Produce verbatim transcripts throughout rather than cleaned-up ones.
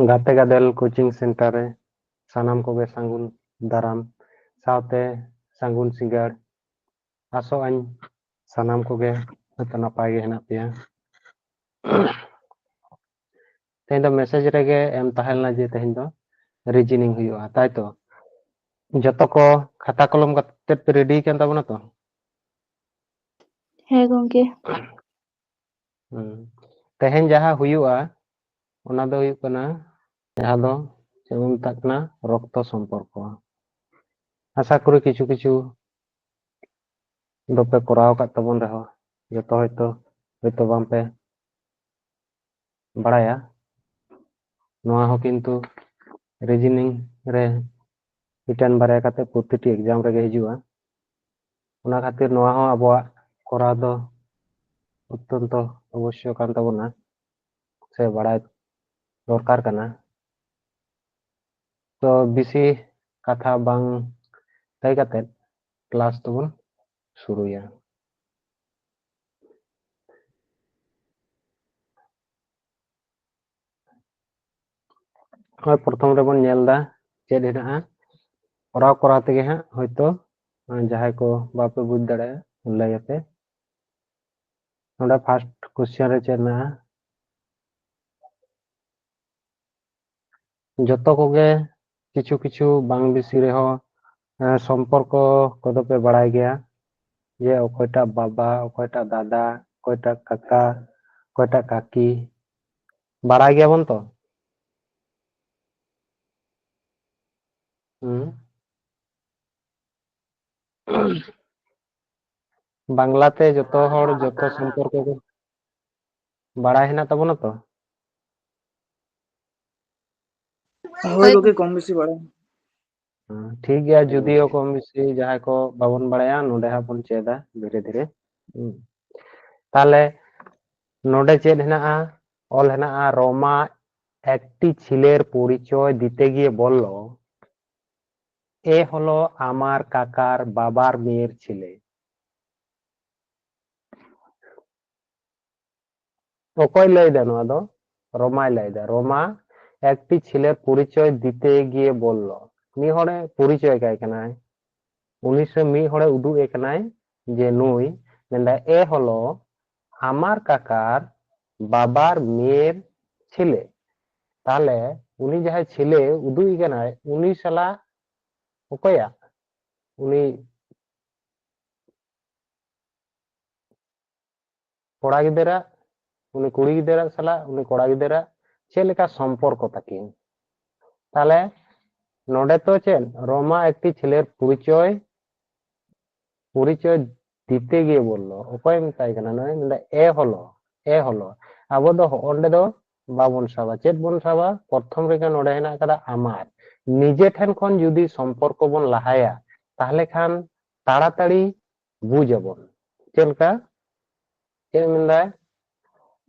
ᱜᱟᱛᱮ ᱜᱟᱫᱮᱞ coaching centre ᱨᱮ ᱥᱟᱱᱟᱢ ᱠᱚᱜᱮ ᱥᱟᱹᱜᱩᱱ ᱫᱟᱨᱟᱢ ᱥᱟᱶᱛᱮ ᱥᱟᱹᱜᱩᱱ ᱥᱤᱸᱜᱟᱹᱲ᱾ ᱟᱥᱚᱜ ᱟᱹᱧ ᱥᱟᱱᱟᱢ ᱠᱚᱜᱮ ᱦᱚᱭᱛᱳ ᱱᱟᱯᱟᱭ ᱜᱮ ᱦᱮᱱᱟᱜ ᱯᱮᱭᱟ᱾ ᱛᱮᱦᱮᱧ ᱫᱚ ᱢᱮᱥᱮᱡᱽ ᱨᱮᱜᱮ ᱮᱢ ᱛᱟᱦᱮᱸ ᱞᱮᱱᱟ ᱡᱮ ᱛᱮᱦᱮᱧ ᱫᱚ ᱨᱤᱡᱤᱱᱤᱝ ᱦᱩᱭᱩᱜᱼᱟ, ᱛᱟᱭ ᱛᱚ? ᱡᱚᱛᱚ ᱠᱚ ᱠᱷᱟᱛᱟ ᱠᱚᱞᱚᱢ ᱠᱟᱛᱮ ᱯᱮ ᱨᱮᱰᱤ ᱠᱟᱱ ᱛᱟᱵᱚᱱᱟ ᱛᱚ? ᱦᱮᱸ ᱜᱚᱝᱠᱮ᱾ ᱦᱩᱸ᱾ ᱛᱮᱦᱮᱧ ᱡᱟᱦᱟᱸ ᱦᱩᱭᱩᱜᱼᱟ, ᱚᱱᱟ ᱫᱚ ᱦᱩᱭᱩᱜ ᱠᱟᱱᱟ ᱡᱟᱦᱟᱸ ᱫᱚ ᱪᱮᱫ ᱵᱚᱱ ᱢᱮᱛᱟᱜ ᱠᱟᱱᱟ, ᱨᱚᱠᱛᱚ ᱥᱚᱢᱯᱚᱨᱠᱚ᱾ ᱟᱥᱟ ᱠᱚᱨᱤ ᱠᱤᱪᱷᱩ ᱠᱤᱪᱷᱩ ᱫᱚᱯᱮ ᱠᱚᱨᱟᱣ ᱟᱠᱟᱫ ᱛᱟᱵᱚᱱ ᱨᱮᱦᱚᱸ, ᱡᱚᱛᱚ ᱦᱚᱭᱛᱳ ᱦᱚᱭᱛᱳ ᱵᱟᱝᱯᱮ ᱵᱟᱲᱟᱭᱟ᱾ ᱱᱚᱣᱟ ᱦᱚᱸ ᱠᱤᱱᱛᱩ ᱨᱤᱡᱤᱱᱤᱝ ᱨᱮ ᱢᱤᱫᱴᱮᱱ ᱵᱟᱨᱭᱟ ᱠᱟᱛᱮ ᱯᱨᱚᱛᱤᱴᱤ ᱮᱠᱡᱟᱢ ᱨᱮᱜᱮ ᱦᱤᱡᱩᱜᱼᱟ᱾ ᱚᱱᱟ ᱠᱷᱟᱹᱛᱤᱨ ᱱᱚᱣᱟ ᱦᱚᱸ ᱟᱵᱚᱣᱟᱜ ᱠᱚᱨᱟᱣ ᱫᱚ ᱚᱛᱛᱚᱱᱛᱚ ᱚᱵᱚᱥᱥᱚ ᱠᱟᱱ ᱛᱟᱵᱚᱱᱟ, ᱥᱮ ᱵᱟᱲᱟᱭ ᱫᱚᱨᱠᱟᱨ ᱠᱟᱱᱟ᱾ ᱛᱚ ᱵᱮᱥᱤ ᱠᱟᱛᱷᱟ ᱵᱟᱝ ᱞᱟᱹᱭ ᱠᱟᱛᱮ ᱠᱞᱟᱥ ᱫᱚᱵᱚᱱ ᱥᱩᱨᱩᱭᱟ᱾ ᱦᱳᱭ, ᱯᱨᱚᱛᱷᱚᱢ ᱨᱮᱵᱚᱱ ᱧᱮᱞ ᱮᱫᱟ ᱪᱮᱫ ᱦᱮᱱᱟᱜᱼᱟ᱾ ᱠᱚᱨᱟᱣ ᱠᱚᱨᱟᱣ ᱛᱮᱜᱮ ᱦᱟᱸᱜ ᱦᱚᱭᱛᱳ ᱡᱟᱦᱟᱸᱭ ᱠᱚ ᱵᱟᱯᱮ ᱵᱩᱡᱽ ᱫᱟᱲᱮᱭᱟᱜᱼᱟ, ᱞᱟᱹᱭ ᱟᱯᱮ᱾ ᱱᱚᱰᱮ ᱯᱷᱟᱥᱴ ᱠᱚᱥᱪᱮᱱ ᱨᱮ ᱪᱮᱫ ᱢᱮᱱᱟᱜᱼᱟ? ᱡᱚᱛᱚ ᱠᱚᱜᱮ ᱠᱤᱪᱷᱩ ᱠᱤᱪᱷᱩ ᱵᱟᱝ ᱵᱮᱥᱤ ᱨᱮᱦᱚᱸ, ᱮᱸ, ᱥᱚᱢᱯᱚᱨᱠᱚ ᱠᱚᱫᱚ ᱯᱮ ᱵᱟᱲᱟᱭ ᱜᱮᱭᱟ, ᱡᱮ ᱚᱠᱚᱭᱴᱟᱜ ᱵᱟᱵᱟ, ᱚᱠᱚᱭᱴᱟᱜ ᱫᱟᱫᱟ, ᱚᱠᱚᱭᱴᱟᱜ ᱠᱟᱠᱟ, ᱚᱠᱚᱭᱴᱟᱜ ᱠᱟᱠᱤ, ᱵᱟᱲᱟᱭ ᱜᱮᱭᱟᱵᱚᱱ ᱛᱚ? ᱦᱩᱸ᱾ ᱵᱟᱝᱞᱟᱛᱮ ᱡᱚᱛᱚ ᱦᱚᱲ ᱡᱚᱛᱚ ᱥᱚᱢᱯᱚᱨᱠᱚ ᱜᱮ ᱵᱟᱲᱟᱭ ᱦᱮᱱᱟᱜ ᱛᱟᱵᱚᱱᱟ ᱛᱚ? ᱦᱳᱭ ᱜᱚᱝᱠᱮ, ᱠᱚᱢ ᱵᱮᱥᱤ ᱵᱟᱲᱟᱭ᱾ ᱦᱮᱸ, ᱴᱷᱤᱠ ᱜᱮᱭᱟ, ᱡᱩᱫᱤᱭᱳ ᱠᱚᱢ ᱵᱮᱥᱤ ᱡᱟᱦᱟᱸᱭ ᱠᱚ ᱵᱟᱵᱚᱱ ᱵᱟᱲᱟᱭᱟ, ᱱᱚᱰᱮ ᱦᱟᱸᱜ ᱵᱚᱱ ᱪᱮᱫᱟ ᱫᱷᱤᱨᱮ ᱫᱷᱤᱨᱮ᱾ ᱦᱩᱸ᱾ ᱛᱟᱦᱞᱮ ᱱᱚᱰᱮ ᱪᱮᱫ ᱦᱮᱱᱟᱜᱼᱟ? ᱚᱞ ᱦᱮᱱᱟᱜᱼᱟ, ᱨᱳᱢᱟ একটি ছেলের পরিচয় দিতে গিয়ে বলল, এ হলো আমার কাকার বাবার মেয়ের ছেলে। ᱚᱠᱚᱭ ᱞᱟᱹᱭᱫᱟ ᱱᱚᱣᱟ ᱫᱚ? ᱨᱳᱢᱟᱭ ᱞᱟᱹᱭᱫᱟ᱾ ᱨᱳᱢᱟ একটি ছেলের পরিচয় দিতে গিয়ে বলল, ᱢᱤᱫ ᱦᱚᱲᱮ ᱯᱚᱨᱤᱪᱚᱭ ᱠᱟᱭ ᱠᱟᱱᱟᱭ, ᱩᱱᱤ ᱥᱮ ᱢᱤᱫ ᱦᱚᱲᱮ ᱩᱫᱩᱜ ᱮ ᱠᱟᱱᱟᱭ ᱡᱮ ᱱᱩᱭ, ᱢᱮᱱᱫᱟ, ᱮ ᱦᱚᱞᱚ ᱟᱢᱟᱨ ᱠᱟᱠᱟᱨ ᱵᱟᱵᱟᱨ ᱢᱮᱭᱮᱨ ᱪᱷᱤᱞᱮ᱾ ᱛᱟᱦᱞᱮ ᱩᱱᱤ ᱡᱟᱦᱟᱸᱭ ᱪᱷᱤᱞᱮ ᱩᱫᱩᱜ ᱮ ᱠᱟᱱᱟᱭ, ᱩᱱᱤ ᱥᱟᱞᱟᱜ ᱚᱠᱚᱭᱟᱜ? ᱩᱱᱤ ᱠᱚᱲᱟ ᱜᱤᱫᱟᱹᱨᱟᱜ, ᱩᱱᱤ ᱠᱩᱲᱤ ᱜᱤᱫᱟᱹᱨᱟᱜ ᱥᱟᱞᱟᱜ ᱩᱱᱤ ᱠᱚᱲᱟ ᱜᱤᱫᱟᱹᱨᱟᱜ ᱪᱮᱫ ᱞᱮᱠᱟ ᱥᱚᱢᱯᱚᱨᱠᱚ ᱛᱟᱹᱠᱤᱱ? ᱛᱟᱦᱞᱮ ᱱᱚᱰᱮ ᱛᱚ ᱪᱮᱫ, ᱨᱚᱢᱟ ᱮᱠᱴᱤ ছেলের পরিচয়, পরিচয় দিতে গিয়ে বলল, ᱚᱠᱚᱭᱮ ᱢᱮᱛᱟᱭ ᱠᱟᱱᱟ? ᱱᱚᱜᱼᱚᱭ ᱢᱮᱱᱫᱟ, ᱮ ᱦᱚᱞᱚ, ᱮ ᱦᱚᱞᱚ᱾ ᱟᱵᱚ ᱫᱚ ᱦᱚᱸᱜᱼᱚ ᱱᱚᱰᱮ ᱫᱚ ᱵᱟᱵᱚᱱ ᱥᱟᱵᱟ᱾ ᱪᱮᱫ ᱵᱚᱱ ᱥᱟᱵᱟ? ᱯᱨᱚᱛᱷᱚᱢ ᱨᱮᱜᱮ ᱱᱚᱰᱮ ᱦᱮᱱᱟᱜ ᱟᱠᱟᱫᱟ ᱟᱢᱟᱨ᱾ ᱱᱤᱡᱮ ᱴᱷᱮᱱ ᱠᱷᱚᱱ ᱡᱩᱫᱤ ᱥᱚᱢᱯᱚᱨᱠᱚ ᱵᱚᱱ ᱞᱟᱦᱟᱭᱟ, ᱛᱟᱦᱞᱮ ᱠᱷᱟᱱ ᱛᱟᱲᱟᱛᱟᱲᱤ ᱵᱩᱡᱽ ᱟᱵᱚᱱ᱾ ᱪᱮᱫ ᱞᱮᱠᱟ? ᱪᱮᱫ ᱢᱮᱱᱫᱟᱭ?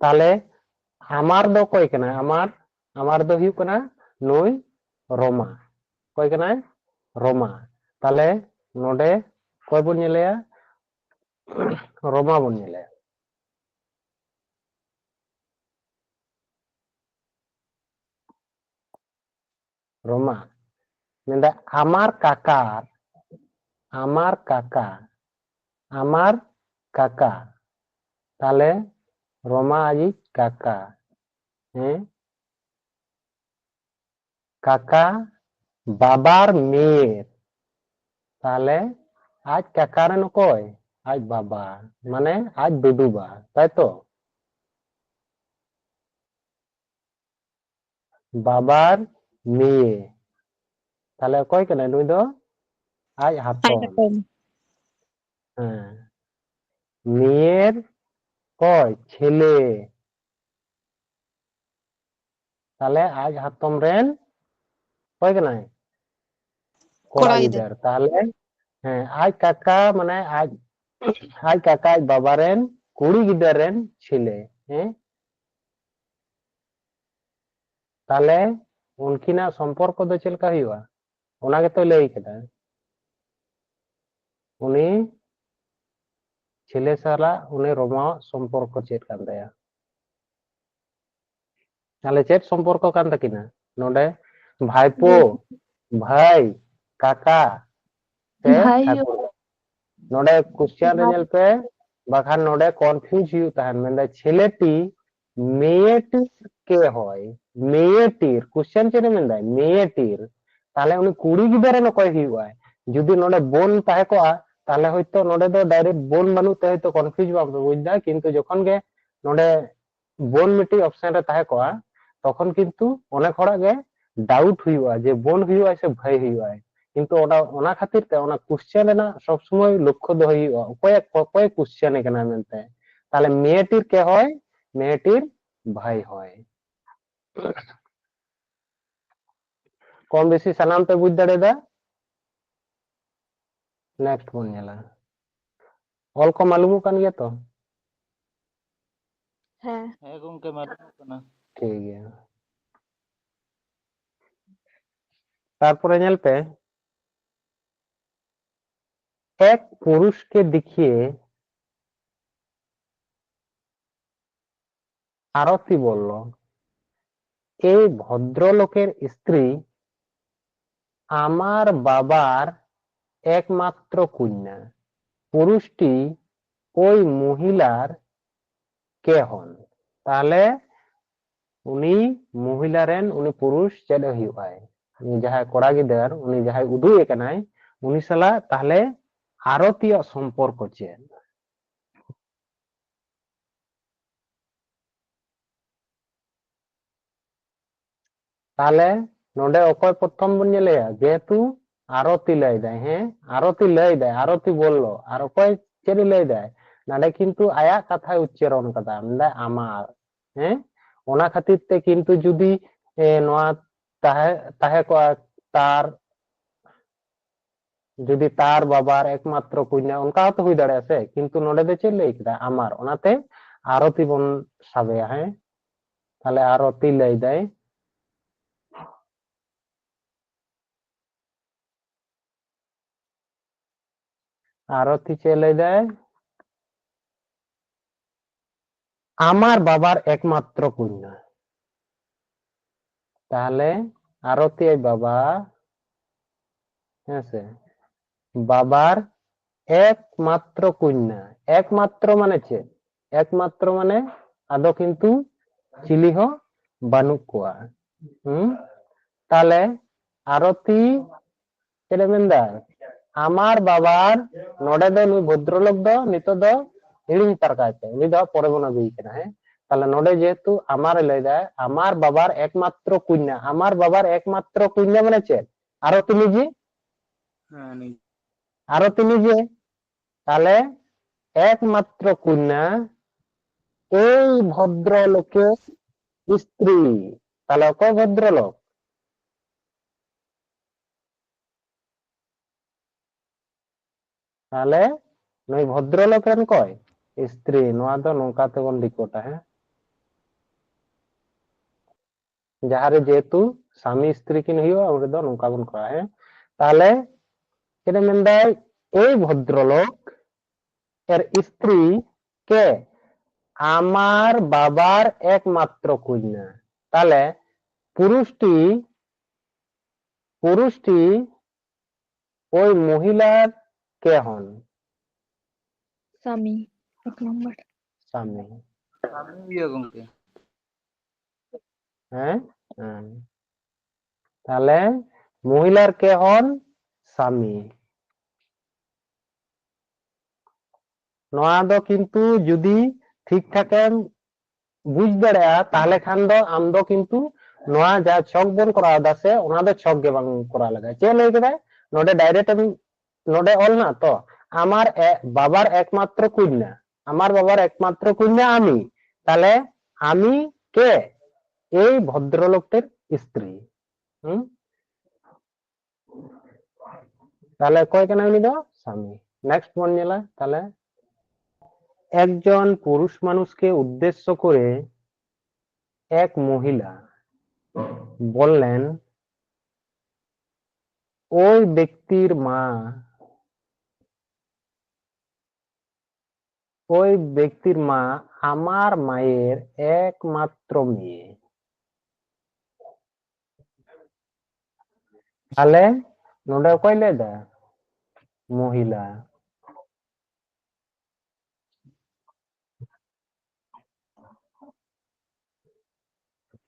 ᱛᱟᱦᱞᱮ ᱟᱢᱟᱨ ᱫᱚ ᱚᱠᱚᱭ ᱠᱟᱱᱟᱭ? ᱟᱢᱟᱨ, ᱟᱢᱟᱨ ᱫᱚ ᱦᱩᱭᱩᱜ ᱠᱟᱱᱟ ᱱᱩᱭ ᱨᱚᱢᱟ᱾ ᱚᱠᱚᱭ ᱠᱟᱱᱟᱭ? ᱨᱚᱢᱟ᱾ ᱛᱟᱦᱞᱮ ᱱᱚᱰᱮ ᱚᱠᱚᱭ ᱵᱚᱱ ᱧᱮᱞᱮᱭᱟ? ᱨᱚᱢᱟ ᱵᱚᱱ ᱧᱮᱞᱮᱭᱟ᱾ ᱨᱚᱢᱟ᱾ ᱢᱮᱱᱫᱟ, ᱟᱢᱟᱨ ᱠᱟᱠᱟᱨ, ᱟᱢᱟᱨ ᱠᱟᱠᱟ, ᱟᱢᱟᱨ ᱠᱟᱠᱟ᱾ ᱛᱟᱦᱞᱮ ᱨᱚᱢᱟ ᱟᱡᱤᱡ ᱠᱟᱠᱟ᱾ ᱦᱮᱸ? ᱠᱟᱠᱟ ᱵᱟᱵᱟᱨ ᱢᱮᱭᱮᱨ᱾ ᱛᱟᱦᱞᱮ ᱟᱡ ᱠᱟᱠᱟ ᱨᱮᱱ ᱚᱠᱚᱭ? ᱟᱡ ᱵᱟᱵᱟ, ᱢᱟᱱᱮ ᱟᱡ ᱫᱩᱫᱩᱵᱟ, ᱛᱟᱭ ᱛᱚ? ᱵᱟᱵᱟᱨ ᱢᱮᱭᱮ᱾ ᱛᱟᱦᱞᱮ ᱚᱠᱚᱭ ᱠᱟᱱᱟᱭ ᱱᱩᱭ ᱫᱚ? ᱟᱡ ᱟᱡ ᱦᱟᱛᱚᱢ᱾ ᱦᱟᱛᱚᱢ᱾ ᱦᱮᱸ᱾ ᱢᱮᱭᱮᱨ ᱚᱠᱚᱭ? ᱪᱷᱮᱞᱮ᱾ ᱛᱟᱦᱞᱮ ᱟᱡ ᱦᱟᱛᱚᱢ ᱨᱮᱱ ᱚᱠᱚᱭ ᱠᱟᱱᱟᱭ? ᱠᱚᱲᱟ ᱠᱚᱲᱟ ᱜᱤᱫᱟᱹᱨ᱾ ᱜᱤᱫᱟᱹᱨ᱾ ᱛᱟᱦᱞᱮ, ᱦᱮᱸ, ᱟᱡ ᱠᱟᱠᱟ, ᱢᱟᱱᱮ ᱟᱡ, ᱟᱡ ᱠᱟᱠᱟ, ᱟᱡ ᱵᱟᱵᱟ ᱨᱮᱱ ᱠᱩᱲᱤ ᱜᱤᱫᱟᱹᱨ ᱨᱮᱱ ᱪᱷᱤᱞᱮ, ᱦᱮᱸ? ᱛᱟᱦᱞᱮ ᱩᱱᱠᱤᱱᱟᱜ ᱥᱚᱢᱯᱚᱨᱠᱚ ᱫᱚ ᱪᱮᱫ ᱞᱮᱠᱟ ᱦᱩᱭᱩᱜᱼᱟ? ᱚᱱᱟ ᱜᱮᱛᱚᱭ ᱞᱟᱹᱭ ᱠᱮᱫᱟ᱾ ᱩᱱᱤ ᱪᱷᱤᱞᱮ ᱥᱟᱞᱟᱜ ᱩᱱᱤ ᱨᱚᱢᱟᱣᱟᱜ ᱥᱚᱢᱯᱚᱨᱠᱚ ᱪᱮᱫ ᱠᱟᱱ ᱛᱟᱭᱟ? ᱛᱟᱦᱞᱮ ᱪᱮᱫ ᱥᱚᱢᱯᱚᱨᱠᱚ ᱠᱟᱱ ᱛᱟᱹᱠᱤᱱᱟ? ᱱᱚᱰᱮ ᱵᱷᱟᱭᱯᱳ, ᱵᱷᱟᱭ, ᱠᱟᱠᱟ ᱥᱮ ᱵᱷᱟᱭ ᱴᱷᱟᱹᱠᱩᱨ? ᱱᱚᱰᱮ ᱠᱚᱥᱪᱮᱱ ᱨᱮ ᱧᱮᱞ ᱯᱮ, ᱵᱟᱠᱷᱟᱱ ᱱᱚᱰᱮ ᱠᱚᱱᱯᱷᱤᱭᱩᱡᱽ ᱦᱩᱭᱩᱜ ᱛᱟᱦᱮᱱ᱾ ᱢᱮᱱᱫᱟᱭ ছেলেটি মেয়েটির কে হয়, মেয়েটির, ᱠᱚᱥᱪᱮᱱ ᱪᱮᱫ ᱮ ᱢᱮᱱᱫᱟᱭ? মেয়েটির। ᱛᱟᱦᱞᱮ ᱩᱱᱤ ᱠᱩᱲᱤ ᱜᱤᱫᱟᱹᱨ ᱨᱮᱱ ᱚᱠᱚᱭ ᱦᱩᱭᱩᱜᱼᱟᱭ? ᱡᱩᱫᱤ ᱱᱚᱰᱮ বোন ᱛᱟᱦᱮᱸ ᱠᱚᱜᱼᱟ, ᱛᱟᱦᱞᱮ ᱦᱚᱭᱛᱳ ᱱᱚᱰᱮ ᱫᱚ ᱰᱟᱭᱨᱮᱠᱴ বোন ᱵᱟᱹᱱᱩᱜ ᱛᱮ ᱦᱚᱭᱛᱳ ᱠᱚᱱᱯᱷᱤᱭᱩᱡᱽ ᱵᱟᱝ ᱯᱮ ᱵᱩᱡᱽ ᱫᱟ, ᱠᱤᱱᱛᱩ ᱡᱚᱠᱷᱚᱱ ᱜᱮ ᱱᱚᱰᱮ বোন ᱢᱤᱫᱴᱤᱡ ᱚᱯᱥᱮᱱ ᱨᱮ ᱛᱟᱦᱮᱸ ᱠᱚᱜᱼᱟ, ᱛᱚᱠᱷᱚᱱ ᱠᱤᱱᱛᱩ ᱚᱱᱮᱠ ᱦᱚᱲᱟᱜ ᱜᱮ ᱰᱟᱣᱩᱴ ᱦᱩᱭᱩᱜᱼᱟ ᱡᱮ বোন ᱦᱩᱭᱩᱜᱼᱟᱭ ᱥᱮ ᱵᱷᱟᱹᱭ ᱦᱩᱭᱩᱜᱼᱟᱭ᱾ ᱠᱤᱱᱛᱩ ᱚᱱᱟ, ᱚᱱᱟ ᱠᱷᱟᱹᱛᱤᱨ ᱛᱮ ᱚᱱᱟ ᱠᱚᱥᱪᱮᱱ ᱨᱮᱱᱟᱜ ᱥᱚᱵ ᱥᱚᱢᱚᱭ ᱞᱚᱠᱠᱷᱚ ᱫᱚᱦᱚᱭ ᱦᱩᱭᱩᱜᱼᱟ, ᱚᱠᱚᱭᱟᱜ, ᱚᱠᱚᱭ ᱠᱚᱥᱪᱮᱱ ᱮ ᱠᱟᱱᱟ ᱢᱮᱱᱛᱮ᱾ ᱛᱟᱦᱞᱮ মেয়েটির কে হয়, মেয়েটির ভাই হয়। ᱠᱚᱢ ᱵᱮᱥᱤ ᱥᱟᱱᱟᱢ ᱯᱮ ᱵᱩᱡᱽ ᱫᱟᱲᱮᱭᱟᱫᱟ? ᱱᱮᱠᱥᱴ ᱵᱚᱱ ᱧᱮᱞᱟ᱾ ᱚᱞ ᱠᱚ ᱢᱟᱞᱩᱢᱚᱜ ᱠᱟᱱ ᱜᱮᱭᱟ ᱛᱚ? ᱦᱮᱸ᱾ ᱦᱮᱸ ᱜᱚᱝᱠᱮ, ᱢᱟᱞᱩᱢᱚᱜ ᱠᱟᱱᱟ᱾ ᱴᱷᱤᱠ ᱜᱮᱭᱟ᱾ ᱛᱟᱨᱯᱚᱨᱮ ᱧᱮᱞ ᱯᱮ, এক পুরুষকে দেখিয়ে আরতি বলল, এই ভদ্রলোকের স্ত্রী আমার বাবার একমাত্র কন্যা। পুরুষটি ওই মহিলার কে হন? তাহলে ᱩᱱᱤ ᱢᱚᱦᱤᱞᱟ ᱨᱮᱱ ᱩᱱᱤ ᱯᱩᱨᱩᱥ ᱪᱮᱫ ᱮ ᱦᱩᱭᱩᱜᱼᱟᱭ? ᱩᱱᱤ ᱡᱟᱦᱟᱸᱭ ᱠᱚᱲᱟ ᱜᱤᱫᱟᱹᱨ, ᱩᱱᱤ ᱡᱟᱦᱟᱸᱭ ᱩᱫᱩᱜ ᱮ ᱠᱟᱱᱟᱭ, ᱩᱱᱤ ᱥᱟᱞᱟᱜ ᱛᱟᱦᱞᱮ ᱟᱨᱚᱛᱤᱭᱟᱜ ᱥᱚᱢᱯᱚᱨᱠᱚ ᱪᱮᱫ? ᱛᱟᱦᱞᱮ ᱱᱚᱰᱮ ᱚᱠᱚᱭ ᱯᱨᱚᱛᱷᱚᱢ ᱵᱚᱱ ᱧᱮᱞᱮᱭᱟ? ᱡᱮᱦᱮᱛᱩ ᱟᱨᱚᱛᱤ ᱞᱟᱹᱭ ᱫᱟᱭ, ᱦᱮᱸ, ᱟᱨᱚᱛᱤ ᱞᱟᱹᱭ ᱫᱟᱭ, ᱟᱨᱚᱛᱤ ᱵᱚᱞᱞᱚ᱾ ᱟᱨ ᱚᱠᱚᱭ ᱪᱮᱫ ᱮ ᱞᱟᱹᱭ ᱫᱟᱭ? ᱱᱚᱰᱮ ᱠᱤᱱᱛᱩ ᱟᱭᱟᱜ ᱠᱟᱛᱷᱟᱭ ᱩᱪᱪᱟᱨᱚᱱ ᱠᱟᱫᱟ, ᱢᱮᱱᱫᱟᱭ ᱟᱢᱟᱨ, ᱦᱮᱸ᱾ ᱚᱱᱟ ᱠᱷᱟᱹᱛᱤᱨ ᱛᱮ ᱠᱤᱱᱛᱩ ᱡᱩᱫᱤ, ᱮ, ᱱᱚᱣᱟ ᱛᱟᱦᱮᱸ, ᱛᱟᱦᱮᱸ ᱠᱚᱜᱼᱟ ᱛᱟᱨ, ᱡᱩᱫᱤ ᱛᱟᱨ ᱵᱟᱵᱟᱨ ᱮᱠᱢᱟᱛᱨᱚ ᱠᱚᱧᱟ, ᱚᱱᱠᱟ ᱦᱚᱸᱛᱚ ᱦᱩᱭ ᱫᱟᱲᱮᱭᱟᱜᱼᱟ ᱥᱮ, ᱠᱤᱱᱛᱩ ᱱᱚᱰᱮ ᱫᱚ ᱪᱮᱫ ᱞᱟᱹᱭ ᱠᱮᱫᱟ? ᱟᱢᱟᱨ, ᱚᱱᱟᱛᱮ ᱟᱨᱚᱛᱤ ᱵᱚᱱ ᱥᱟᱵᱮᱭᱟ, ᱦᱮᱸ᱾ ᱛᱟᱦᱞᱮ ᱟᱨᱚᱛᱤ ᱞᱟᱹᱭ ᱫᱟᱭ, ᱟᱨᱚᱛᱤ ᱪᱮᱫ ᱞᱟᱹᱭ ᱫᱟᱭ? আমার বাবার একমাত্র কন্যা। ᱛᱟᱦᱞᱮ ᱟᱨᱚᱛᱤ ᱟᱡ ᱵᱟᱵᱟ, ᱦᱮᱸ ᱥᱮ, ᱵᱟᱵᱟᱨ ᱮᱠᱢᱟᱛᱨᱚ ᱠᱚᱱᱭᱟ᱾ ᱮᱠᱢᱟᱛᱨᱚ ᱢᱟᱱᱮ ᱪᱮᱫ? ᱮᱠᱢᱟᱛᱨᱚ ᱢᱟᱱᱮ ᱟᱫᱚ ᱠᱤᱱᱛᱩ ᱪᱤᱞᱤ ᱦᱚᱸ ᱵᱟᱹᱱᱩᱜ ᱠᱚᱣᱟ᱾ ᱦᱩᱸ? ᱛᱟᱦᱞᱮ ᱟᱨᱚᱛᱤ ᱪᱮᱫ ᱮ ᱢᱮᱱᱫᱟ? ᱟᱢᱟᱨ ᱵᱟᱵᱟᱨ, ᱱᱚᱰᱮ ᱫᱚ ᱱᱩᱭ ᱵᱷᱚᱫᱨᱚᱞᱳᱠ ᱫᱚ ᱱᱤᱛᱚᱜ ᱫᱚ ᱦᱤᱲᱤᱧ ᱦᱟᱛᱟᱲ ᱠᱟᱭ ᱯᱮ, ᱩᱱᱤ ᱫᱚ ᱯᱚᱨᱮ ᱵᱚᱱ ᱟᱹᱜᱩᱭᱮ ᱠᱟᱱᱟ, ᱦᱮᱸ? ᱛᱟᱦᱞᱮ ᱱᱚᱰᱮ ᱡᱮᱦᱮᱛᱩ ᱟᱢᱟᱨ ᱮ ᱞᱟᱹᱭᱫᱟᱭ, ᱟᱢᱟᱨ ᱵᱟᱵᱟᱨ ᱮᱠᱢᱟᱛᱨᱚ ᱠᱚᱱᱭᱟ, ᱟᱢᱟᱨ ᱵᱟᱵᱟᱨ ᱮᱠᱢᱟᱛᱨᱚ ᱠᱚᱱᱭᱟ ᱢᱟᱱᱮ ᱪᱮᱫ? ᱟᱨᱚᱛᱤ ᱱᱤᱡᱮ, ᱦᱮᱸ, ᱱᱤᱡᱮ᱾ ᱟᱨᱚᱛᱤ ᱱᱤᱡᱮ, ᱛᱟᱦᱞᱮ ᱮᱠᱢᱟᱛᱨᱚ ᱠᱚᱱᱭᱟ এই ভদ্রলোকের স্ত্রী। তাহলে অকয় ভদ্রলোক? ᱛᱟᱦᱞᱮ ᱱᱩᱭ ᱵᱷᱚᱫᱨᱚᱞᱳᱠ ᱨᱮᱱ ᱚᱠᱚᱭ? ᱥᱛᱨᱤ᱾ ᱱᱚᱣᱟ ᱫᱚ ᱱᱚᱝᱠᱟ ᱛᱮᱵᱚᱱ ᱰᱤᱠᱳᱰᱟ, ᱦᱮᱸ? ᱡᱟᱦᱟᱸ ᱨᱮ ᱡᱮᱦᱮᱛᱩ ᱥᱟᱢᱤ ᱥᱛᱨᱤ ᱠᱤᱱ ᱦᱩᱭᱩᱜᱼᱟ, ᱚᱸᱰᱮ ᱫᱚ ᱱᱚᱝᱠᱟ ᱵᱚᱱ ᱠᱚᱨᱟᱣᱟ, ᱦᱮᱸ? ᱛᱟᱦᱞᱮ ᱪᱮᱫ ᱮ ᱢᱮᱱᱫᱟᱭ? এই ভদ্রলোক এর স্ত্রী কে আমার বাবার একমাত্র কন্যা। তাহলে পুরুষটি, পুরুষটি ওই মহিলার কে হন? স্বামী, এক নম্বর। স্বামী। ᱥᱟᱢᱤ ᱦᱩᱭᱩᱜᱼᱟ ᱜᱚᱝᱠᱮ᱾ ᱦᱮᱸ? ᱦᱮᱸ᱾ ᱛᱟᱦᱞᱮ ᱢᱚᱦᱤᱞᱟᱨ ᱠᱮ ᱦᱚᱱ ᱥᱟᱢᱤ᱾ ᱱᱚᱣᱟ ᱫᱚ ᱠᱤᱱᱛᱩ ᱡᱩᱫᱤ ᱴᱷᱤᱠ ᱴᱷᱟᱠ ᱮᱢ ᱵᱩᱡᱽ ᱫᱟᱲᱮᱭᱟᱜᱼᱟ, ᱛᱟᱦᱞᱮ ᱠᱷᱟᱱ ᱫᱚ ᱟᱢ ᱫᱚ ᱠᱤᱱᱛᱩ ᱱᱚᱣᱟ ᱡᱟᱦᱟᱸ ᱪᱷᱚᱠ ᱵᱚᱱ ᱠᱚᱨᱟᱣ ᱮᱫᱟ ᱥᱮ, ᱚᱱᱟ ᱫᱚ ᱪᱷᱚᱠ ᱜᱮ ᱵᱟᱝ ᱠᱚᱨᱟᱣ ᱞᱟᱜᱟᱜᱼᱟ᱾ ᱪᱮᱫ ᱞᱟᱹᱭ ᱠᱮᱫᱟᱭ? ᱱᱚᱰᱮ ᱰᱟᱭᱨᱮᱠᱴ ᱮᱢ, ᱱᱚᱰᱮ ᱚᱞ ᱦᱮᱱᱟᱜ ᱛᱚ, আমার এ-, বাবার একমাত্র কন্যা, আমার বাবার একমাত্র কন্যা আমি, তাহলে আমি কে? এই ভদ্রলোকটির স্ত্রী। হুম? তাহলে ᱚᱠᱚᱭ ᱠᱟᱱᱟᱭ ᱩᱱᱤ ᱫᱚ? স্বামী। নেক্সট ᱵᱚᱱ ᱧᱮᱞᱟ ᱛᱟᱦᱞᱮ, একজন পুরুষ মানুষকে উদ্দেশ্য করে এক মহিলা বললেন, ওই ব্যক্তির মা, ওই ব্যক্তির মা আমার মায়ের একমাত্র মেয়ে। ᱛᱟᱦᱞᱮ ᱱᱚᱰᱮ ᱚᱠᱚᱭ ᱞᱟᱹᱭ ᱫᱟ? ᱢᱚᱦᱤᱞᱟ᱾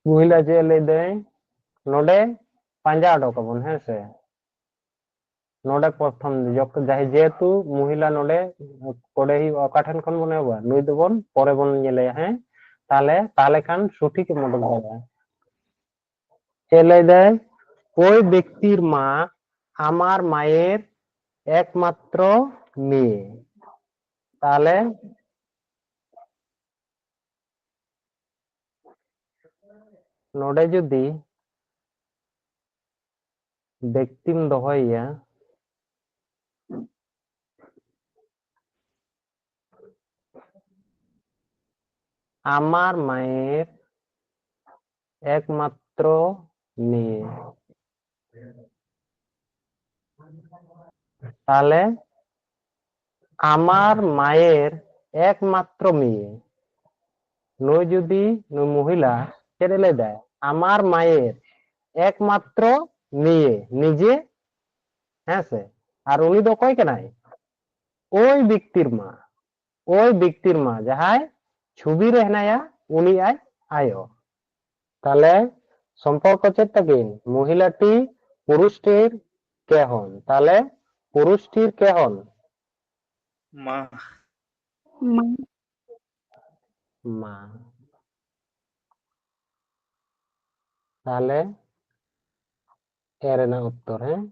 ᱢᱚᱦᱤᱞᱟ ᱪᱮᱫ ᱞᱟᱹᱭ ᱫᱟᱭ? ᱱᱚᱰᱮ ᱯᱟᱸᱡᱟ ᱚᱰᱚᱠ ᱟᱵᱚᱱ, ᱦᱮᱸ ᱥᱮ? ᱱᱚᱰᱮ ᱯᱨᱚᱛᱷᱚᱢ ᱡᱚᱠ-, ᱡᱟᱦᱟᱸᱭ ᱡᱮᱦᱮᱛᱩ ᱢᱚᱦᱤᱞᱟ ᱱᱚᱰᱮ ᱠᱚᱰᱮ ᱦᱩᱭᱩᱜᱼᱟ, ᱚᱠᱟ ᱴᱷᱮᱱ ᱠᱷᱚᱱ ᱵᱚᱱ ᱮᱦᱚᱵᱟ? ᱱᱩᱭ ᱫᱚᱵᱚᱱ ᱯᱚᱨᱮ ᱵᱚᱱ ᱧᱮᱞᱮᱭᱟ, ᱦᱮᱸ? ᱛᱟᱦᱞᱮ, ᱛᱟᱦᱞᱮ ᱠᱷᱟᱱ ᱥᱚᱴᱷᱤᱠ ᱮᱢ ᱩᱰᱩᱠ ᱫᱟᱲᱮᱭᱟᱜᱼᱟ᱾ ᱪᱮᱫ ᱞᱟᱹᱭ ᱫᱟᱭ? ᱳᱭ ব্যক্তির মা আমার মায়ের একমাত্র মেয়ে। তাহলে ᱱᱚᱰᱮ ᱡᱩᱫᱤ ব্যক্তিᱢ ᱫᱚᱦᱚᱭᱮᱭᱟ, আমার মায়ের একমাত্র মেয়ে। তাহলে আমার মায়ের একমাত্র মেয়ে। ᱱᱩᱭ ᱡᱩᱫᱤ, ᱱᱩᱭ ᱢᱚᱦᱤᱞᱟ ᱪᱮᱫ ᱮ ᱞᱟᱹᱭ ᱫᱟᱭ? আমার মায়ের একমাত্র মেয়ে, নিজে, ᱦᱮᱸ ᱥᱮ? ᱟᱨ ᱩᱱᱤ ᱫᱚ ᱚᱠᱚᱭ ᱠᱟᱱᱟᱭ? ᱳᱭ ব্যক্তির মা, ᱳᱭ ব্যক্তির মা, ᱡᱟᱦᱟᱸᱭ ᱪᱷᱚᱵᱤ ᱨᱮ ᱦᱮᱱᱟᱭᱟ, ᱩᱱᱤ ᱟᱡ ᱟᱭᱳ᱾ ᱛᱟᱦᱞᱮ ᱥᱚᱢᱯᱚᱨᱠᱚ ᱪᱮᱫ ᱛᱟᱹᱠᱤᱱ? ᱢᱚᱦᱤᱞᱟᱴᱤ ᱯᱩᱨᱩᱥᱴᱤᱨ কে হন। ᱛᱟᱦᱞᱮ ᱯᱩᱨᱩᱥᱴᱤᱨ কে হন? মা। মা। মা। ᱛᱟᱦᱞᱮ ᱮ ᱨᱮᱱᱟᱜ ᱩᱛᱛᱚᱨ, ᱦᱮᱸ?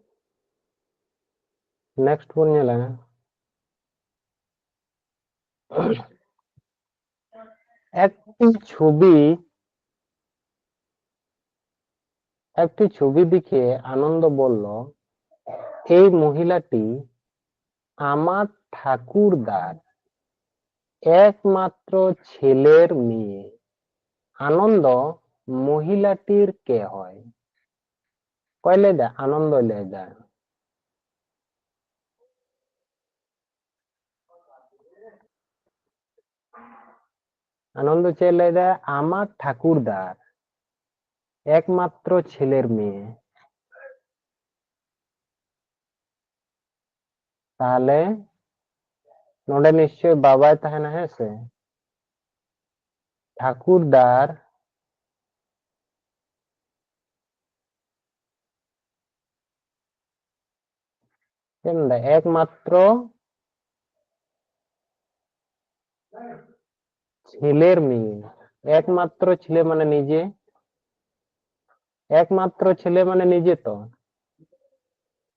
ᱱᱮᱠᱥᱴ ᱵᱚᱱ ᱧᱮᱞᱟ, একটি ছবি, একটি ছবি দেখে আনন্দ বলল, এই মহিলাটি আমার ঠাকুরদার একমাত্র ছেলের মেয়ে। আনন্দ মহিলাটির কে হয়? ᱚᱠᱚᱭ ᱞᱟᱹᱭ ᱫᱟ? ᱟᱱᱚᱱᱫᱚᱭ ᱞᱟᱹᱭ ᱫᱟ᱾ ᱟᱱᱚᱱᱫᱚ ᱪᱮᱫ ᱞᱟᱹᱭ ᱫᱟ? আমার ঠাকুরদার একমাত্র ছেলের মেয়ে। ᱛᱟᱦᱞᱮ ᱱᱚᱰᱮ ᱱᱤᱥᱪᱚᱭ ᱵᱟᱵᱟᱭ ᱛᱟᱦᱮᱱᱟ, ᱦᱮᱸ ᱥᱮ? ᱴᱷᱟᱠᱩᱨᱫᱟᱨ ᱪᱮᱫ ᱮᱢ ᱞᱟᱹᱭᱟ? ᱮᱠᱢᱟᱛᱨᱚ ছেলের মেয়ে। একমাত্র ছেলে মানে নিজে, একমাত্র ছেলে মানে নিজে তো।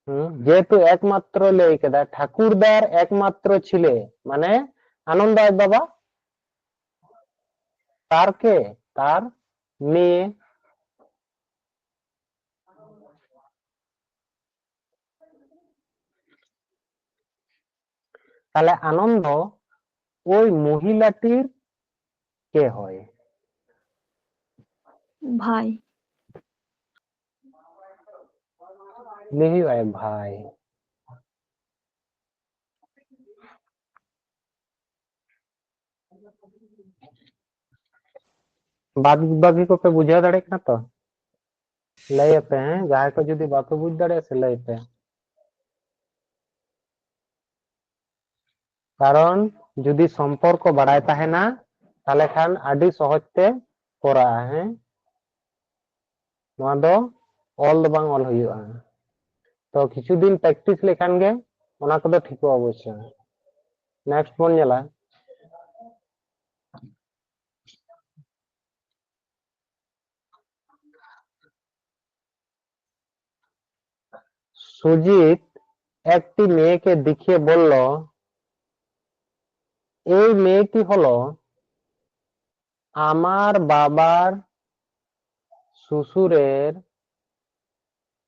হুম, যেহেতু একমাত্র ᱞᱟᱹᱭ ᱠᱮᱫᱟ, ঠাকুরদার একমাত্র ছেলে মানে আনন্দ ᱟᱡ ᱵᱟᱵᱟ, ᱛᱟᱨ ᱠᱮ, ᱛᱟᱨ ᱢᱮᱭᱮ᱾ ᱛᱟᱦᱞᱮ ᱟᱱᱚᱱᱫᱚ ᱳᱭ ᱢᱚᱦᱤᱞᱟᱴᱤᱨ ᱠᱮ ᱦᱚᱭ? ᱵᱷᱟᱭ᱾ ᱩᱱᱤ ᱦᱩᱭᱩᱜᱼᱟᱭ ᱵᱷᱟᱭ᱾ ᱵᱟᱫ ᱵᱟᱹᱠᱤ ᱠᱚᱯᱮ ᱵᱩᱡᱷᱟᱹᱣ ᱫᱟᱲᱮᱭᱟᱜ ᱠᱟᱱᱟ ᱛᱚ? ᱞᱟᱹᱭ ᱟᱯᱮ, ᱦᱮᱸ? ᱡᱟᱦᱟᱸᱭ ᱠᱚ ᱡᱩᱫᱤ ᱵᱟᱯᱮ ᱵᱩᱡᱽ ᱫᱟᱲᱮᱭᱟᱜᱼᱟ ᱥᱮ, ᱞᱟᱹᱭ ᱯᱮ᱾ ᱠᱟᱨᱚᱱ ᱡᱩᱫᱤ ᱥᱚᱢᱯᱚᱨᱠᱚ ᱵᱟᱲᱟᱭ ᱛᱟᱦᱮᱱᱟ, ᱛᱟᱦᱞᱮ ᱠᱷᱟᱱ ᱟᱹᱰᱤ ᱥᱚᱦᱚᱡ ᱛᱮ ᱠᱚᱨᱟᱜᱼᱟ, ᱦᱮᱸ? ᱱᱚᱣᱟ ᱫᱚ ᱚᱞ ᱫᱚ ᱵᱟᱝ ᱚᱞ ᱦᱩᱭᱩᱜᱼᱟ᱾ ᱛᱚ ᱠᱤᱪᱷᱩ ᱫᱤᱱ practice ᱞᱮᱠᱷᱟᱱ ᱜᱮ ᱚᱱᱟ ᱠᱚᱫᱚ ᱴᱷᱤᱠᱚᱜᱼᱟ ᱚᱵᱚᱥᱥᱳᱭ᱾ Next ᱵᱚᱱ ᱧᱮᱞᱟ, সুজিত একটি মেয়েকে দেখিয়ে বলল, এই মেয়েটি হলো আমার বাবার শ্বশুরের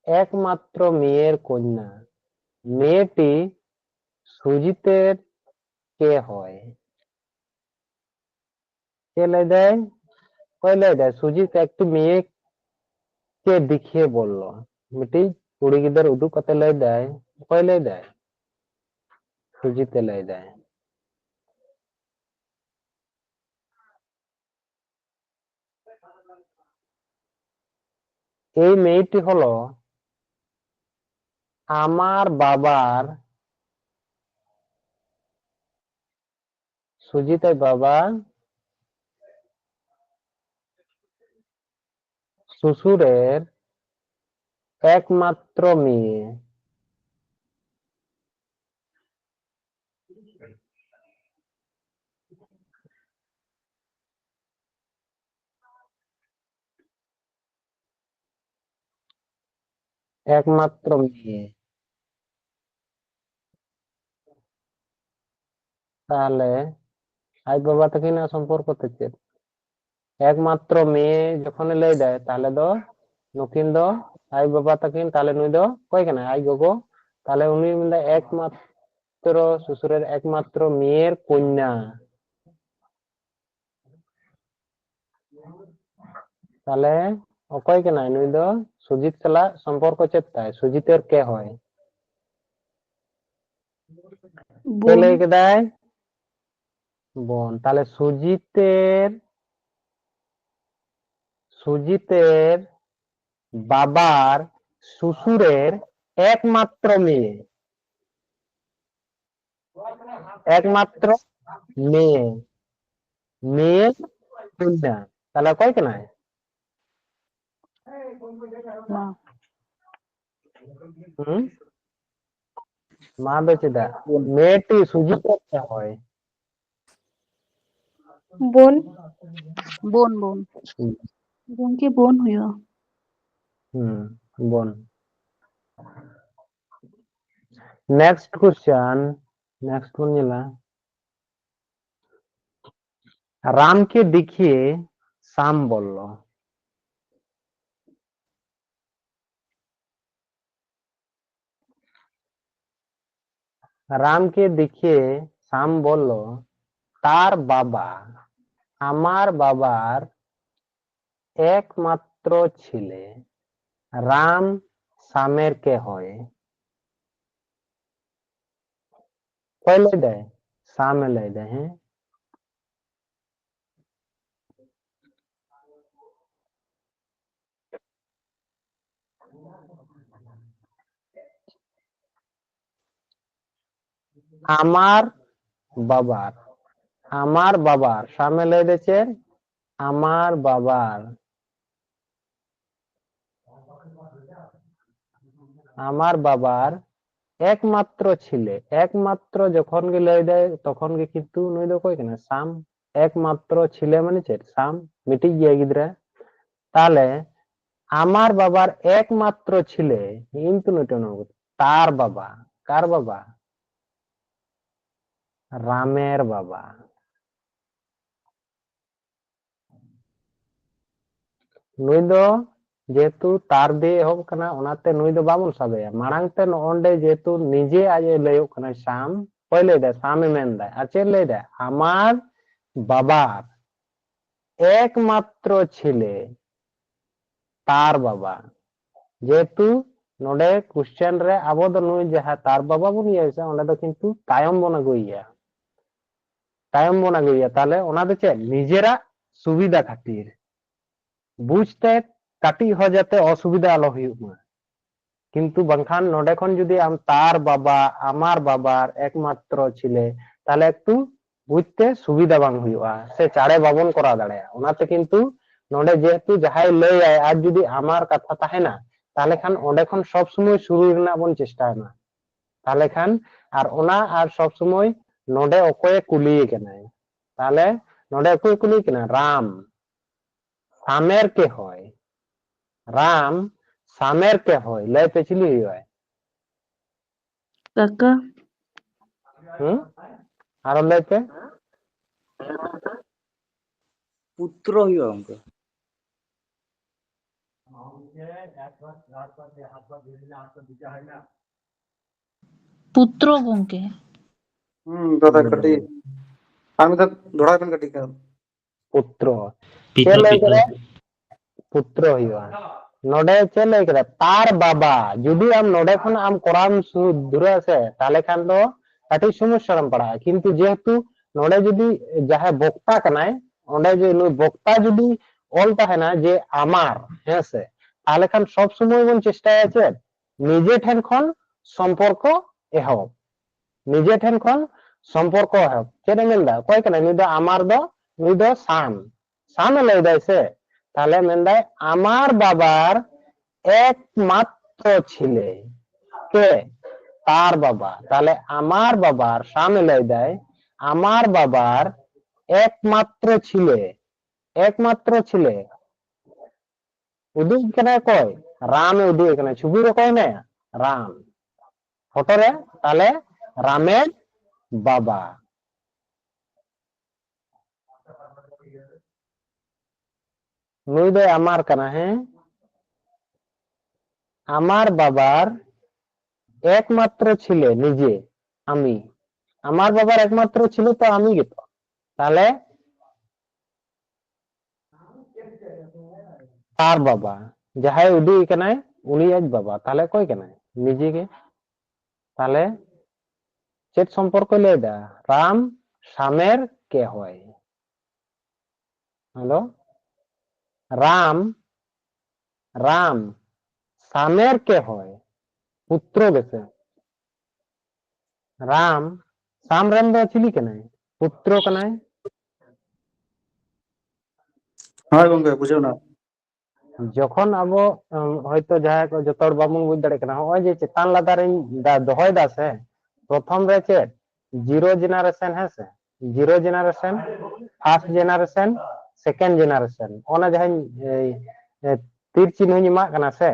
একমাত্র মেয়ের কন্যা। মেয়েটি সুজিতের কে হয়? কে ᱞᱟᱹᱭ ᱫᱟᱭ? ᱚᱠᱚᱭ ᱞᱟᱹᱭ ᱫᱟᱭ? সুজিত একটি মেয়েকে দেখিয়ে বলল। ᱢᱤᱫᱴᱤᱡ ᱠᱩᱲᱤ ᱜᱤᱫᱟᱹᱨ ᱩᱫᱩᱜ ᱠᱟᱛᱮ ᱞᱟᱹᱭ ᱫᱟᱭ᱾ ᱚᱠᱚᱭ ᱞᱟᱹᱭ ᱫᱟᱭ? সুজিᱛ ᱮ ᱞᱟᱹᱭ ᱫᱟᱭ᱾ এই মেয়েটি হলো আমার বাবার সুজিতের বাবা শ্বশুরের একমাত্র মেয়ে। একমাত্র মেয়ে। তাহলে ᱟᱡ ᱵᱟᱵᱟ ᱛᱟᱹᱠᱤᱱᱟᱜ ᱥᱚᱢᱯᱚᱨᱠᱚ ᱛᱮ ᱪᱮᱫ? ᱮᱠᱢᱟᱛᱨᱚ ᱢᱮᱭᱮ ᱡᱚᱠᱷᱚᱱᱮ ᱞᱟᱹᱭ ᱫᱟᱭ, ᱛᱟᱦᱞᱮ ᱫᱚ ᱱᱩᱠᱤᱱ ᱫᱚ ᱟᱡ ᱵᱟᱵᱟ ᱛᱟᱹᱠᱤᱱ, ᱛᱟᱦᱞᱮ ᱱᱩᱭ ᱫᱚ ᱚᱠᱚᱭ ᱠᱟᱱᱟᱭ? ᱟᱡ ᱜᱚᱜᱚ᱾ ᱛᱟᱦᱞᱮ ᱩᱱᱤ ᱢᱮᱱᱫᱟ ᱮᱠᱢᱟᱛᱨᱚ শ্বশুরের একমাত্র মেয়ের কন্যা। ᱛᱟᱦᱞᱮ ᱚᱠᱚᱭ ᱠᱟᱱᱟᱭ ᱱᱩᱭ ᱫᱚ? ᱥᱩᱡᱤᱛ ᱥᱟᱞᱟᱜ ᱥᱚᱢᱯᱚᱨᱠᱚ ᱪᱮᱫ ᱛᱟᱭ? ᱥᱩᱡᱤᱛᱮᱨ ᱠᱮ ᱦᱚᱭ? ᱪᱮᱫ ᱞᱟᱹᱭ ᱵᱳᱱ᱾ ᱠᱮᱫᱟᱭ? বোন। তাহলে সুজিতের, সুজিতের বাবার শ্বশুরের একমাত্র মেয়ে, একমাত্র মেয়ে, মেয়ের কন্যা। তাহলে ᱚᱠᱚᱭ ᱠᱟᱱᱟᱭ? ᱢᱟ᱾ ᱦᱩᱸ? ᱢᱟ ᱫᱚ ᱪᱮᱫᱟᱜ? ᱵᱳᱱ᱾ মেয়েটি সুজিতের কে হয়? বোন। বোন, বোন। হুম। বোনকে বোন ᱦᱩᱭᱩᱜᱼᱟ᱾ ᱦᱩᱸ, বোন᱾ Next question, next ᱵᱚᱱ ᱧᱮᱞᱟ᱾ রামকে দেখিয়ে শ্যাম বলল। রামকে দেখিয়ে শ্যাম বলল, তার বাবা আমার বাবার একমাত্র ছেলে। রাম শ্যামের কে হয়? ᱚᱠᱚᱭ ᱞᱟᱹᱭ ᱫᱟᱭ? ᱥᱟᱢᱮ ᱞᱟᱹᱭ ᱫᱟᱭ, ᱦᱮᱸ? আমার বাবার। ᱟᱢᱟᱨ ᱵᱟᱵᱟᱨ, ᱥᱟᱢᱮ ᱞᱟᱹᱭ ᱫᱟ ᱪᱮᱫ? ᱟᱢᱟᱨ ᱵᱟᱵᱟᱨ, ᱟᱢᱟᱨ ᱵᱟᱵᱟᱨ ᱮᱠᱢᱟᱛᱨᱚ ᱪᱷᱤᱞᱮ, ᱮᱠᱢᱟᱛᱨᱚ ᱡᱚᱠᱷᱚᱱ ᱜᱮ ᱞᱟᱹᱭ ᱫᱟᱭ ᱛᱚᱠᱷᱚᱱ ᱜᱮ ᱠᱤᱱᱛᱩ ᱱᱩᱭ ᱫᱚ ᱚᱠᱚᱭ ᱠᱟᱱᱟ? ᱥᱟᱢ᱾ ᱮᱠᱢᱟᱛᱨᱚ ᱪᱷᱤᱞᱮ ᱢᱟᱱᱮ ᱪᱮᱫ? ᱥᱟᱢ, ᱢᱤᱫᱴᱤᱡ ᱜᱮᱭᱟ ᱜᱤᱫᱽᱨᱟᱹ᱾ ᱛᱟᱦᱞᱮ ᱟᱢᱟᱨ ᱵᱟᱵᱟᱨ ᱮᱠᱢᱟᱛᱨᱚ ᱪᱷᱤᱞᱮ, ᱠᱤᱱᱛᱩ ᱱᱩᱭ ᱴᱷᱮᱱ ᱛᱟᱨ ᱵᱟᱵᱟ, ᱠᱟᱨ ᱵᱟᱵᱟ? ᱨᱟᱢᱮᱨ ᱵᱟᱵᱟ᱾ ᱱᱩᱭ ᱫᱚ ᱡᱮᱦᱮᱛᱩ ᱛᱟᱨ ᱫᱤᱭᱮ ᱮᱦᱚᱵ ᱠᱟᱱᱟ, ᱚᱱᱟᱛᱮ ᱱᱩᱭ ᱫᱚ ᱵᱟᱵᱚᱱ ᱥᱟᱵᱮᱭᱟ᱾ ᱢᱟᱲᱟᱝ ᱛᱮ ᱱᱚᱜᱼᱚᱱᱰᱮ ᱡᱮᱦᱮᱛᱩ ᱱᱤᱡᱮ ᱟᱡ ᱮ ᱞᱟᱹᱭᱚᱜ ᱠᱟᱱᱟ ᱥᱟᱢ, ᱚᱠᱚᱭ ᱞᱟᱹᱭ ᱫᱟᱭ? ᱥᱟᱢ ᱮ ᱢᱮᱱ ᱫᱟᱭ᱾ ᱟᱨ ᱪᱮᱫ ᱞᱟᱹᱭ ᱫᱟᱭ? ᱟᱢᱟᱨ ᱵᱟᱵᱟᱨ ᱮᱠᱢᱟᱛᱨᱚ ᱪᱷᱤᱞᱮ ᱛᱟᱨ ᱵᱟᱵᱟ᱾ ᱡᱮᱦᱮᱛᱩ ᱱᱚᱰᱮ question ᱨᱮ ᱟᱵᱚ ᱫᱚ ᱱᱩᱭ ᱡᱟᱦᱟᱸ ᱛᱟᱨ ᱵᱟᱵᱟ ᱵᱚᱱ ᱤᱭᱟᱹᱭᱟ ᱥᱮ, ᱚᱸᱰᱮ ᱫᱚ ᱠᱤᱱᱛᱩ ᱛᱟᱭᱚᱢ ᱵᱚᱱ ᱟᱹᱜᱩᱭᱮᱭᱟ, ᱛᱟᱭᱚᱢ ᱵᱚᱱ ᱟᱹᱜᱩᱭᱮᱭᱟ᱾ ᱛᱟᱦᱞᱮ ᱚᱱᱟ ᱫᱚ ᱪᱮᱫ? ᱱᱤᱡᱮᱨᱟᱜ ᱥᱩᱵᱤᱫᱷᱟ ᱠᱷᱟᱹᱛᱤᱨ, ᱵᱩᱡᱽᱛᱮ ᱠᱟᱹᱴᱤᱡ ᱦᱚᱸ ᱡᱟᱛᱮ ᱚᱥᱩᱵᱤᱫᱷᱟ ᱟᱞᱚ ᱦᱩᱭᱩᱜ ᱢᱟ᱾ ᱠᱤᱱᱛᱩ ᱵᱟᱝᱠᱷᱟᱱ ᱱᱚᱰᱮ ᱠᱷᱚᱱ ᱡᱩᱫᱤ ᱟᱢ ᱛᱟᱨ ᱵᱟᱵᱟ, ᱟᱢᱟᱨ ᱵᱟᱵᱟᱨ ᱮᱠᱢᱟᱛᱨᱚ ᱪᱷᱤᱞᱮ, ᱛᱟᱦᱞᱮ ᱮᱠᱴᱩ ᱵᱩᱡᱽᱛᱮ ᱥᱩᱵᱤᱫᱷᱟ ᱵᱟᱝ ᱦᱩᱭᱩᱜᱼᱟ, ᱥᱮ ᱪᱟᱬᱮ ᱵᱟᱵᱚᱱ ᱠᱚᱨᱟᱣ ᱫᱟᱲᱮᱭᱟᱜᱼᱟ᱾ ᱚᱱᱟᱛᱮ ᱠᱤᱱᱛᱩ ᱱᱚᱰᱮ ᱡᱮᱦᱮᱛᱩ ᱡᱟᱦᱟᱸᱭ ᱞᱟᱹᱭᱟᱭ ᱟᱨ ᱡᱩᱫᱤ ᱟᱢᱟᱨ ᱠᱟᱛᱷᱟ ᱛᱟᱦᱮᱱᱟ, ᱛᱟᱦᱞᱮ ᱠᱷᱟᱱ ᱚᱸᱰᱮ ᱠᱷᱚᱱ ᱥᱚᱵ ᱥᱚᱢᱚᱭ ᱥᱩᱨᱩᱭ ᱨᱮᱱᱟᱜ ᱵᱚᱱ ᱪᱮᱥᱴᱟᱭ ᱢᱟ᱾ ᱛᱟᱦᱞᱮ ᱠᱷᱟᱱ ᱟᱨ ᱚᱱᱟ ᱟᱨ ᱥᱚᱵ ᱥᱚᱢᱚᱭ ᱱᱚᱰᱮ ᱚᱠᱚᱭᱮ ᱠᱩᱞᱤᱭᱮ ᱠᱟᱱᱟᱭ? ᱛᱟᱦᱞᱮ ᱱᱚᱰᱮ ᱚᱠᱚᱭ ᱠᱩᱞᱤᱭᱮ ᱠᱟᱱᱟ? ᱨᱟᱢ᱾ ᱥᱟᱢᱮᱨ ᱠᱮ ᱦᱚᱭ, ᱨᱟᱢ ᱥᱟᱢᱮᱨ ᱠᱮ ᱦᱚᱭ, ᱞᱟᱹᱭ ᱯᱮ ᱪᱤᱞᱤ ᱦᱩᱭᱩᱜᱼᱟᱭ? ᱠᱟᱠᱟ᱾ ᱦᱩᱸ? ᱟᱨᱚ ᱞᱟᱹᱭ ᱯᱮ᱾ ᱯᱩᱛᱨᱚ ᱦᱩᱭᱩᱜᱼᱟ ᱜᱚᱝᱠᱮ᱾ ᱯᱩᱛᱨᱚ ᱜᱚᱝᱠᱮ᱾ ᱦᱩᱸ, ᱫᱟᱫᱟ ᱠᱟᱹᱴᱤᱡ, ᱟᱨ ᱢᱤᱫ ᱫᱷᱟᱣ ᱫᱚᱦᱲᱟᱭ ᱵᱮᱱ ᱠᱟᱹᱴᱤᱡ ᱠᱷᱟᱱ᱾ ᱯᱩᱛᱨᱚ᱾ ᱯᱤᱛᱚ, ᱪᱮᱫ ᱞᱟᱹᱭ ᱯᱤᱛᱚ᱾ ᱠᱮᱫᱟ? ᱯᱩᱛᱨᱚ ᱦᱩᱭᱩᱜᱼᱟ᱾ ᱱᱚᱰᱮ ᱪᱮᱫ ᱞᱟᱹᱭ ᱠᱮᱫᱟ? ᱛᱟᱨ ᱵᱟᱵᱟ᱾ ᱡᱩᱫᱤ ᱟᱢ ᱱᱚᱰᱮ ᱠᱷᱚᱱ ᱟᱢ ᱠᱚᱨᱟᱣ ᱥᱩ-, ᱫᱷᱩᱨᱟᱹᱜᱼᱟ ᱥᱮ, ᱛᱟᱦᱞᱮ ᱠᱷᱟᱱ ᱫᱚ ᱠᱟᱹᱴᱤᱡ ᱥᱚᱢᱚᱥᱥᱟ ᱨᱮᱢ ᱯᱟᱲᱟᱜᱼᱟ᱾ ᱠᱤᱱᱛᱩ ᱡᱮᱦᱮᱛᱩ ᱱᱚᱰᱮ ᱡᱩᱫᱤ ᱡᱟᱦᱟᱸᱭ ᱵᱚᱠᱛᱟ ᱠᱟᱱᱟᱭ, ᱚᱸᱰᱮ ᱡᱮ ᱱᱩᱭ ᱵᱚᱠᱛᱟ ᱡᱩᱫᱤ ᱚᱞ ᱛᱟᱦᱮᱱᱟ ᱡᱮ ᱟᱢᱟᱨ, ᱦᱮᱸ ᱥᱮ, ᱛᱟᱦᱞᱮ ᱠᱷᱟᱱ ᱥᱚᱵ ᱥᱚᱢᱚᱭ ᱵᱚᱱ ᱪᱮᱥᱴᱟᱭᱟ ᱪᱮᱫ? ᱱᱤᱡᱮ ᱴᱷᱮᱱ ᱠᱷᱚᱱ ᱥᱚᱢᱯᱚᱨᱠᱚ ᱮᱦᱚᱵ, ᱱᱤᱡᱮ ᱴᱷᱮᱱ ᱠᱷᱚᱱ ᱥᱚᱢᱯᱚᱨᱠᱚ ᱮᱦᱚᱵ᱾ ᱪᱮᱫ ᱮ ᱢᱮᱱᱫᱟ? ᱚᱠᱚᱭ ᱠᱟᱱᱟᱭ ᱱᱩᱭ ᱫᱚ? ᱟᱢᱟᱨ ᱫᱚ, ᱱᱩᱭ ᱫᱚ ᱥᱟᱢ᱾ ᱥᱟᱢ ᱮ ᱞᱟᱹᱭ ᱫᱟᱭ ᱥᱮ? ᱛᱟᱦᱞᱮ ᱢᱮᱱᱫᱟᱭ, ᱟᱢᱟᱨ ᱵᱟᱵᱟᱨ ᱮᱠᱢᱟᱛᱨᱚ ᱪᱷᱤᱞᱮ ᱠᱮ ᱛᱟᱨ ᱵᱟᱵᱟ᱾ ᱛᱟᱦᱞᱮ ᱟᱢᱟᱨ ᱵᱟᱵᱟᱨ, ᱥᱟᱢ ᱮ ᱞᱟᱹᱭ ᱫᱟᱭ, ᱟᱢᱟᱨ ᱵᱟᱵᱟᱨ ᱮᱠᱢᱟᱛᱨᱚ ᱪᱷᱤᱞᱮ, ᱮᱠᱢᱟᱛᱨᱚ ᱪᱷᱤᱞᱮ᱾ ᱩᱫᱩᱜ ᱠᱟᱱᱟᱭ ᱚᱠᱚᱭ? ᱨᱟᱢ ᱮ ᱩᱫᱩᱜ ᱮ ᱠᱟᱱᱟ᱾ ᱪᱷᱚᱵᱤ ᱨᱮ ᱚᱠᱚᱭ ᱢᱮᱱᱟᱭᱟ? ᱨᱟᱢ᱾ ᱯᱷᱳᱴᱳ ᱨᱮ ᱛᱟᱦᱞᱮ ᱨᱟᱢᱮᱨ ᱵᱟᱵᱟ᱾ ᱱᱩᱭ ᱫᱚᱭ ᱟᱢᱟᱨ ᱠᱟᱱᱟ, ᱦᱮᱸ? ᱟᱢᱟᱨ ᱵᱟᱵᱟᱨ ᱮᱠᱢᱟᱛᱨᱚ ᱪᱷᱤᱞᱮ ᱱᱤᱡᱮ, ᱟᱢᱤ᱾ ᱟᱢᱟᱨ ᱵᱟᱵᱟᱨ ᱮᱠᱢᱟᱛᱨᱚ ᱪᱷᱤᱞᱮ ᱛᱚ ᱟᱢᱤ ᱜᱮᱛᱚ᱾ ᱛᱟᱦᱞᱮ ᱛᱟᱨ ᱵᱟᱵᱟ, ᱡᱟᱦᱟᱸᱭ ᱩᱫᱩᱜ ᱮ ᱠᱟᱱᱟᱭ, ᱩᱱᱤ ᱟᱡ ᱵᱟᱵᱟ᱾ ᱛᱟᱦᱞᱮ ᱚᱠᱚᱭ ᱠᱟᱱᱟᱭ? ᱱᱤᱡᱮ ᱜᱮ᱾ ᱛᱟᱦᱞᱮ ᱪᱮᱫ ᱥᱚᱢᱯᱚᱨᱠᱚᱭ ᱞᱟᱹᱭ ᱮᱫᱟ? ᱨᱟᱢ ᱥᱟᱢᱮᱨ ᱠᱮ ᱦᱚᱭ᱾ ᱦᱮᱞᱳ, ᱨᱟᱢ, ᱨᱟᱢ ᱥᱟᱢᱮᱨ ᱠᱮ ᱦᱚᱭ, ᱯᱩᱛᱨᱚ ᱜᱮᱥᱮ᱾ ᱨᱟᱢ, ᱥᱟᱢ ᱨᱮᱱ ᱫᱚ ᱪᱤᱞᱤ ᱠᱟᱱᱟᱭ? ᱯᱩᱛᱨᱚ ᱠᱟᱱᱟᱭ᱾ ᱦᱳᱭ ᱜᱚᱝᱠᱮ, ᱵᱩᱡᱷᱟᱹᱣ ᱮᱱᱟ᱾ ᱡᱚᱠᱷᱚᱱ ᱟᱵᱚ, ᱩᱢ, ᱦᱚᱭᱛᱚ ᱡᱟᱦᱟᱸᱭ ᱠᱚ ᱡᱚᱛᱚ ᱦᱚᱲ ᱵᱟᱵᱚᱱ ᱵᱩᱡᱽ ᱫᱟᱲᱮᱭᱟᱜ ᱠᱟᱱᱟ, ᱦᱚᱸᱜᱼᱚᱭ ᱡᱮ ᱪᱮᱛᱟᱱ ᱞᱟᱛᱟᱨ ᱤᱧ ᱫᱟ-, ᱫᱚᱦᱚᱭ ᱫᱟ ᱥᱮ, ᱯᱨᱚᱛᱷᱚᱢ ᱨᱮ ᱪᱮᱫ? Zero generation, ᱦᱮᱸ ᱥᱮ? Zero generation, first generation, second generation, ᱚᱱᱟ ᱡᱟᱦᱟᱸᱧ, ᱮ, ᱮ, ᱛᱤᱨ ᱪᱤᱱᱦᱟᱹᱧ ᱮᱢᱟᱜ ᱠᱟᱱᱟ ᱥᱮ,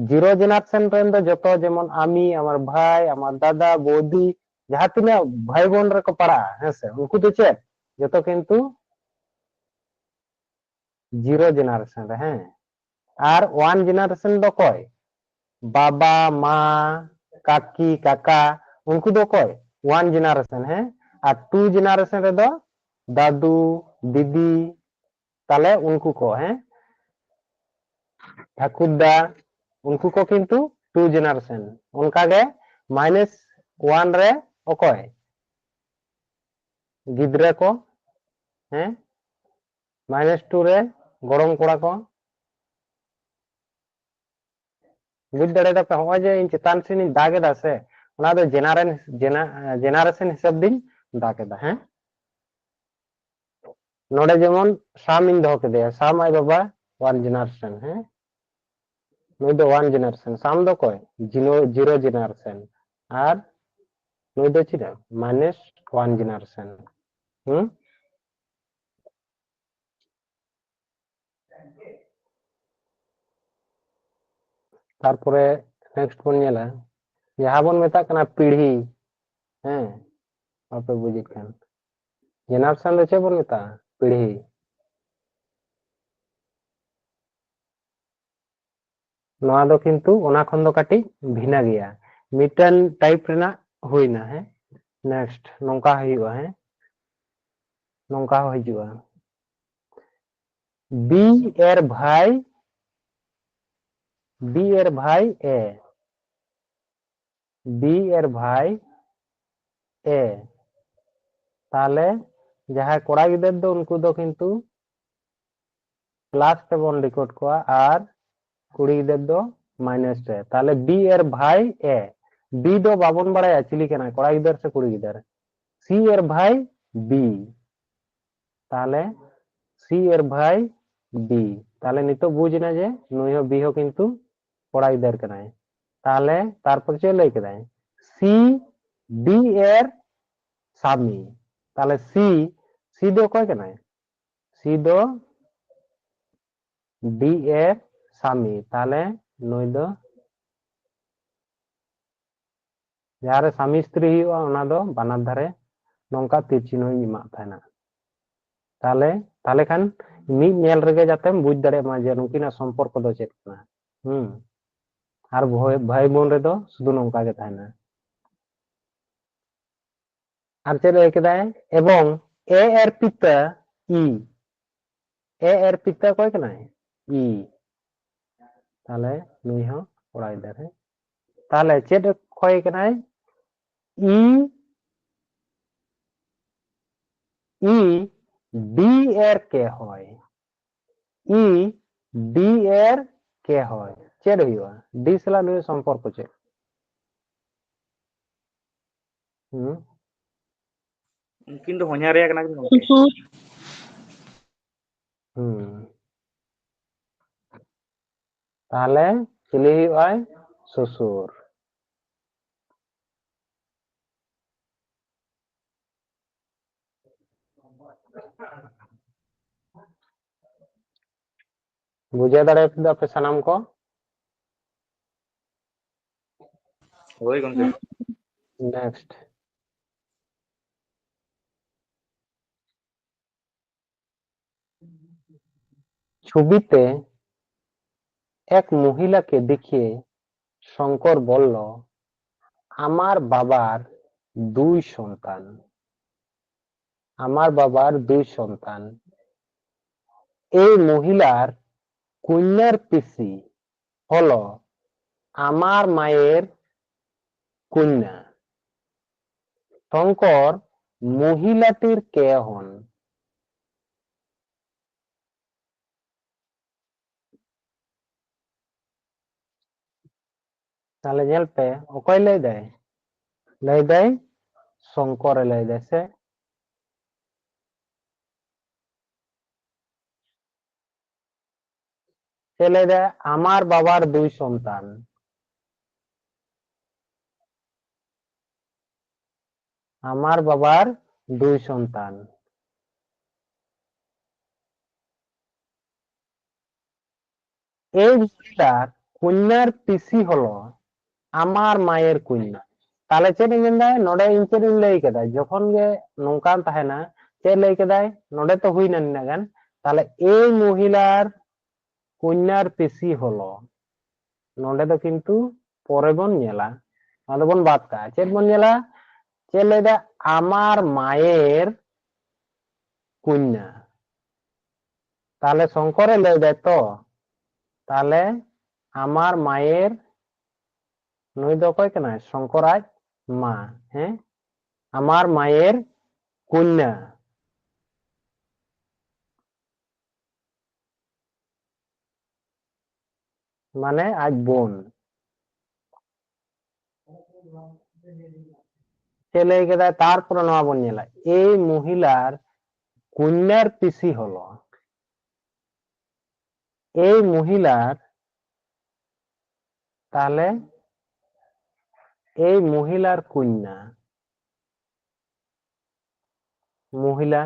zero generation ᱨᱮᱱ ᱫᱚ ᱡᱚᱛᱚ, ᱡᱮᱢᱚᱱ ᱟᱢᱤ, ᱟᱢᱟᱨ ᱵᱷᱟᱭ, ᱟᱢᱟᱨ ᱫᱟᱫᱟ, ᱵᱳᱫᱤ, ᱡᱟᱦᱟᱸ ᱛᱤᱱᱟᱹᱜ ᱵᱷᱟᱭ ᱵᱳᱱ ᱨᱮᱠᱚ ᱯᱟᱲᱟᱜᱼᱟ, ᱦᱮᱸ ᱥᱮ, ᱩᱱᱠᱩ ᱫᱚ ᱪᱮᱫ? ᱡᱚᱛᱚ ᱠᱤᱱᱛᱩ zero generation ᱨᱮ, ᱦᱮᱸ᱾ ᱟᱨ one generation ᱫᱚ ᱚᱠᱚᱭ? ᱵᱟᱵᱟ, ᱢᱟ, ᱠᱟᱠᱤ, ᱠᱟᱠᱟ, ᱩᱱᱠᱩ ᱫᱚ ᱚᱠᱚᱭ? One generation, ᱦᱮᱸ᱾ ᱟᱨ two generation ᱨᱮᱫᱚ ᱫᱟᱫᱩ, ᱫᱤᱫᱤ, ᱛᱟᱦᱞᱮ ᱩᱱᱠᱩ ᱠᱚ, ᱦᱮᱸ, ᱴᱷᱟᱹᱠᱩᱨ ᱫᱟ, ᱩᱱᱠᱩ ᱠᱚ ᱠᱤᱱᱛᱩ two generation᱾ ᱚᱱᱠᱟᱜᱮ minus one ᱨᱮ ᱚᱠᱚᱭ? ᱜᱤᱫᱽᱨᱟᱹ ᱠᱚ, ᱦᱮᱸ, minus two ᱨᱮ ᱜᱚᱲᱚᱢ ᱠᱚᱲᱟ ᱠᱚ᱾ ᱵᱩᱡᱽ ᱫᱟᱲᱮᱭᱟᱫᱟ ᱯᱮ, ᱦᱚᱸᱜᱼᱚᱭ ᱡᱮ ᱤᱧ ᱪᱮᱛᱟᱱ ᱥᱮᱱ ᱤᱧ ᱫᱟᱜ ᱮᱫᱟ ᱥᱮ, ᱚᱱᱟ ᱫᱚ generation generation ᱦᱤᱥᱟᱹᱵ ᱫᱤᱧ ᱫᱟ ᱠᱮᱫᱟ᱾ ᱦᱮᱸ, ᱱᱚᱰᱮ ᱡᱮᱢᱚᱱ ᱥᱟᱢ ᱤᱧ ᱫᱚᱦᱚ ᱠᱮᱫᱮᱭᱟ, ᱥᱟᱢ ᱟᱡ ᱵᱟᱵᱟ ᱚᱣᱟᱱ ᱡᱮᱱᱟᱨᱮᱥᱚᱱ᱾ ᱦᱮᱸ, ᱱᱩᱭ ᱫᱚ ᱚᱣᱟᱱ ᱡᱮᱱᱟᱨᱮᱥᱚᱱ᱾ ᱥᱟᱢ ᱫᱚ ᱚᱠᱚᱭ? Zero generation. ᱟᱨ ᱱᱩᱭ ᱫᱚ ᱪᱮᱫ? Minus one generation. ᱦᱩᱸ? ᱛᱟᱨᱯᱚᱨᱮ ᱱᱮᱠᱥᱴ ᱵᱚᱱ ᱧᱮᱞᱟ, ᱡᱟᱦᱟᱸ ᱵᱚᱱ ᱢᱮᱛᱟᱜ ᱠᱟᱱᱟ ᱯᱤᱲᱦᱤ᱾ ᱦᱮᱸ, ᱵᱟᱯᱮ ᱵᱩᱡᱮᱫ ᱠᱷᱟᱱ, ᱡᱮᱱᱟᱨᱮᱥᱚᱱ ᱫᱚ ᱪᱮᱫ ᱵᱚᱱ ᱢᱮᱛᱟᱜᱼᱟ? ᱯᱤᱲᱦᱤ᱾ ᱱᱚᱣᱟ ᱫᱚ ᱠᱤᱱᱛᱩ ᱚᱱᱟ ᱠᱷᱚᱱ ᱫᱚ ᱠᱟᱹᱴᱤᱡ ᱵᱷᱤᱱᱟᱹ ᱜᱮᱭᱟ, ᱢᱤᱫᱴᱮᱱ ᱴᱟᱭᱤᱯ ᱨᱮᱱᱟᱜ ᱦᱩᱭᱱᱟ᱾ ᱦᱮᱸ, ᱱᱮᱠᱥᱴ ᱱᱚᱝᱠᱟ ᱦᱩᱭᱩᱜᱼᱟ᱾ ᱦᱮᱸ, ᱱᱚᱝᱠᱟ ᱦᱚᱸ ᱦᱤᱡᱩᱜᱼᱟ, ᱵᱤ ᱮᱨ ᱵᱷᱟᱭ, ᱵᱤ ᱮᱨ ᱵᱷᱟᱭ ᱮ, ᱵᱤ ᱮᱨ ᱵᱷᱟᱭ ᱮ᱾ ᱛᱟᱦᱞᱮ ᱡᱟᱦᱟᱸᱭ ᱠᱚᱲᱟ ᱜᱤᱫᱟᱹᱨ ᱫᱚ ᱩᱱᱠᱩ ᱫᱚ ᱠᱤᱱᱛᱩ ᱯᱞᱟᱥ ᱛᱮᱵᱚᱱ ᱰᱤᱠᱳᱰ ᱠᱚᱣᱟ ᱟᱨ ᱠᱩᱲᱤ ᱜᱤᱫᱟᱹᱨ ᱫᱚ ᱢᱟᱭᱱᱟᱥ ᱨᱮ᱾ ᱛᱟᱦᱞᱮ ᱵᱤ ᱮᱨ ᱵᱷᱟᱭ ᱮ, ᱵᱤ ᱫᱚ ᱵᱟᱵᱚᱱ ᱵᱟᱲᱟᱭᱟ ᱪᱤᱞᱤ ᱠᱟᱱᱟᱭ, ᱠᱚᱲᱟ ᱜᱤᱫᱟᱹᱨ ᱥᱮ ᱠᱩᱲᱤ ᱜᱤᱫᱟᱹᱨ᱾ ᱥᱤ ᱮᱨ ᱵᱷᱟᱭ ᱵᱤ, ᱛᱟᱦᱞᱮ ᱥᱤ ᱮᱨ ᱵᱷᱟᱭ ᱵᱤ᱾ ᱛᱟᱦᱞᱮ ᱱᱤᱛᱚᱜ ᱵᱩᱡᱽ ᱮᱱᱟ ᱡᱮ ᱱᱩᱭ ᱦᱚᱸ ᱵᱤ ᱦᱚᱸ ᱠᱤᱱᱛᱩ ᱠᱚᱲᱟ ᱜᱤᱫᱟᱹᱨ ᱠᱟᱱᱟᱭ᱾ ᱛᱟᱦᱞᱮ ᱛᱟᱨᱯᱚᱨ ᱪᱮᱫ ᱞᱟᱹᱭ ᱠᱮᱫᱟᱭ? ᱥᱤ ᱵᱤ ᱮᱨ ᱥᱟᱢᱤ᱾ ᱛᱟᱦᱞᱮ ᱥᱤ, ᱥᱤ ᱫᱚ ᱚᱠᱚᱭ ᱠᱟᱱᱟᱭ? ᱥᱤ ᱫᱚ ᱵᱤ ᱮᱨ ᱥᱟᱢᱤ᱾ ᱛᱟᱦᱞᱮ ᱱᱩᱭ ᱫᱚ ᱡᱟᱦᱟᱸ ᱨᱮ ᱥᱟᱢᱤ ᱥᱛᱨᱤ ᱦᱩᱭᱩᱜᱼᱟ, ᱚᱱᱟ ᱫᱚ ᱵᱟᱱᱟᱨ ᱫᱷᱟᱨᱮ ᱱᱚᱝᱠᱟ ᱛᱤᱨ ᱪᱤᱱᱦᱟᱹᱧ ᱮᱢᱟᱜ ᱛᱟᱦᱮᱱᱟ᱾ ᱛᱟᱦᱞᱮ, ᱛᱟᱦᱞᱮ ᱠᱷᱟᱱ ᱢᱤᱫ ᱧᱮᱞ ᱨᱮᱜᱮ ᱡᱟᱛᱮᱢ ᱵᱩᱡᱽ ᱫᱟᱲᱮᱭᱟᱜ ᱢᱟ ᱡᱮ ᱱᱩᱠᱤᱱᱟᱜ ᱥᱚᱢᱯᱚᱨᱠᱚ ᱫᱚ ᱪᱮᱫ ᱠᱟᱱᱟ᱾ ᱦᱩᱸ, ᱟᱨ ᱵᱷᱟᱹᱭ, ᱵᱷᱟᱹᱭ ᱵᱳᱱ ᱨᱮᱫᱚ ᱥᱩᱫᱷᱩ ᱱᱚᱝᱠᱟ ᱜᱮ ᱛᱟᱦᱮᱱᱟ᱾ ᱟᱨ ᱪᱮᱫ ᱮ ᱠᱮᱫᱟᱭ? ᱮᱵᱚᱝ ᱮ ᱮᱨ ᱯᱤᱛᱟᱹ ᱤ, ᱮ ᱮᱨ ᱯᱤᱛᱟᱹ ᱚᱠᱚᱭ ᱠᱟᱱᱟᱭ? ᱤ᱾ ᱛᱟᱦᱞᱮ ᱱᱩᱭ ᱦᱚᱸ ᱠᱚᱲᱟ ᱜᱤᱫᱟᱹᱨ᱾ ᱦᱮᱸ, ᱛᱟᱦᱞᱮ ᱪᱮᱫ ᱚᱠᱚᱭ ᱠᱟᱱᱟᱭ? ᱤ, ᱤ ᱰᱤ ᱮᱨ ᱠᱮ ᱦᱚᱭ, ᱤ ᱰᱤ ᱮᱨ ᱠᱮ ᱦᱚᱭ᱾ ᱪᱮᱫ ᱦᱩᱭᱩᱜᱼᱟ? ᱰᱤ ᱥᱟᱞᱟᱜ ᱱᱩᱭ ᱥᱚᱢᱯᱚᱨᱠᱚ ᱪᱮᱫ? ᱦᱩᱸ᱾ ᱩᱱᱠᱤᱱ ᱫᱚ ᱦᱚᱧᱦᱟᱨ ᱮᱭᱟ ᱠᱟᱱᱟ ᱠᱤᱱ ᱜᱚᱢᱠᱮ᱾ ᱦᱩᱸ᱾ ᱛᱟᱦᱞᱮ ᱪᱤᱞᱤ ᱦᱩᱭᱩᱜᱼᱟᱭ? ᱥᱩᱥᱩᱨ᱾ ᱵᱩᱡᱷᱟᱹᱣ ᱫᱟᱲᱮᱭᱟᱫᱟ ᱯᱮ ᱥᱟᱱᱟᱢ ᱠᱚ? ᱦᱳᱭ ᱜᱚᱢᱠᱮ᱾ Next. ছবিতে এক মহিলাকে দেখিয়ে শঙ্কর বলল, "আমার বাবার দুই সন্তান, আমার বাবার দুই সন্তান।" এই মহিলার কন্যার পিসি হলো আমার মায়ের কন্যা। শঙ্কর মহিলাটির কে হন? তাহলে ᱧᱮᱞ ᱯᱮ, ᱚᱠᱚᱭ ᱞᱟᱹᱭ ᱫᱟᱭ? ᱞᱟᱹᱭ ᱫᱟᱭ ᱥᱚᱝᱠᱚᱨᱮ ᱞᱟᱹᱭ ᱫᱟᱭ ᱥᱮ? ᱪᱮᱫ ᱞᱟᱹᱭ ᱫᱟᱭ? আমার বাবার দুই সন্তান। আমার বাবার দুই সন্তান। এই মহিলার কন্যার পিসি হলো আমার মায়ের কন্যা। তাহলে ᱪᱮᱫ ᱤᱧ ᱢᱮᱱᱫᱟ? ᱱᱚᱰᱮ ᱤᱧ ᱪᱮᱫ ᱤᱧ ᱞᱟᱹᱭ ᱠᱮᱫᱟ? ᱡᱚᱠᱷᱚᱱ ᱜᱮ ᱱᱚᱝᱠᱟᱱ ᱛᱟᱦᱮᱱᱟ, ᱪᱮᱫ ᱞᱟᱹᱭ ᱠᱮᱫᱟᱭ? ᱱᱚᱰᱮ ᱛᱚ ᱦᱩᱭᱱᱟ ᱱᱤᱱᱟᱹᱜ ᱜᱟᱱ᱾ ᱛᱟᱦᱞᱮ ᱮᱭ ᱢᱚᱦᱤᱞᱟᱨ ᱠᱚᱱᱭᱟᱨ ᱯᱤᱥᱤ ᱦᱚᱞᱚ, ᱱᱚᱰᱮ ᱫᱚ ᱠᱤᱱᱛᱩ ᱯᱚᱨᱮ ᱵᱚᱱ ᱧᱮᱞᱟ, ᱱᱚᱣᱟ ᱫᱚᱵᱚᱱ ᱵᱟᱫ ᱠᱟᱜᱼᱟ᱾ ᱪᱮᱫ ᱵᱚᱱ ᱧᱮᱞᱟ? ᱪᱮᱫ ᱞᱟᱹᱭᱫᱟ? আমার মায়ের কন্যা। ᱛᱟᱦᱞᱮ ᱥᱚᱝᱠᱚᱨᱮ ᱞᱟᱹᱭ ᱫᱟᱭ ᱛᱚ, ᱛᱟᱦᱞᱮ আমার মায়ের, ᱱᱩᱭ ᱫᱚ ᱚᱠᱚᱭ ᱠᱟᱱᱟᱭ? ᱥᱚᱝᱠᱚᱨ ᱟᱡ ᱢᱟ, ᱦᱮᱸ? আমার মায়ের কন্যা, ᱢᱟᱱᱮ ᱟᱡ ᱵᱳᱱ᱾ ᱪᱮᱫ ᱞᱟᱹᱭ ᱠᱮᱫᱟᱭ? ᱛᱟᱨᱯᱚᱨᱮ ᱱᱚᱣᱟ ᱵᱚᱱ ᱧᱮᱞᱟ, ᱮᱭ ᱢᱚᱦᱤᱞᱟᱨ ᱠᱚᱧᱟᱨ ᱯᱤᱥᱤ ᱦᱚᱞᱚ, ᱮᱭ ᱢᱚᱦᱤᱞᱟᱨ, ᱛᱟᱦᱞᱮ ᱮᱭ ᱢᱚᱦᱤᱞᱟᱨ ᱠᱚᱧᱟ, ᱢᱚᱦᱤᱞᱟ,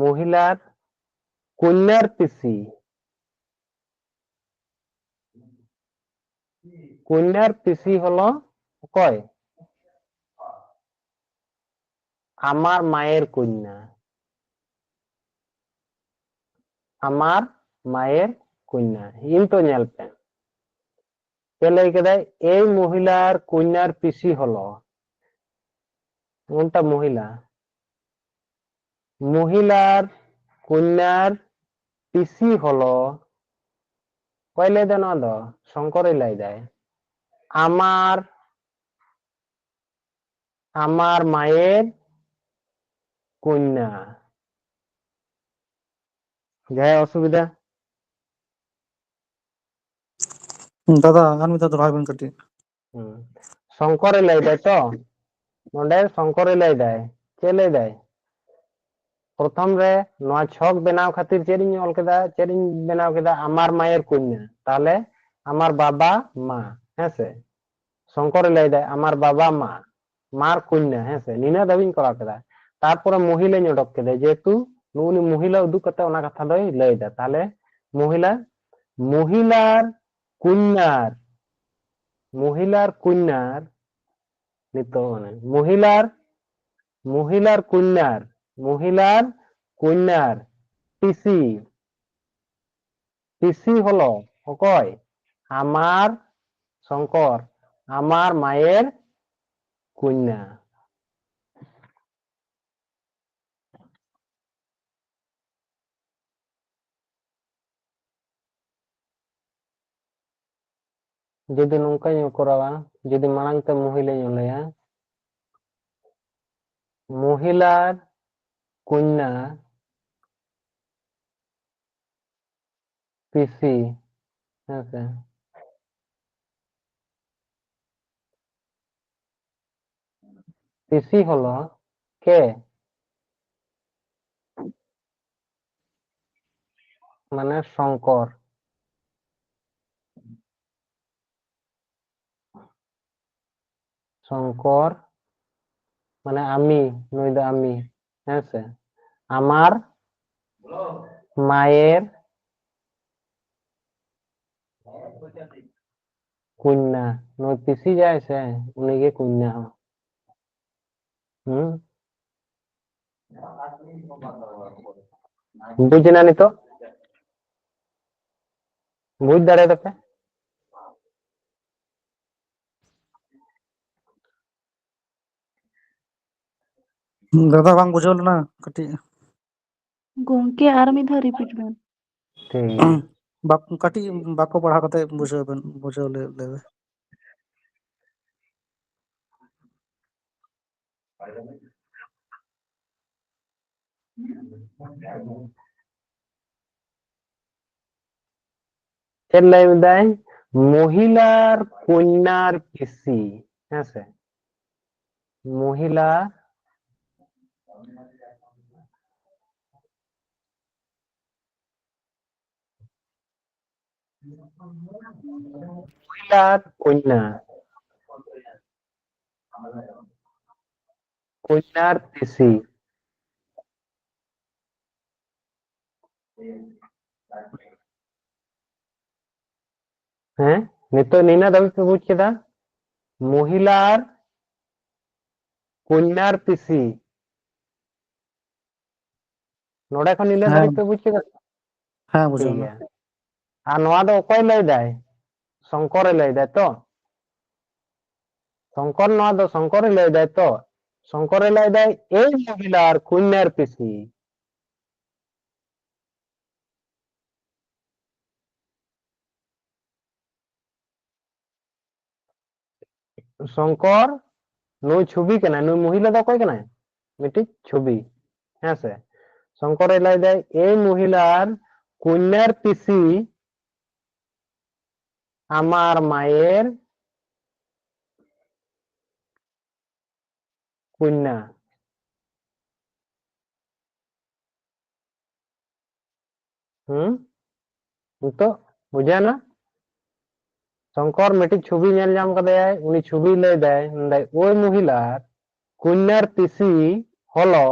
ᱢᱚᱦᱤᱞᱟর কন্যার পিসি, কন্যার পিসি হলো ᱚᱠᱚᱭ? আমার মায়ের কন্যা, আমার মায়ের কন্যা। ᱤᱧ ᱛᱚ ᱧᱮᱞ ᱯᱮ, ᱪᱮᱫ ᱞᱟᱹᱭ ᱠᱮᱫᱟᱭ? এই মহিলার কন্যার পিসি হলো, কোনটা মহিলা? মহিলার কন্যার পিসি হলো, ᱚᱠᱚᱭ ᱞᱟᱹᱭ ᱫᱟ ᱱᱚᱣᱟ ᱫᱚ? ᱥᱚᱝᱠᱚᱨᱮ ᱞᱟᱹᱭ ᱫᱟᱭ, আমার, আমার মায়ের কন্যা। ᱡᱟᱦᱟᱸᱭ ᱚᱥᱩᱵᱤᱫᱷᱟ? ᱫᱟᱫᱟ, ᱟᱨ ᱢᱤᱫ ᱫᱷᱟᱣ ᱫᱚᱦᱲᱟᱭ ᱵᱮᱱ ᱠᱟᱹᱴᱤᱡ᱾ ᱦᱩᱸ᱾ ᱥᱚᱝᱠᱚᱨᱮ ᱞᱟᱹᱭ ᱫᱟᱭ ᱛᱚ, ᱱᱚᱰᱮ ᱥᱚᱝᱠᱚᱨᱮ ᱞᱟᱹᱭ ᱫᱟᱭ᱾ ᱪᱮᱫ ᱞᱟᱹᱭ ᱫᱟᱭ? ᱯᱨᱚᱛᱷᱚᱢ ᱨᱮ ᱱᱚᱣᱟ ᱪᱷᱚᱠ ᱵᱮᱱᱟᱣ ᱠᱷᱟᱹᱛᱤᱨ ᱪᱮᱫ ᱤᱧ ᱚᱞ ᱠᱮᱫᱟ? ᱪᱮᱫ ᱤᱧ ᱵᱮᱱᱟᱣ ᱠᱮᱫᱟ? আমার মায়ের কন্যা, ᱛᱟᱦᱞᱮ আমার বাবা মা, ᱦᱮᱸ ᱥᱮ? ᱥᱚᱝᱠᱚᱨᱮ ᱞᱟᱹᱭ ᱫᱟᱭ, আমার বাবা মা, মার কন্যা, ᱦᱮᱸ ᱥᱮ? ᱱᱤᱱᱟᱹᱜ ᱫᱷᱟᱹᱵᱤᱡ ᱤᱧ ᱠᱚᱨᱟᱣ ᱠᱮᱫᱟ᱾ ᱛᱟᱨᱯᱚᱨᱮ ᱢᱚᱦᱤᱞᱟᱧ ᱚᱰᱚᱠ ᱠᱮᱫᱟ, ᱡᱮᱦᱮᱛᱩ ᱱᱩᱜᱼᱩ ᱱᱩᱭ ᱢᱚᱦᱤᱞᱟ ᱩᱫᱩᱜ ᱠᱟᱛᱮ ᱚᱱᱟ ᱠᱟᱛᱷᱟ ᱫᱚᱭ ᱞᱟᱹᱭ ᱫᱟ᱾ ᱛᱟᱦᱞᱮ ᱢᱚᱦᱤᱞᱟ, মহিলার কন্যার, মহিলার কন্যার, ᱱᱤᱛᱚᱜ ᱢᱟᱱᱮ ᱢᱚᱦᱤᱞᱟᱨ, মহিলার কন্যার, মহিলার কন্যার পিসি, পিসি হলো ᱚᱠᱚᱭ? আমার, শঙ্কর, আমার মায়ের কন্যা। ᱡᱩᱫᱤ ᱱᱚᱝᱠᱟᱧ ᱠᱚᱨᱟᱣᱟ, ᱡᱩᱫᱤ ᱢᱟᱲᱟᱝ ᱛᱮ ᱢᱚᱦᱤᱞᱟᱧ ᱚᱞᱟᱭᱟ, ᱢᱚᱦᱤᱞᱟᱨ ᱠᱚᱱᱭᱟ ᱯᱤᱥᱤ, ᱦᱮᱸ ᱥᱮ? পিসি হলো কে? মানে শঙ্কর। শঙ্কর মানে আমি, নুᱭ ᱫᱚ ᱟᱢᱤ, ᱦᱮᱸ ᱥᱮ? ᱟᱢᱟᱨ ᱢᱟᱭᱮᱨ ᱠᱚᱱᱭᱟ, ᱱᱩᱭ ᱯᱤᱥᱤ ᱡᱟᱭ ᱥᱮ, ᱩᱱᱤᱜᱮ ᱠᱚᱱᱭᱟ ᱦᱚᱸ᱾ ᱦᱩᱸ? ᱵᱩᱡᱽ ᱮᱱᱟ ᱱᱤᱛᱚᱜ? ᱵᱩᱡᱽ ᱫᱟᱲᱮᱭᱟᱫᱟᱯᱮ? ᱫᱟᱫᱟ, ᱵᱟᱝ ᱵᱩᱡᱷᱟᱹᱣ ᱞᱮᱱᱟ ᱠᱟᱹᱴᱤᱡ᱾ ᱜᱚᱝᱠᱮ, ᱟᱨ ᱢᱤᱫ ᱫᱷᱟᱣ ᱨᱤᱯᱤᱴ ᱵᱮᱱ᱾ ᱴᱷᱤᱠ ᱜᱮᱭᱟ᱾ ᱵᱟᱠ-, ᱠᱟᱹᱴᱤᱡ ᱵᱟᱠᱚ ᱯᱟᱲᱦᱟᱣ ᱠᱟᱛᱮ ᱵᱩᱡᱷᱟᱹᱣ ᱵᱮᱱ, ᱵᱩᱡᱷᱟᱹᱣ ᱞᱮ, ᱞᱮ ᱵᱮᱱ᱾ ᱪᱮᱫ ᱞᱟᱹᱭ ᱢᱮᱫᱟᱭ? ᱢᱚᱦᱤᱞᱟᱨ ᱠᱚᱱᱭᱟᱨ ᱯᱤᱥᱤ, ᱦᱮᱸ ᱥᱮ? ᱢᱚᱦᱤᱞᱟ ᱢᱚᱦᱤᱞᱟᱨ ᱠᱚᱱᱭᱟ, ᱠᱚᱱᱭᱟᱨ ᱯᱤᱥᱤ᱾ ᱦᱮᱸ, ᱱᱤᱛᱚᱜ ᱱᱤᱱᱟᱹᱜ ᱫᱷᱟᱹᱵᱤᱡ ᱯᱮ ᱵᱩᱡᱽ ᱠᱮᱫᱟ? ᱢᱚᱦᱤᱞᱟᱨ ᱠᱚᱱᱭᱟᱨ ᱯᱤᱥᱤ᱾ ᱱᱚᱰᱮ ᱠᱷᱚᱱ ᱱᱤᱱᱟᱹᱜ ᱦᱮᱸ᱾ ᱫᱷᱟᱹᱵᱤᱡ ᱯᱮ ᱵᱩᱡᱽ ᱠᱮᱫᱟ? ᱦᱮᱸ, ᱵᱩᱡᱷᱟᱹᱣ ᱴᱷᱤᱠ ᱮᱱᱟ᱾ ᱜᱮᱭᱟ᱾ ᱟᱨ ᱱᱚᱣᱟ ᱫᱚ ᱚᱠᱚᱭ ᱞᱟᱹᱭ ᱫᱟᱭ? ᱥᱚᱝᱠᱚᱨᱮ ᱞᱟᱹᱭ ᱫᱟᱭ ᱛᱚ? ᱥᱚᱝᱠᱚᱨ, ᱱᱚᱣᱟ ᱫᱚ ᱥᱚᱝᱠᱚᱨᱮ ᱞᱟᱹᱭ ᱫᱟᱭ ᱛᱚ? ᱥᱚᱝᱠᱚᱨᱮ ᱞᱟᱹᱭ ᱫᱟᱭ, ᱮᱭ ᱢᱚᱦᱤᱞᱟᱨ ᱠᱚᱱᱭᱟᱨ ᱯᱤᱥᱤ᱾ ᱥᱚᱝᱠᱚᱨ, ᱱᱩᱭ ᱪᱷᱚᱵᱤ ᱠᱟᱱᱟᱭ, ᱱᱩᱭ ᱢᱚᱦᱤᱞᱟ ᱫᱚ ᱚᱠᱚᱭ ᱠᱟᱱᱟᱭ? ᱢᱤᱫᱴᱤᱡ ᱪᱷᱚᱵᱤ, ᱦᱮᱸ ᱥᱮ? ᱥᱚᱝᱠᱚᱨᱮ ᱞᱟᱹᱭ ᱫᱟᱭ, ᱮᱭ ᱢᱚᱦᱤᱞᱟᱨ ᱠᱚᱱᱭᱟᱨ ᱯᱤᱥᱤ, ᱟᱢᱟᱨ ᱢᱟᱭᱮᱨ ᱠᱚᱱᱭᱟ᱾ ᱦᱩᱸ? ᱱᱤᱛᱚᱜ ᱵᱩᱡᱷᱟᱹᱣᱱᱟ? ᱥᱚᱝᱠᱚᱨ ᱢᱤᱫᱴᱤᱡ ᱪᱷᱚᱵᱤ ᱧᱮᱞ ᱧᱟᱢ ᱠᱟᱫᱟᱭ, ᱩᱱᱤ ᱪᱷᱚᱵᱤ ᱞᱟᱹᱭ ᱫᱟᱭ, ᱢᱮᱱᱫᱟᱭ, "ᱳᱭ ᱢᱚᱦᱤᱞᱟᱨ ᱠᱚᱱᱭᱟᱨ ᱯᱤᱥᱤ ᱦᱚᱞᱚ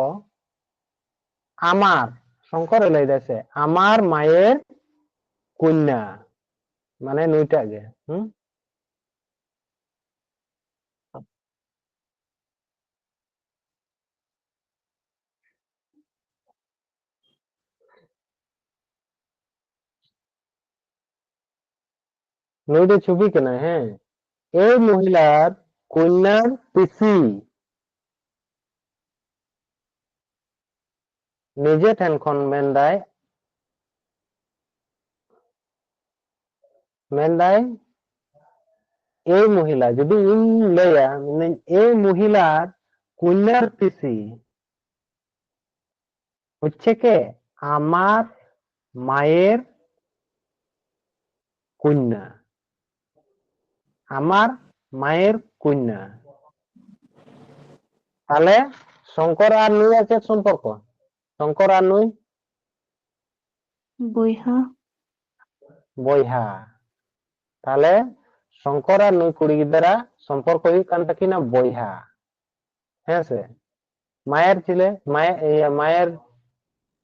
ᱟᱢᱟᱨ", ᱥᱚᱝᱠᱚᱨᱮ ᱞᱟᱹᱭ ᱫᱟᱭ ᱥᱮ, "ᱟᱢᱟᱨ ᱢᱟᱭᱮᱨ ᱠᱚᱱᱭᱟ", ᱢᱟᱱᱮ ᱱᱩᱭᱴᱟᱜ ᱜᱮ᱾ ᱦᱩᱸ? ᱱᱩᱭ ᱫᱚ ᱪᱷᱚᱵᱤ ᱠᱟᱱᱟᱭ, ᱦᱮᱸ᱾ ᱮᱭ ᱢᱚᱦᱤᱞᱟᱨ ᱠᱚᱱᱭᱟᱨ ᱯᱤᱥᱤ ᱱᱤᱡᱮ ᱴᱷᱮᱱ ᱠᱷᱚᱱ ᱢᱮᱱᱫᱟᱭ, ᱢᱮᱱᱫᱟᱭ, ᱮᱭ ᱢᱚᱦᱤᱞᱟ, ᱡᱩᱫᱤ ᱤᱧ ᱞᱟᱹᱭᱟ, ᱢᱮᱱᱫᱟᱹᱧ, ᱮᱭ ᱢᱚᱦᱤᱞᱟᱨ ᱠᱚᱱᱭᱟᱨ ᱯᱤᱥᱤ, ᱦᱚᱪᱪᱷᱮ ᱠᱮ ᱟᱢᱟᱨ ᱢᱟᱭᱮᱨ ᱠᱚᱱᱭᱟ, ᱟᱢᱟᱨ ᱢᱟᱭᱮᱨ ᱠᱚᱱᱭᱟ᱾ ᱛᱟᱦᱞᱮ ᱥᱚᱝᱠᱚᱨ ᱟᱨ ᱱᱩᱭᱟᱜ ᱪᱮᱫ ᱥᱚᱢᱯᱚᱨᱠᱚ? ᱥᱚᱝᱠᱚᱨ ᱟᱨ ᱱᱩᱭ? ᱵᱚᱭᱦᱟ᱾ ᱵᱚᱭᱦᱟ᱾ ᱛᱟᱦᱞᱮ ᱥᱚᱝᱠᱚᱨ ᱟᱨ ᱱᱩᱭ ᱠᱩᱲᱤ ᱜᱤᱫᱽᱨᱟᱹ ᱥᱚᱢᱯᱚᱨᱠᱚ ᱦᱩᱭᱩᱜ ᱠᱟᱱ ᱛᱟᱹᱠᱤᱱᱟ ᱵᱚᱭᱦᱟ᱾ ᱦᱮᱸ ᱥᱮ? ᱢᱟᱭᱮᱨ ᱪᱤᱞᱮ? ᱢᱟᱭᱮ-, ᱤᱭᱟᱹ, ᱢᱟᱭᱮᱨ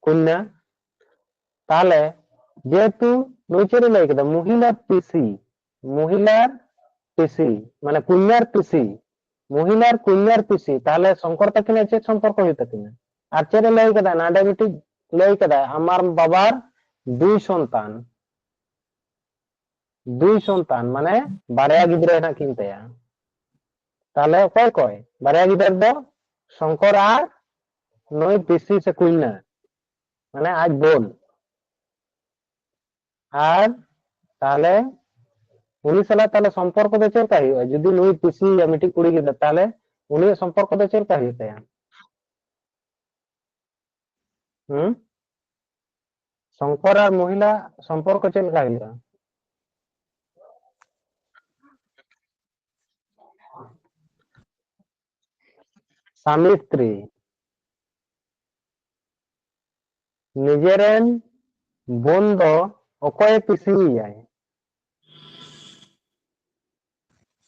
ᱠᱚᱱᱭᱟ᱾ ᱛᱟᱦᱞᱮ ᱡᱮᱦᱮᱛᱩ ᱱᱩᱭ ᱪᱮᱫ ᱮ ᱞᱟᱹᱭ ᱠᱮᱫᱟ? ᱢᱚᱦᱤᱞᱟᱨ ᱯᱤᱥᱤ, ᱢᱚᱦᱤᱞᱟᱨ ᱯᱤᱥᱤ, ᱢᱟᱱᱮ ᱠᱚᱱᱭᱟᱨ ᱯᱤᱥᱤ, ᱢᱚᱦᱤᱞᱟᱨ ᱠᱚᱱᱭᱟᱨ ᱯᱤᱥᱤ, ᱛᱟᱦᱞᱮ ᱥᱚᱝᱠᱚᱨ ᱛᱟᱹᱠᱤᱱᱟᱜ ᱪᱮᱫ ᱥᱚᱢᱯᱚᱨᱠᱚ ᱦᱩᱭᱩᱜ ᱛᱟᱹᱠᱤᱱᱟ? ᱟᱨ ᱪᱮᱫ ᱮ ᱞᱟᱹᱭ ᱠᱟᱫᱟ? ᱱᱟᱰᱮ ᱢᱤᱫᱴᱤᱡ ᱞᱟᱹᱭ ᱠᱟᱫᱟ, "ᱟᱢᱟᱨ ᱵᱟᱵᱟᱨ ᱫᱩᱭ ᱥᱚᱱᱛᱟᱱ", ᱫᱩᱭ ᱥᱚᱱᱛᱟᱱ, ᱢᱟᱱᱮ ᱵᱟᱨᱭᱟ ᱜᱤᱫᱽᱨᱟᱹ ᱦᱮᱱᱟᱜ ᱠᱤᱱ ᱛᱟᱭᱟ᱾ ᱛᱟᱦᱞᱮ ᱚᱠᱚᱭ ᱚᱠᱚᱭ? ᱵᱟᱨᱭᱟ ᱜᱤᱫᱽᱨᱟᱹ ᱫᱚ ᱥᱚᱝᱠᱚᱨ ᱟᱨ ᱱᱩᱭ ᱯᱤᱥᱤ ᱥᱮ ᱠᱚᱱᱭᱟ, ᱢᱟᱱᱮ ᱟᱡ ᱵᱳᱱ᱾ ᱟᱨ ᱛᱟᱦᱞᱮ ᱩᱱᱤ ᱥᱟᱞᱟᱜ ᱛᱟᱦᱞᱮ ᱥᱚᱢᱯᱚᱨᱠᱚ ᱫᱚ ᱪᱮᱫ ᱞᱮᱠᱟ ᱦᱩᱭᱩᱜᱼᱟ? ᱡᱩᱫᱤ ᱱᱩᱭ ᱯᱤᱥᱤᱭᱟ ᱢᱤᱫᱴᱤᱡ ᱠᱩᱲᱤ ᱜᱤᱫᱽᱨᱟᱹ, ᱛᱟᱦᱞᱮ ᱩᱱᱤᱭᱟᱜ ᱥᱚᱢᱯᱚᱨᱠᱚ ᱫᱚ ᱪᱮᱫ ᱞᱮᱠᱟ ᱦᱩᱭᱩᱜ ᱛᱟᱭᱟ? ᱦᱩᱸ? ᱥᱚᱝᱠᱚᱨ ᱟᱨ ᱢᱚᱦᱤᱞᱟ ᱥᱚᱢᱯᱚᱨᱠᱚ ᱪᱮᱫ ᱞᱮᱠᱟ ᱦᱩᱭᱩᱜᱼᱟ? ᱥᱟᱢᱤ ᱥᱛᱨᱤ᱾ ᱱᱤᱡᱮᱨᱮᱱ ᱵᱳᱱ ᱫᱚ ᱚᱠᱚᱭᱮ ᱯᱤᱥᱤᱭᱮᱭᱟᱭ?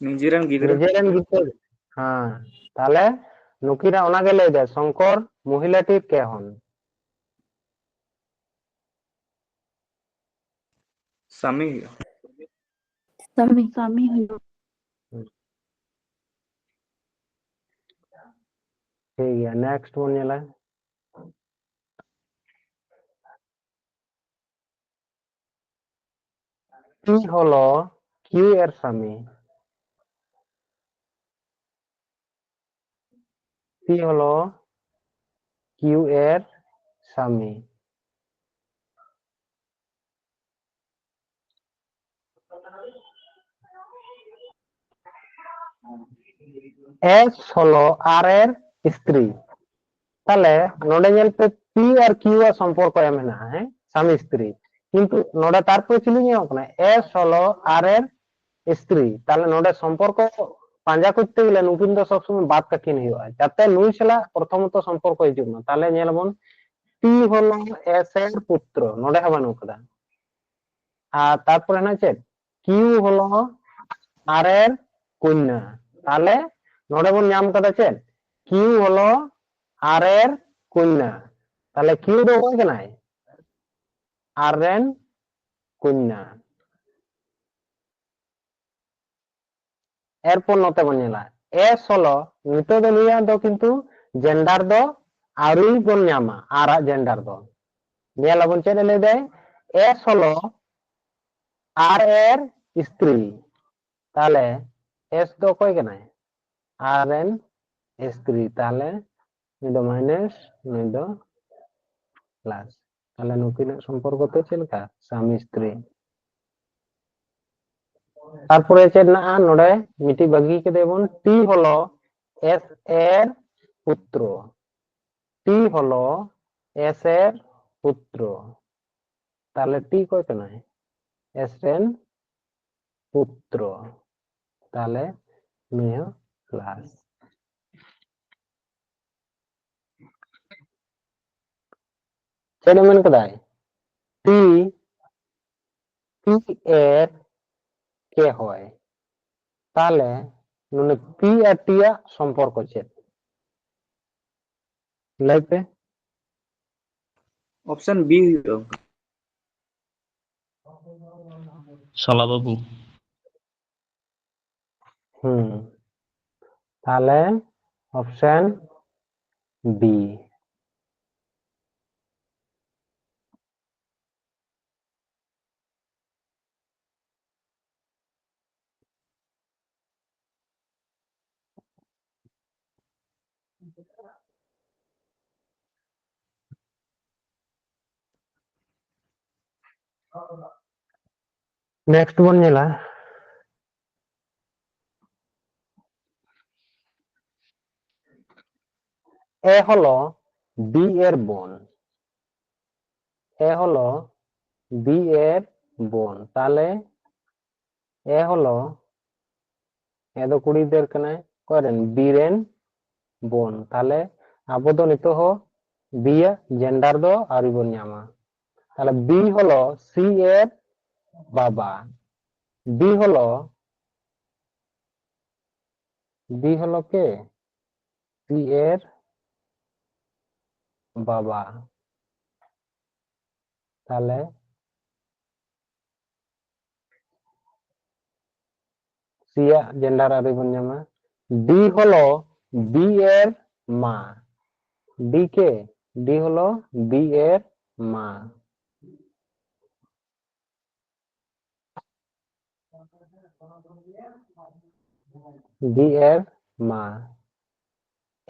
ᱱᱤᱡᱮᱨᱮᱱ ᱜᱤᱫᱽᱨᱟᱹ᱾ ᱱᱤᱡᱮᱨᱮᱱ ᱜᱤᱫᱽᱨᱟᱹ᱾ ᱦᱮᱸ, ᱛᱟᱦᱞᱮ ᱱᱩᱠᱤᱱᱟᱜ ᱚᱱᱟᱜᱮ ᱞᱟᱹᱭ ᱫᱟᱭ, ᱥᱚᱝᱠᱚᱨ ᱢᱚᱦᱤᱞᱟᱴᱤᱨ ᱠᱮ ᱦᱚᱱ? ᱥᱟᱢᱤ ᱦᱩᱭᱩᱜᱼᱟ᱾ ᱥᱟᱢᱤ ᱥᱟᱢᱤ ᱦᱩᱭᱩᱜ᱾ ᱴᱷᱤᱠ ᱜᱮᱭᱟ, ᱱᱮᱠᱥᱴ ᱵᱚᱱ ᱧᱮᱞᱟ᱾ ᱯᱤ ᱦᱚᱞᱚ ᱠᱤᱭᱩ ᱮᱨ ᱥᱟᱢᱤ᱾ ᱯᱤ ᱦᱚᱞᱚ ᱠᱤᱭᱩ ᱮᱨ ᱥᱟᱢᱤ᱾ ᱮᱥ ᱦᱚᱞᱚ ᱟᱨ ᱮᱨ ᱥᱛᱨᱤ᱾ ᱛᱟᱦᱞᱮ ᱱᱚᱰᱮ ᱧᱮᱞ ᱯᱮ, ᱯᱤ ᱟᱨ ᱠᱤᱭᱩ ᱟᱜ ᱥᱚᱢᱯᱚᱨᱠᱚ ᱮᱢ ᱢᱮᱱᱟᱜᱼᱟ, ᱦᱮᱸ, ᱥᱟᱢᱤ ᱥᱛᱨᱤ᱾ ᱠᱤᱱᱛᱩ ᱱᱚᱰᱮ ᱛᱟᱨᱯᱚᱨᱮ ᱪᱤᱞᱤ ᱧᱮᱞᱚᱜ ᱠᱟᱱᱟ? ᱮᱥ ᱦᱚᱞᱚ ᱟᱨ ᱮᱨ ᱥᱛᱨᱤ᱾ ᱛᱟᱦᱞᱮ ᱱᱚᱰᱮ ᱥᱚᱢᱯᱚᱨᱠᱚ ᱯᱟᱸᱡᱟ ᱠᱚᱨᱛᱮ ᱜᱮᱞᱮ ᱱᱩᱠᱤᱱ ᱫᱚ ᱥᱚᱵ ᱥᱚᱢᱚᱭ ᱵᱟᱫ ᱠᱟᱹᱠᱤᱱ ᱦᱩᱭᱩᱜᱼᱟ, ᱡᱟᱛᱮ ᱱᱩᱭ ᱥᱟᱞᱟᱜ ᱯᱨᱚᱛᱷᱚᱢᱚᱛᱚ ᱥᱚᱢᱯᱚᱨᱠᱚ ᱦᱤᱡᱩᱜ ᱢᱟ᱾ ᱛᱟᱦᱞᱮ ᱧᱮᱞ ᱟᱵᱚᱱ, ᱯᱤ ᱦᱚᱞᱚ ᱮᱥ ᱮᱨ ᱯᱩᱛᱨᱚ, ᱱᱚᱰᱮ ᱦᱚᱸ ᱵᱟᱹᱱᱩᱜ ᱠᱟᱫᱟ᱾ ᱟᱨ ᱛᱟᱨᱯᱚᱨᱮ ᱦᱮᱱᱟᱜ ᱪᱮᱫ? ᱠᱤᱭᱩ ᱦᱚᱞᱚ ᱟᱨ ᱮᱨ ᱠᱚᱱᱭᱟ᱾ ᱛᱟᱦᱞᱮ ᱱᱚᱰᱮ ᱵᱚᱱ ᱧᱟᱢ ᱠᱟᱫᱟ ᱪᱮᱫ? ᱠᱤᱭᱩ ᱦᱚᱞᱚ ᱟᱨ ᱮᱨ ᱠᱚᱱᱭᱟ᱾ ᱛᱟᱦᱞᱮ ᱠᱤᱭᱩ ᱫᱚ ᱚᱠᱚᱭ ᱠᱟᱱᱟᱭ? ᱟᱨ ᱨᱮᱱ ᱠᱚᱱᱭᱟ᱾ ᱮᱨᱯᱚᱨ ᱱᱚᱛᱮ ᱵᱚᱱ ᱧᱮᱞᱟ, ᱮᱥ ᱦᱚᱞᱚ, ᱱᱤᱛᱚᱜ ᱫᱚ ᱱᱩᱭᱟᱜ ᱫᱚ ᱠᱤᱱᱛᱩ ᱡᱮᱱᱰᱟᱨ ᱫᱚ ᱟᱹᱣᱨᱤ ᱵᱚᱱ ᱧᱟᱢᱟ, ᱟᱨ ᱟᱜ ᱡᱮᱱᱰᱟᱨ ᱫᱚ᱾ ᱧᱮᱞ ᱟᱵᱚᱱ ᱪᱮᱫ ᱮ ᱞᱟᱹᱭ ᱫᱟᱭ, ᱮᱥ ᱦᱚᱞᱚ ᱟᱨ ᱮᱨ ᱥᱛᱨᱤ᱾ ᱛᱟᱦᱞᱮ ᱮᱥ ᱫᱚ ᱚᱠᱚᱭ ᱠᱟᱱᱟᱭ? ᱟᱨ ᱨᱮᱱ ᱥᱛᱨᱤ᱾ ᱛᱟᱦᱞᱮ ᱱᱩᱭ ᱫᱚ ᱢᱟᱭᱱᱟᱥ, ᱱᱩᱭ ᱫᱚ ᱯᱞᱟᱥ᱾ ᱛᱟᱦᱞᱮ ᱱᱩᱠᱤᱱᱟᱜ ᱥᱚᱢᱯᱚᱨᱠᱚ ᱫᱚ ᱪᱮᱫ ᱞᱮᱠᱟ? ᱥᱟᱢᱤ ᱥᱛᱨᱤ᱾ ᱛᱟᱨᱯᱚᱨᱮ ᱪᱮᱫ ᱢᱮᱱᱟᱜᱼᱟ ᱱᱚᱰᱮ? ᱢᱤᱫᱴᱤᱡ ᱵᱟᱹᱜᱤ ᱠᱮᱫᱮ ᱵᱚᱱ, ᱴᱤ ᱦᱚᱞᱚ ᱮᱥ ᱮᱨ ᱯᱩᱛᱨᱚ᱾ ᱴᱤ ᱦᱚᱞᱚ ᱮᱥ ᱮᱨ ᱯᱩᱛᱨᱚ᱾ ᱛᱟᱦᱞᱮ ᱴᱤ ᱚᱠᱚᱭ ᱠᱟᱱᱟᱭ? ᱮᱥ ᱨᱮᱱ ᱯᱩᱛᱨᱚ᱾ ᱛᱟᱦᱞᱮ ᱱᱩᱭ ᱦᱚᱸ ᱯᱞᱟᱥ᱾ ᱪᱮᱫ ᱮ ᱢᱮᱱ ᱠᱟᱫᱟᱭ? ᱯᱤ, ᱯᱤ ᱮᱨ ᱠᱮ ᱦᱚᱭ᱾ ᱛᱟᱦᱞᱮ ᱱᱚᱰᱮ ᱯᱤ ᱟᱨ ᱴᱤ ᱟᱜ ᱥᱚᱢᱯᱚᱨᱠᱚ ᱪᱮᱫ? ᱞᱟᱹᱭ ᱯᱮ᱾ ᱚᱯᱥᱚᱱ ᱵᱤ ᱦᱩᱭᱩᱜᱼᱟ᱾ ᱥᱟᱞᱟ ᱵᱟᱹᱵᱩ᱾ ᱦᱩᱸ, ᱛᱟᱦᱞᱮ ᱚᱯᱥᱚᱱ ᱵᱤ᱾ নেক্সট বন ᱧᱮᱞᱟ। এ হলো বি এর বোন। এ হলো বি এর বোন। তাহলে এ হলো, এ ᱫᱚ ᱠᱩᱲᱤ ᱜᱤᱫᱟᱹᱨ ᱠᱟᱱᱟᱭ, ᱚᱠᱚᱭ ᱨᱮᱱ? ᱵᱤ ᱨᱮᱱ বোন। ᱛᱟᱦᱞᱮ ᱟᱵᱚ ᱫᱚ ᱱᱤᱛᱚᱜ ᱦᱚᱸ ᱵᱤ ᱭᱟᱜ ᱡᱮᱱᱰᱟᱨ ᱫᱚ ᱟᱹᱣᱨᱤ ᱵᱚᱱ ᱧᱟᱢᱟ। ᱛᱟᱦᱞᱮ ᱵᱤ ᱦᱚᱞᱚ ᱥᱤ ᱮᱨ ᱵᱟᱵᱟ। ᱵᱤ ᱦᱚᱞᱚ, ᱵᱤ ᱦᱚᱞᱚ কে? ᱥᱤ ᱮᱨ ᱵᱟᱵᱟ। ᱛᱟᱦᱞᱮ ᱥᱤ ᱭᱟᱜ ᱡᱮᱱᱰᱟᱨ ᱟᱹᱣᱨᱤ ᱵᱚᱱ ᱧᱟᱢᱟ। ᱰᱤ ᱦᱚᱞᱚ ᱵᱤ ᱮᱨ ᱢᱟ। ᱰᱤ কে? ᱰᱤ ᱦᱚᱞᱚ ᱵᱤ ᱮᱨ ᱢᱟ। ᱵᱤ ᱮᱨ ᱢᱟ।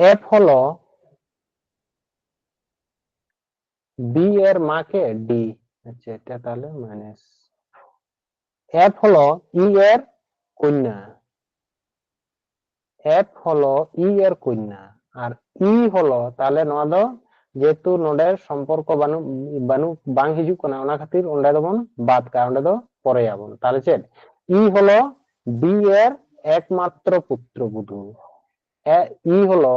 ᱮᱯ ᱦᱚᱞᱚ ᱵᱤ ᱮᱨ ᱢᱟ কে? ᱰᱤ। ᱟᱪᱪᱷᱟ, ᱮᱴᱟ ᱛᱟᱦᱞᱮ ᱢᱟᱭᱱᱟᱥ। ᱮᱯ ᱦᱚᱞᱚ ᱤ ᱮᱨ ᱠᱚᱱᱭᱟ। ᱮᱯ ᱦᱚᱞᱚ ᱤ ᱮᱨ ᱠᱚᱱᱭᱟ। ᱟᱨ ᱤ ᱦᱚᱞᱚ, ᱛᱟᱦᱞᱮ ᱱᱚᱣᱟ ᱫᱚ ᱡᱮᱦᱮᱛᱩ ᱱᱚᱰᱮ ᱥᱚᱢᱯᱚᱨᱠᱚ ᱵᱟᱹᱱᱩᱜ, ᱵᱟᱹᱱᱩᱜ, ᱵᱟᱝ ᱦᱤᱡᱩᱜ ᱠᱟᱱᱟ, ᱚᱱᱟ ᱠᱷᱟᱹᱛᱤᱨ ᱚᱸᱰᱮ ᱫᱚᱵᱚᱱ ᱵᱟᱫ ᱠᱟᱜᱼᱟ, ᱚᱸᱰᱮ ᱫᱚ ᱯᱚᱨᱮᱭᱟᱵᱚᱱ। ᱛᱟᱦᱞᱮ ᱪᱮᱫ? ᱤ ᱦᱚᱞᱚ ᱵᱤ ᱮᱨ ᱮᱠᱢᱟᱛᱨᱚ ᱯᱩᱛᱨᱚ ᱵᱚᱫᱷᱩ। ᱮ, ᱤ ᱦᱚᱞᱚ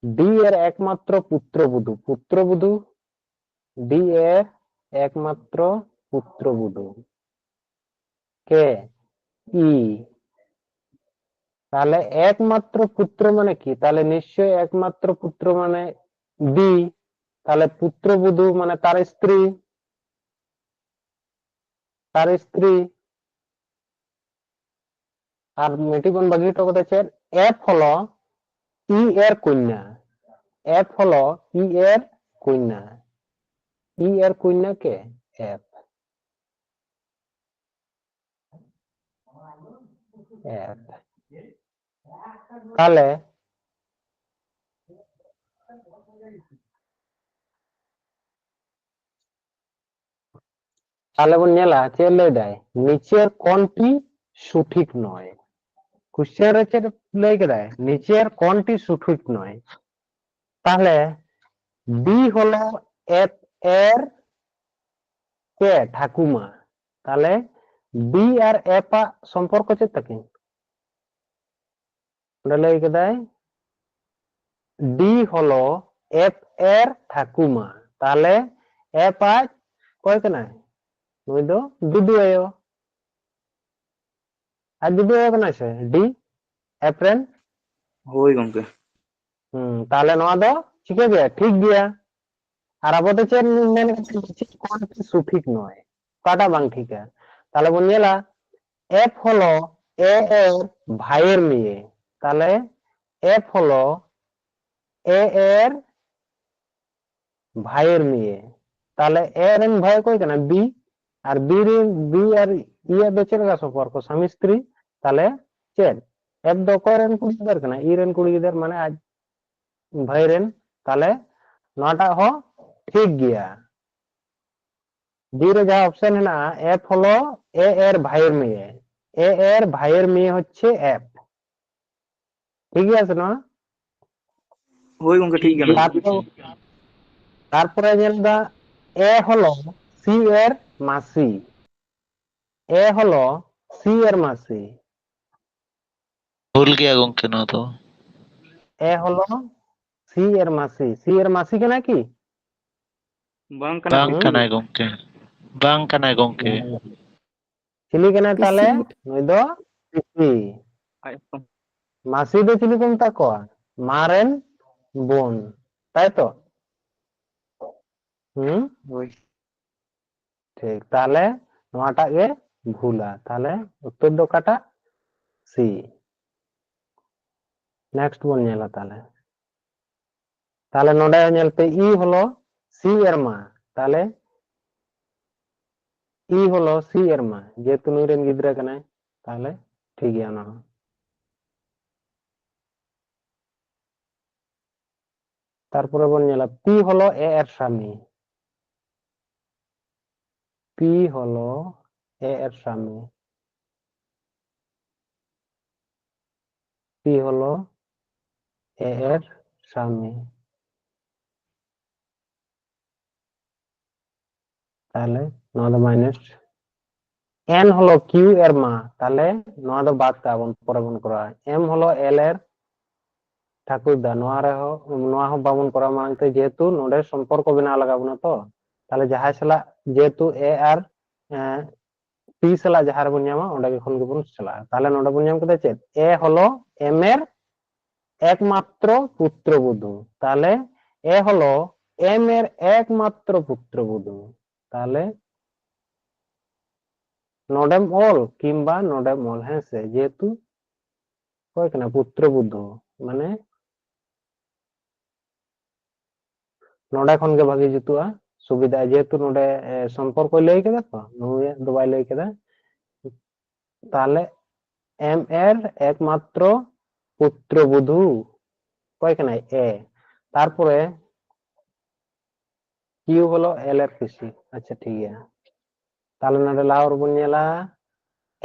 ডি এর একমাত্র পুত্রবধূ, পুত্রবধূ, ডি এর একমাত্র পুত্রবধূ কে? ই। তাহলে একমাত্র পুত্র মানে কি? তাহলে নিশ্চয়ই একমাত্র পুত্র মানে বি। তাহলে পুত্রবধূ মানে তার স্ত্রী, তার স্ত্রী। আর মিটিং বন বাকি হতে চে, এফ হলো ই এর কন্যা, এফ হলো ই এর কন্যা, ই এর কন্যা কে? এফ। এফ। তাহলে তাহলে ᱵᱚᱱ ᱧᱮᱞᱟ ᱪᱮᱫ ᱞᱟᱹᱭ ᱫᱟᱭ, নিচের কোনটি সঠিক নয়। কোশ্চেন ᱨᱮ ᱪᱮᱫ ᱞᱟᱹᱭ ᱠᱮᱫᱟᱭ? নিচের কোনটি সঠিক নয়। তাহলে বি হলো এফ এর কে? ঠাকুমা। তাহলে বি আর এফ ᱟᱜ ᱥᱚᱢᱯᱚᱨᱠᱚ ᱪᱮᱫ ᱛᱟᱹᱠᱤᱱ? ᱚᱸᱰᱮ ᱞᱟᱹᱭ ᱠᱮᱫᱟᱭ ᱰᱤ ᱦᱚᱞᱚ ᱮᱯ ᱮᱨ ᱴᱷᱟᱹᱠᱩᱢᱟ᱾ ᱛᱟᱦᱞᱮ ᱮᱯ ᱟᱡ ᱚᱠᱚᱭ ᱠᱟᱱᱟᱭ? ᱱᱩᱭ ᱫᱚ ᱫᱩᱫᱩ ᱟᱭᱳ᱾ ᱟᱡ ᱫᱩᱫᱩ ᱟᱭᱳ ᱠᱟᱱᱟᱭ ᱥᱮ ᱰᱤ ᱮᱯ ᱨᱮᱱ? ᱦᱳᱭ ᱜᱚᱝᱠᱮ᱾ ᱦᱩᱸ, ᱛᱟᱦᱞᱮ ᱱᱚᱣᱟ ᱫᱚ ᱪᱤᱠᱟᱹ ᱜᱮᱭᱟ? ᱴᱷᱤᱠ ᱜᱮᱭᱟ᱾ ᱟᱨ ᱟᱵᱚ ᱫᱚ ᱪᱮᱫ ᱵᱚᱱ ᱢᱮᱱ ᱠᱟᱫᱟ? ᱱᱤᱪᱮ ᱠᱚᱱᱴᱤ ᱥᱚᱴᱷᱤᱠ ᱱᱚᱭ, ᱚᱠᱟᱴᱟᱜ ᱵᱟᱝ ᱴᱷᱤᱠᱟ? ᱛᱟᱦᱞᱮ ᱵᱚᱱ ᱧᱮᱞᱟ, ᱮᱯ ᱦᱚᱞᱚ ᱮ ᱮᱨ ᱵᱷᱟᱭᱮᱨ ᱢᱮᱭᱮ᱾ ᱛᱟᱦᱞᱮ ᱮᱯ ᱦᱚᱞᱚ ᱮ ᱮᱨ ᱵᱷᱟᱭᱮᱨ ᱢᱮᱭᱮ᱾ ᱛᱟᱦᱞᱮ ᱮ ᱨᱮᱱ ᱵᱷᱟᱭ ᱚᱠᱚᱭ ᱠᱟᱱᱟ? ᱵᱤ᱾ ᱟᱨ ᱵᱤ ᱨᱮ, ᱵᱤ ᱟᱨ ᱤ ᱭᱟᱜ ᱫᱚ ᱪᱮᱫ ᱞᱮᱠᱟ ᱥᱚᱢᱯᱚᱨᱠᱚ? ᱥᱟᱢᱤ ᱥᱛᱨᱤ᱾ ᱛᱟᱦᱞᱮ ᱪᱮᱫ? ᱮᱯ ᱫᱚ ᱚᱠᱚᱭ ᱨᱮᱱ ᱠᱩᱲᱤ ᱜᱤᱫᱟᱹᱨ ᱠᱟᱱᱟ? ᱤ ᱨᱮᱱ ᱠᱩᱲᱤ ᱜᱤᱫᱟᱹᱨ, ᱢᱟᱱᱮ ᱟᱡ ᱵᱷᱟᱭ ᱨᱮᱱ᱾ ᱛᱟᱦᱞᱮ ᱱᱚᱣᱟᱴᱟᱜ ᱦᱚᱸ ᱴᱷᱤᱠ ᱜᱮᱭᱟ᱾ ᱵᱤ ᱨᱮ ᱡᱟᱦᱟᱸ ᱚᱯᱥᱮᱱ ᱦᱮᱱᱟᱜᱼᱟ, ᱮᱯ ᱦᱚᱞᱚ ᱮ ᱮᱨ ᱵᱷᱟᱭᱮᱨ ᱢᱮᱭᱮ, ᱮ ᱮᱨ ᱵᱷᱟᱭᱮᱨ ᱢᱮᱭᱮ ᱦᱚᱪᱪᱷᱮ ᱮᱯ᱾ ᱴᱷᱤᱠ ᱜᱮᱭᱟ ᱥᱮ ᱱᱚᱣᱟ? ᱦᱳᱭ ᱜᱚᱝᱠᱮ, ᱴᱷᱤᱠ ᱜᱮᱭᱟ᱾ ᱛᱟᱨᱯᱚᱨ, ᱛᱟᱨᱯᱚᱨᱮ ᱧᱮᱞ ᱫᱟ, ᱮ ᱦᱚᱞᱚ ᱥᱤ ᱮᱨ ᱢᱟᱥᱤ, ᱮ ᱦᱚᱞᱚ ᱥᱤ ᱮᱨ ᱢᱟᱥᱤ᱾ ᱵᱷᱩᱞ ᱜᱮᱭᱟ ᱜᱚᱝᱠᱮ ᱱᱚᱣᱟ ᱫᱚ᱾ ᱮ ᱦᱚᱞᱚ ᱥᱤ ᱮᱨ ᱢᱟᱹᱥᱤ, ᱥᱤ ᱮᱨ ᱢᱟᱹᱥᱤ ᱠᱟᱱᱟ ᱠᱤ? ᱵᱟᱝ ᱠᱟᱱᱟ ᱵᱟᱝ ᱜᱚᱢᱠᱮ᱾ ᱠᱟᱱᱟᱭ ᱜᱚᱢᱠᱮ, ᱵᱟᱝ ᱠᱟᱱᱟᱭ ᱜᱚᱢᱠᱮ᱾ ᱪᱤᱞᱤ ᱠᱟᱱᱟᱭ ᱛᱟᱦᱞᱮ? ᱯᱤᱥᱤ᱾ ᱱᱩᱭ ᱫᱚ ᱯᱤᱥᱤ᱾ ᱟᱡ ᱦᱚᱯᱚᱱ᱾ ᱢᱟᱹᱥᱤ ᱫᱚ ᱪᱤᱞᱤ ᱠᱚ ᱢᱮᱛᱟ ᱠᱚᱣᱟ? ᱢᱟ ᱨᱮᱱ ᱵᱳᱱ, ᱛᱟᱭ ᱛᱚ? ᱦᱩᱸ, ᱦᱳᱭ᱾ ᱴᱷᱤᱠ᱾ ᱛᱟᱦᱞᱮ ᱱᱚᱣᱟᱴᱟᱜ ᱜᱮ ᱵᱷᱩᱞᱟ᱾ ᱛᱟᱦᱞᱮ ᱩᱛᱛᱚᱨ ᱫᱚ ᱚᱠᱟᱴᱟᱜ? ᱥᱤ᱾ ᱱᱮᱠᱥᱴ ᱵᱚᱱ ᱧᱮᱞᱟ ᱛᱟᱦᱞᱮ᱾ ᱛᱟᱦᱞᱮ ᱱᱚᱰᱮ ᱧᱮᱞ ᱯᱮ, ᱤ ᱦᱚᱞᱚ ᱥᱤ ᱮᱨᱢᱟ᱾ ᱛᱟᱦᱞᱮ ᱤ ᱦᱚᱞᱚ ᱥᱤ ᱮᱨᱢᱟ, ᱡᱮᱦᱮᱛᱩ ᱱᱩᱭ ᱨᱮᱱ ᱜᱤᱫᱽᱨᱟᱹ ᱠᱟᱱᱟᱭ, ᱛᱟᱦᱞᱮ ᱴᱷᱤᱠ ᱜᱮᱭᱟ ᱚᱱᱟ ᱦᱚᱸ᱾ ᱛᱟᱨᱯᱚᱨᱮ ᱵᱚᱱ ᱧᱮᱞᱟ, ᱯᱤ ᱦᱚᱞᱚ ᱮ ᱮᱨ ᱥᱟᱢᱤ᱾ ᱯᱤ ᱦᱚᱞᱚ ᱮ ᱮᱨ ᱥᱟᱢᱤ᱾ ᱯᱤ ᱦᱚᱞᱚ ᱮ ᱮᱨ ᱥᱟᱢᱤ᱾ ᱛᱟᱦᱞᱮ ᱱᱚᱣᱟ ᱫᱚ ᱢᱟᱭᱱᱟᱥ᱾ ᱮᱱ ᱦᱚᱞᱚ ᱠᱤᱭᱩ ᱮᱨ ᱢᱟ, ᱛᱟᱦᱞᱮ ᱱᱚᱣᱟ ᱫᱚ ᱵᱟᱫ ᱠᱟᱜᱼᱟ ᱵᱚᱱ, ᱯᱚᱨᱮ ᱵᱚᱱ ᱠᱚᱨᱟᱣᱟ᱾ ᱮᱢ ᱦᱚᱞᱚ ᱮᱞ ᱮᱨ ᱴᱷᱟᱹᱠᱩᱨ ᱫᱟ, ᱱᱚᱣᱟ ᱨᱮᱦᱚᱸ, ᱱᱚᱣᱟ ᱦᱚᱸ ᱵᱟᱵᱚᱱ ᱠᱚᱨᱟᱣᱟ ᱢᱟᱲᱟᱝ ᱛᱮ, ᱡᱮᱦᱮᱛᱩ ᱱᱚᱰᱮ ᱥᱚᱢᱯᱚᱨᱠᱚ ᱵᱮᱱᱟᱣ ᱞᱟᱜᱟᱣ ᱵᱚᱱᱟ ᱛᱚ᱾ ᱛᱟᱦᱞᱮ ᱡᱟᱦᱟᱸᱭ ᱥᱟᱞᱟᱜ, ᱡᱮᱦᱮᱛᱩ ᱮ ᱟᱨ ᱯᱤ ᱥᱟᱞᱟᱜ ᱡᱟᱦᱟᱸ ᱨᱮᱵᱚᱱ ᱧᱟᱢᱟ, ᱚᱸᱰᱮ ᱜᱮ ᱠᱷᱚᱱ ᱜᱮᱵᱚᱱ ᱪᱟᱞᱟᱜᱼᱟ᱾ ᱛᱟᱦᱞᱮ ᱱᱚᱰᱮ ᱵᱚᱱ ᱧᱟᱢ ᱠᱮᱫᱟ ᱪᱮᱫ? ᱮ ᱦᱚᱞᱚ ᱮᱢ ᱮᱨ ᱮᱠᱢᱟᱛᱨᱚ ᱯᱩᱛᱨᱚ ᱵᱚᱫᱷᱩ᱾ ᱛᱟᱦᱞᱮ ᱮ ᱦᱚᱞᱚ ᱮᱢ ᱮᱨ ᱮᱠᱢᱟᱛᱨᱚ ᱯᱩᱛᱨᱚ ᱵᱚᱫᱷᱩ᱾ ᱛᱟᱦᱞᱮ ᱱᱚᱰᱮᱢ ᱚᱞ ᱠᱤᱝᱵᱟ ᱱᱚᱰᱮᱢ ᱚᱞ, ᱦᱮᱸ ᱥᱮ, ᱡᱮᱦᱮᱛᱩ ᱚᱠᱚᱭ ᱠᱟᱱᱟ? ᱯᱩᱛᱨᱚ ᱵᱚᱫᱷᱩ, ᱢᱟᱱᱮ ᱱᱚᱰᱮ ᱠᱷᱚᱱ ᱜᱮ ᱵᱷᱟᱜᱤ ᱡᱩᱛᱩᱜᱼᱟ, ᱥᱩᱵᱤᱫᱷᱟ, ᱡᱮᱦᱮᱛᱩ ᱱᱚᱰᱮ ᱮ, ᱥᱚᱢᱯᱚᱨᱠᱚᱭ ᱞᱟᱹᱭ ᱠᱮᱫᱟ ᱛᱚ, ᱱᱩᱭᱟᱜ ᱫᱚ ᱵᱟᱭ ᱞᱟᱹᱭ ᱠᱮᱫᱟ᱾ ᱛᱟᱦᱞᱮ ᱮᱢ ᱮᱨ ᱮᱠᱢᱟᱛᱨᱚ ᱯᱩᱛᱨᱚ ᱵᱚᱫᱷᱩ ᱚᱠᱚᱭ ᱠᱟᱱᱟᱭ? ᱮ᱾ ᱛᱟᱨᱯᱚᱨᱮ ᱠᱤᱭᱩ ᱦᱚᱞᱚ ᱮᱞ ᱮᱨ ᱯᱤᱥᱤ᱾ ᱟᱪᱪᱷᱟ, ᱴᱷᱤᱠ ᱜᱮᱭᱟ᱾ ᱛᱟᱦᱞᱮ ᱱᱚᱰᱮ ᱞᱟᱦᱟ ᱨᱮᱵᱚᱱ ᱧᱮᱞᱟ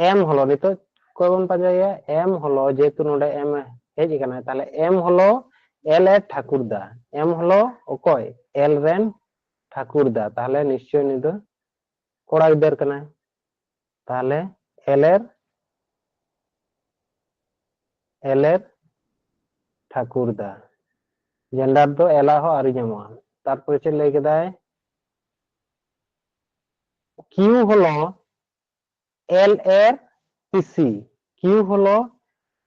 ᱮᱢ ᱦᱚᱞᱚ, ᱱᱤᱛᱚᱜ ᱚᱠᱚᱭ ᱵᱚᱱ ᱯᱟᱸᱡᱟᱭᱟ? ᱮᱢ ᱦᱚᱞᱚ, ᱡᱮᱦᱮᱛᱩ ᱱᱚᱰᱮ ᱮᱢ ᱦᱮᱡ ᱟᱠᱟᱱᱟ, ᱛᱟᱦᱞᱮ ᱮᱢ ᱦᱚᱞᱚ ᱮᱞ ᱮ ᱴᱷᱟᱹᱠᱩᱨ ᱫᱟ᱾ ᱮᱢ ᱦᱚᱞᱚ ᱚᱠᱚᱭ? ᱮᱞ ᱨᱮᱱ ᱴᱷᱟᱹᱠᱩᱨ ᱫᱟ᱾ ᱛᱟᱦᱞᱮ ᱱᱤᱥᱪᱚᱭ ᱱᱩᱭ ᱫᱚ ᱠᱚᱲᱟ ᱜᱤᱫᱟᱹᱨ ᱠᱟᱱᱟᱭ᱾ ᱛᱟᱦᱞᱮ ᱮᱞ ᱮᱨ, ᱮᱞ ᱮᱨ ᱴᱷᱟᱹᱠᱩᱨ ᱫᱟ᱾ জেন্ডার ᱫᱚ ᱮᱞ ᱟᱜ ᱦᱚᱸ ᱟᱹᱣᱨᱤ ᱧᱟᱢᱚᱜᱼᱟ᱾ ᱛᱟᱨᱯᱚᱨᱮ ᱪᱮᱫ ᱞᱟᱹᱭ ᱠᱮᱫᱟᱭ? কিউ হলো এল এর পিসি। কিউ হলো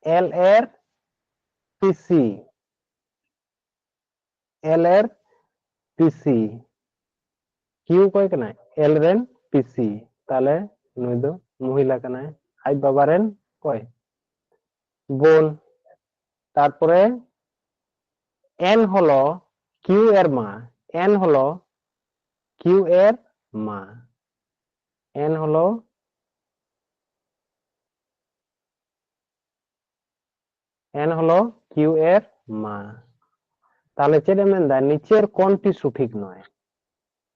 এল এর পিসি। এল এর পিসি। কিউ ᱚᱠᱚᱭ ᱠᱟᱱᱟᱭ? ᱮᱞ ᱨᱮᱱ ᱯᱤᱥᱤ᱾ ᱛᱟᱦᱞᱮ ᱱᱩᱭ ᱫᱚ ᱢᱚᱦᱤᱞᱟ ᱠᱟᱱᱟᱭ, ᱟᱡ ᱵᱟᱵᱟ ᱨᱮᱱ ᱚᱠᱚᱭ? ᱵᱳᱱ᱾ ᱛᱟᱨᱯᱚᱨᱮ ᱮᱱ ᱦᱚᱞᱚ ᱠᱤᱭᱩ ᱮᱨ ᱢᱟ, ᱮᱱ ᱦᱚᱞᱚ ᱠᱤᱭᱩ ᱮᱨ ᱢᱟ, ᱮᱱ ᱦᱚᱞᱚ ᱮᱱ ᱦᱚᱞᱚ ᱠᱤᱭᱩ ᱮᱨ ᱢᱟ᱾ ᱛᱟᱦᱞᱮ ᱪᱮᱫ ᱮ ᱢᱮᱱᱫᱟ? নিচের কোনটি সঠিক নয়।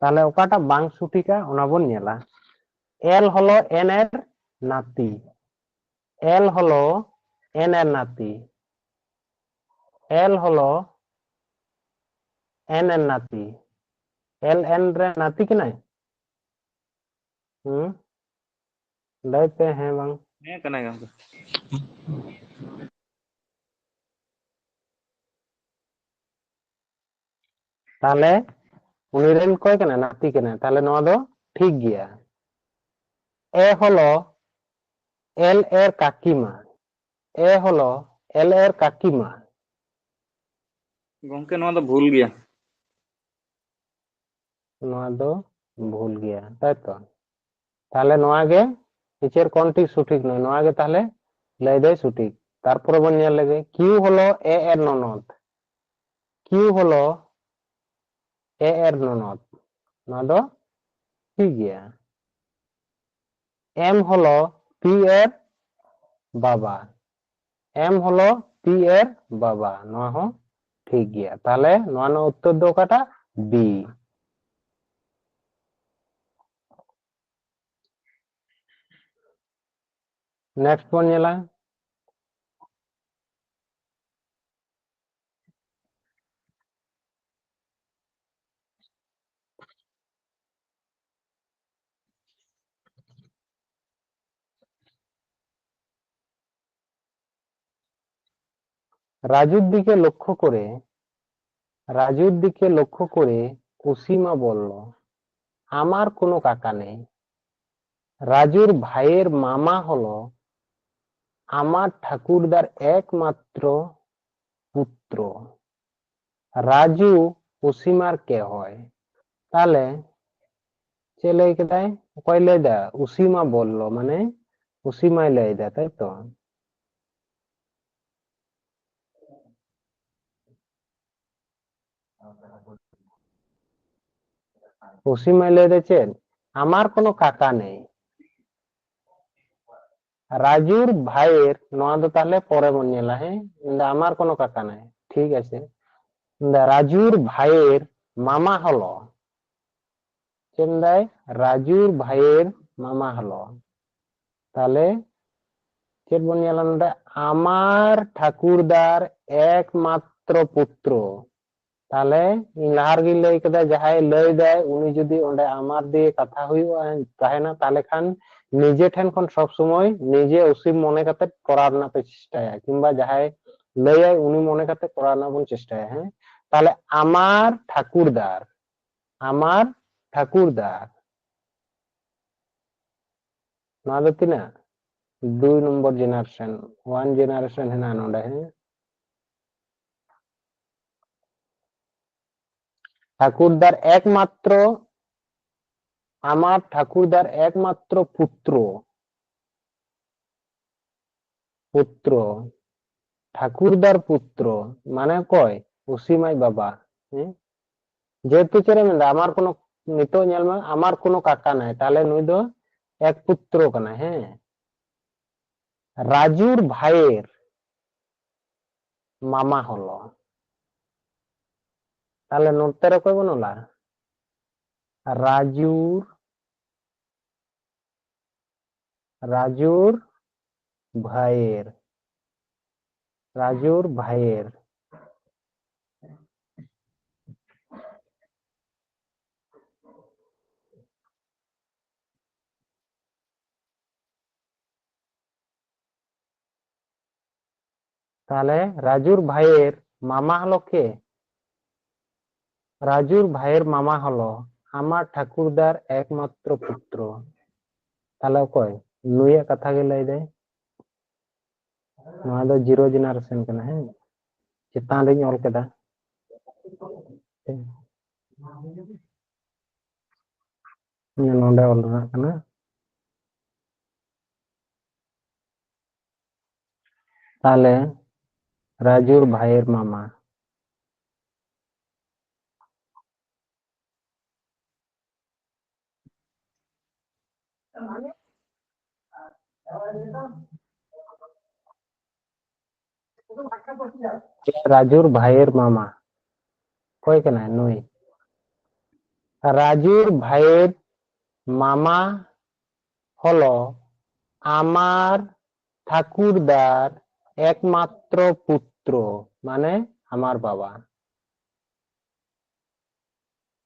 ᱛᱟᱦᱞᱮ ᱚᱠᱟᱴᱟᱜ ᱵᱟᱝ ᱥᱚᱴᱷᱤᱠᱟ ᱚᱱᱟ ᱵᱚᱱ ᱧᱮᱞᱟ᱾ ᱮᱞ ᱦᱚᱞᱚ ᱮᱱ ᱮᱨ ᱱᱟᱛᱤ, ᱮᱞ ᱦᱚᱞᱚ ᱮᱱ ᱮᱨ ᱱᱟᱛᱤ, ᱮᱞ ᱦᱚᱞᱚ ᱮᱱ ᱮᱨ ᱱᱟᱛᱤ, ᱮᱞ ᱮᱱ ᱨᱮ ᱱᱟᱛᱤ ᱠᱟᱱᱟᱭ? ᱦᱩᱸ, ᱞᱟᱹᱭ ᱯᱮ ᱦᱮᱸ ᱵᱟᱝ᱾ ᱦᱮᱸ ᱠᱟᱱᱟᱭ ᱜᱚᱢᱠᱮ᱾ ᱛᱟᱦᱞᱮ ᱩᱱᱤ ᱨᱮᱱ ᱚᱠᱚᱭ ᱠᱟᱱᱟᱭ? ᱱᱟᱛᱤ ᱠᱟᱱᱟᱭ᱾ ᱛᱟᱦᱞᱮ ᱱᱚᱣᱟ ᱫᱚ ᱴᱷᱤᱠ ᱜᱮᱭᱟ᱾ ᱮ ᱦᱚᱞᱚ ᱮᱞ ᱮᱨ ᱠᱟᱠᱤᱢᱟ, ᱮ ᱦᱚᱞᱚ ᱮᱞ ᱮᱨ ᱠᱟᱠᱤᱢᱟ᱾ ᱜᱚᱢᱠᱮ, ᱱᱚᱣᱟ ᱫᱚ ᱵᱷᱩᱞ ᱜᱮᱭᱟ᱾ ᱱᱚᱣᱟ ᱫᱚ ᱵᱷᱩᱞ ᱜᱮᱭᱟ, ᱛᱟᱭᱛᱚ? ᱛᱟᱦᱞᱮ ᱱᱚᱣᱟ ᱜᱮ ᱱᱤᱪᱮᱨ ᱠᱚᱱᱴᱤ ᱥᱚᱴᱷᱤᱠ ᱱᱚᱭ, ᱱᱚᱣᱟ ᱜᱮ ᱛᱟᱦᱞᱮ ᱞᱟᱹᱭ ᱫᱟᱭ ᱥᱚᱴᱷᱤᱠ᱾ ᱛᱟᱨᱯᱚᱨᱮ ᱵᱚᱱ ᱧᱮᱞ ᱞᱮᱜᱮ, ᱠᱤᱭᱩ ᱦᱚᱞᱚ ᱮ ᱮᱨ ᱱᱚᱱᱚᱫ, ᱠᱤᱭᱩ ᱦᱚᱞᱚ ᱮ ᱮᱨ ᱱᱚᱱᱚᱫ, ᱱᱚᱣᱟ ᱫᱚ ᱴᱷᱤᱠ ᱜᱮᱭᱟ᱾ ᱮᱢ ᱦᱚᱞᱚ ᱯᱤ ᱮᱨ ᱵᱟᱵᱟ, ᱮᱢ ᱦᱚᱞᱚ ᱯᱤ ᱮᱨ ᱵᱟᱵᱟ, ᱱᱚᱣᱟ ᱦᱚᱸ ᱴᱷᱤᱠ ᱜᱮᱭᱟ᱾ ᱛᱟᱦᱞᱮ ᱱᱚᱣᱟ ᱨᱮᱱᱟᱜ ᱩᱛᱛᱚᱨ ᱫᱚ ᱚᱠᱟᱴᱟᱜ? ᱵᱤ᱾ ᱱᱮᱠᱥᱴ ᱵᱚᱱ ᱧᱮᱞᱟ᱾ রাজুর দিকে লক্ষ্য করে রাজুর দিকে লক্ষ্য করে অসীমা বলল, "আমার কোনো কাকা নেই।" রাজুর ভাইয়ের মামা হলো আমার ঠাকুরদার একমাত্র পুত্র। রাজু অসীমার কে হয়? তাহলে ᱪᱮᱫ ᱞᱟᱹᱭ ᱠᱮᱫᱟᱭ? ᱚᱠᱚᱭ ᱞᱟᱹᱭ ᱫᱟ? ᱚᱥᱤᱢᱟ ᱵᱚᱞᱞᱚ, ᱢᱟᱱᱮ ᱚᱥᱤᱢᱟᱭ ᱞᱟᱹᱭ ᱫᱟ, ᱛᱟᱭ ᱛᱚ? ᱚᱥᱤᱢᱟᱭ ᱞᱟᱹᱭ ᱫᱟ ᱪᱮᱫ? আমার কোনো কাকা নেই। রাজুর ভাইয়ের, ᱱᱚᱣᱟ ᱫᱚ ᱛᱟᱦᱞᱮ ᱯᱚᱨᱮ ᱵᱚᱱ ᱧᱮᱞᱟ, ᱦᱮᱸ? ᱢᱮᱱᱫᱟ আমার কোনো কাকা নেই, ᱴᱷᱤᱠ ᱟᱪᱷᱮ। ᱢᱮᱱᱫᱟ রাজুর ভাইয়ের মামা হলো, ᱪᱮᱫ ᱢᱮᱱᱫᱟᱭ? রাজুর ভাইয়ের মামা হলো। তাহলে ᱪᱮᱫ ᱵᱚᱱ ᱧᱮᱞᱟ ᱱᱚᱰᱮ? আমার ঠাকুরদার একমাত্র পুত্র। ᱛᱟᱦᱞᱮ ᱤᱧ ᱞᱟᱦᱟ ᱨᱮᱜᱮᱧ ᱞᱟᱹᱭ ᱠᱮᱫᱟ, ᱡᱟᱦᱟᱸᱭ ᱞᱟᱹᱭ ᱫᱟᱭ ᱩᱱᱤ ᱡᱩᱫᱤ ᱚᱸᱰᱮ আমার ᱫᱤᱭᱮ ᱠᱟᱛᱷᱟ ᱦᱩᱭᱩᱜᱼᱟ, ᱛᱟᱦᱮᱱᱟ, ᱛᱟᱦᱞᱮ ᱠᱷᱟᱱ ᱱᱤᱡᱮ ᱴᱷᱮᱱ ᱠᱷᱚᱱ ᱥᱚᱵ ᱥᱚᱢᱚᱭ ᱱᱤᱡᱮ ᱚᱥᱤᱢ ᱢᱚᱱᱮ ᱠᱟᱛᱮ ᱠᱚᱨᱟᱣ ᱨᱮᱱᱟᱜ ᱯᱮ ᱪᱮᱥᱴᱟᱭᱟ, ᱠᱤᱝᱵᱟ ᱡᱟᱦᱟᱸᱭ ᱞᱟᱹᱭᱟᱭ ᱩᱱᱤ ᱢᱚᱱᱮ ᱠᱟᱛᱮ ᱠᱚᱨᱟᱣ ᱨᱮᱱᱟᱜ ᱵᱚᱱ ᱪᱮᱥᱴᱟᱭᱟ, ᱦᱮᱸ? ᱛᱟᱦᱞᱮ আমার ঠাকুরদার, আমার ঠাকুরদার, ᱱᱚᱣᱟ ᱫᱚ ᱛᱤᱱᱟᱹᱜ? ᱫᱩᱭ ᱱᱚᱢᱵᱚᱨ ᱡᱮᱱᱟᱨᱮᱥᱚᱱ, ᱚᱣᱟᱱ ᱡᱮᱱᱟᱨᱮᱥᱚᱱ ᱦᱮᱱᱟᱜᱼᱟ ᱱᱚᱰᱮ, ᱦᱮᱸ? ঠাকুরদার একমাত্র, আমার ঠাকুরদার একমাত্র পুত্র, পুত্র, ঠাকুরদার পুত্র, ᱢᱟᱱᱮ ᱚᱠᱚᱭ? ᱚᱥᱤᱢ ᱟᱡ ᱵᱟᱵᱟ, ᱦᱮᱸ? ᱡᱮᱦᱮᱛᱩ ᱪᱮᱫ ᱮ ᱢᱮᱱᱫᱟ, আমার কোনো, ᱱᱤᱛᱚᱜ ᱧᱮᱞ ᱢᱮ, আমার কোনো কাকা নাই, ᱛᱟᱦᱞᱮ ᱱᱩᱭ ᱫᱚ ᱮᱠ ᱯᱩᱛᱨᱚ ᱠᱟᱱᱟᱭ, ᱦᱮᱸ? রাজুর ভাইয়ের মামা হলো। তাহলে ᱱᱚᱛᱮ ᱨᱮ ᱚᱠᱚᱭ ᱵᱚᱱ ᱚᱞᱟ? রাজুর, রাজুর ভাইয়ের, রাজুর ভাইয়ের। তাহলে রাজুর ভাইয়ের মামা হলো কে? রাজুর ভাইয়ের মামা হলো আমার ঠাকুরদার একমাত্র পুত্র। তাহলে ᱚᱠᱚᱭ? ᱱᱩᱭᱟᱜ ᱠᱟᱛᱷᱟ ᱜᱮ ᱞᱟᱹᱭ ᱫᱟᱭ᱾ ᱱᱚᱣᱟ ᱫᱚ ᱡᱤᱨᱳ ᱡᱮᱱᱟᱨᱮᱥᱚᱱ ᱠᱟᱱᱟ, ᱦᱮᱸ, ᱪᱮᱛᱟᱱ ᱨᱤᱧ ᱚᱞ ᱠᱮᱫᱟ᱾ ᱱᱚᱰᱮ ᱚᱞ ᱨᱮᱱᱟᱜ ᱠᱟᱱᱟ᱾ ᱛᱟᱦᱞᱮ ᱨᱟᱡᱩᱨ ᱵᱷᱟᱭᱮᱨ ᱢᱟᱢᱟ᱾ ᱨᱟᱡᱩᱨ ᱵᱷᱟᱭᱮᱨ ᱢᱟᱢᱟ᱾ ᱚᱠᱚᱭ ᱠᱟᱱᱟᱭ ᱱᱩᱭ? ᱨᱟᱡᱩᱨ ᱵᱷᱟᱭᱮᱨ ᱢᱟᱢᱟ ᱦᱚᱞᱚ ᱟᱢᱟᱨ ᱴᱷᱟᱠᱩᱨᱫᱟᱨ ᱮᱠᱢᱟᱛᱨᱚ ᱯᱩᱛᱨᱚ, ᱢᱟᱱᱮ ᱟᱢᱟᱨ ᱵᱟᱵᱟ᱾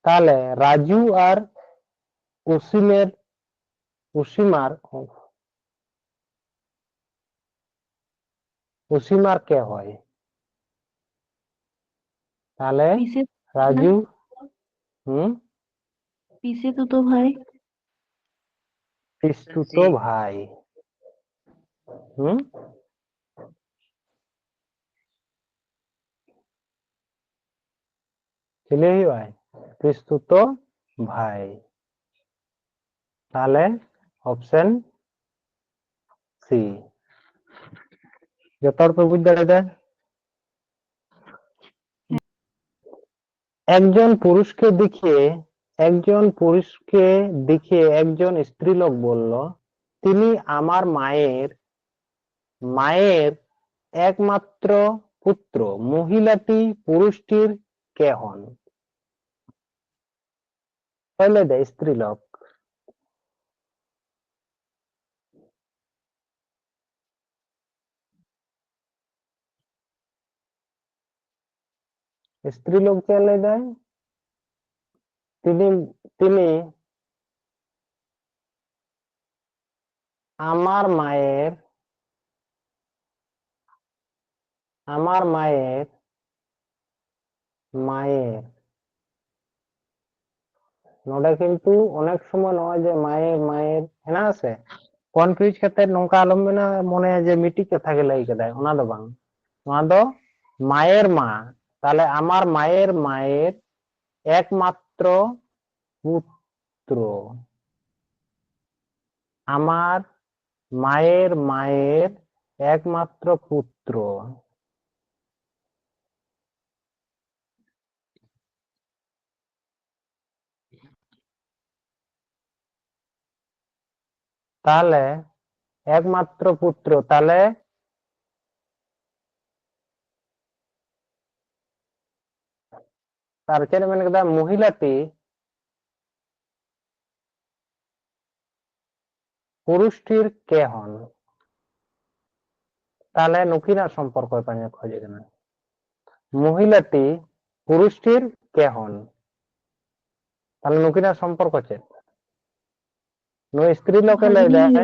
ᱛᱟᱦᱞᱮ ᱨᱟᱡᱩ ᱟᱨ ᱚᱥᱤᱢᱮᱨ, ᱚᱥᱤᱢᱟᱨ, ᱚᱥᱤᱢᱟᱨ ᱠᱮ ᱦᱚᱭ? ᱛᱟᱦᱞᱮ ᱯᱤᱥᱮ ᱨᱟᱡᱩ, ᱦᱩᱸ? ᱯᱤᱥᱮ ᱛᱩᱛᱚ ᱵᱷᱟᱭ᱾ ᱯᱤᱥᱛᱩᱛᱚ ᱵᱷᱟᱭ᱾ ᱦᱩᱸ? ᱪᱤᱞᱤ ᱦᱩᱭᱩᱜᱼᱟᱭ? ᱯᱤᱥᱛᱩᱛᱚ ᱵᱷᱟᱭ᱾ ᱛᱟᱦᱞᱮ ᱚᱯᱥᱮᱱ ᱥᱤ᱾ ᱡᱚᱛᱚ ᱦᱚᱲ ᱯᱮ ᱵᱩᱡᱽ ᱫᱟᱲᱮᱭᱟᱫᱟ? একজন পুরুষকে দেখে, একজন পুরুষকে দেখে একজন স্ত্রীলোক বলল, "তিনি আমার মায়ের, মায়ের একমাত্র পুত্র।" মহিলাটি পুরুষটির কে হন? ᱚᱠᱚᱭ ᱞᱟᱹᱭ ᱫᱟᱭ ᱥᱛᱨᱤᱞᱳᱠ? ᱥᱛᱨᱤᱞᱳᱠ ᱪᱮᱫ ᱞᱟᱹᱭ ᱫᱟᱭ? ᱛᱤᱱᱤ, ᱛᱤᱱᱤ ᱟᱢᱟᱨ ᱢᱟᱭᱮᱨ, ᱟᱢᱟᱨ ᱢᱟᱭᱮᱨ, ᱢᱟᱭᱮᱨ, ᱱᱚᱰᱮ ᱠᱤᱱᱛᱩ ᱚᱱᱮᱠ ᱥᱚᱢᱚᱭ ᱱᱚᱜᱼᱚᱭ ᱡᱮ ᱢᱟᱭᱮᱨ ᱢᱟᱭᱮᱨ ᱦᱮᱱᱟᱜ ᱟᱥᱮ, ᱠᱚᱱᱯᱷᱤᱭᱩᱡᱽ ᱠᱟᱛᱮ ᱱᱚᱝᱠᱟ ᱟᱞᱚᱢ ᱢᱮᱱᱟ, ᱢᱚᱱᱮᱭᱟ ᱡᱮ ᱢᱤᱫᱴᱤᱡ ᱠᱟᱛᱷᱟ ᱜᱮ ᱞᱟᱹᱭ ᱠᱟᱫᱟᱭ, ᱚᱱᱟ ᱫᱚ ᱵᱟᱝ᱾ ᱱᱚᱣᱟ ᱫᱚ ᱢᱟᱭᱮᱨ ᱢᱟ, ᱛᱟᱦᱞᱮ ᱟᱢᱟᱨ ᱢᱟᱭᱮᱨ ᱢᱟᱭᱮᱨ ᱮᱠᱢᱟᱛᱨᱚ ᱯᱩᱛᱨᱚ, ᱟᱢᱟᱨ মায়ের মায়ের একমাত্র পুত্র। তাহলে একমাত্র পুত্র, তাহলে তার ᱪᱮᱫ ᱮ ᱢᱮᱱ ᱠᱮᱫᱟ? ᱢᱚᱦᱤᱞᱟᱴᱤ ᱯᱩᱨᱩᱥᱴᱤᱨ ᱠᱮ ᱦᱚᱱ᱾ ᱛᱟᱦᱞᱮ ᱱᱩᱠᱤᱱᱟᱜ ᱥᱚᱢᱯᱚᱨᱠᱚᱭ ᱯᱟᱸᱡᱟ ᱠᱷᱚᱡᱮ ᱠᱟᱱᱟ᱾ ᱢᱚᱦᱤᱞᱟᱴᱤ ᱯᱩᱨᱩᱥᱴᱤᱨ ᱠᱮ ᱦᱚᱱ᱾ ᱛᱟᱦᱞᱮ ᱱᱩᱠᱤᱱᱟᱜ ᱥᱚᱢᱯᱚᱨᱠᱚ ᱪᱮᱫ? ᱱᱩᱭ ᱥᱛᱨᱤ ᱞᱳᱠᱮ ᱞᱟᱹᱭ ᱫᱟᱭ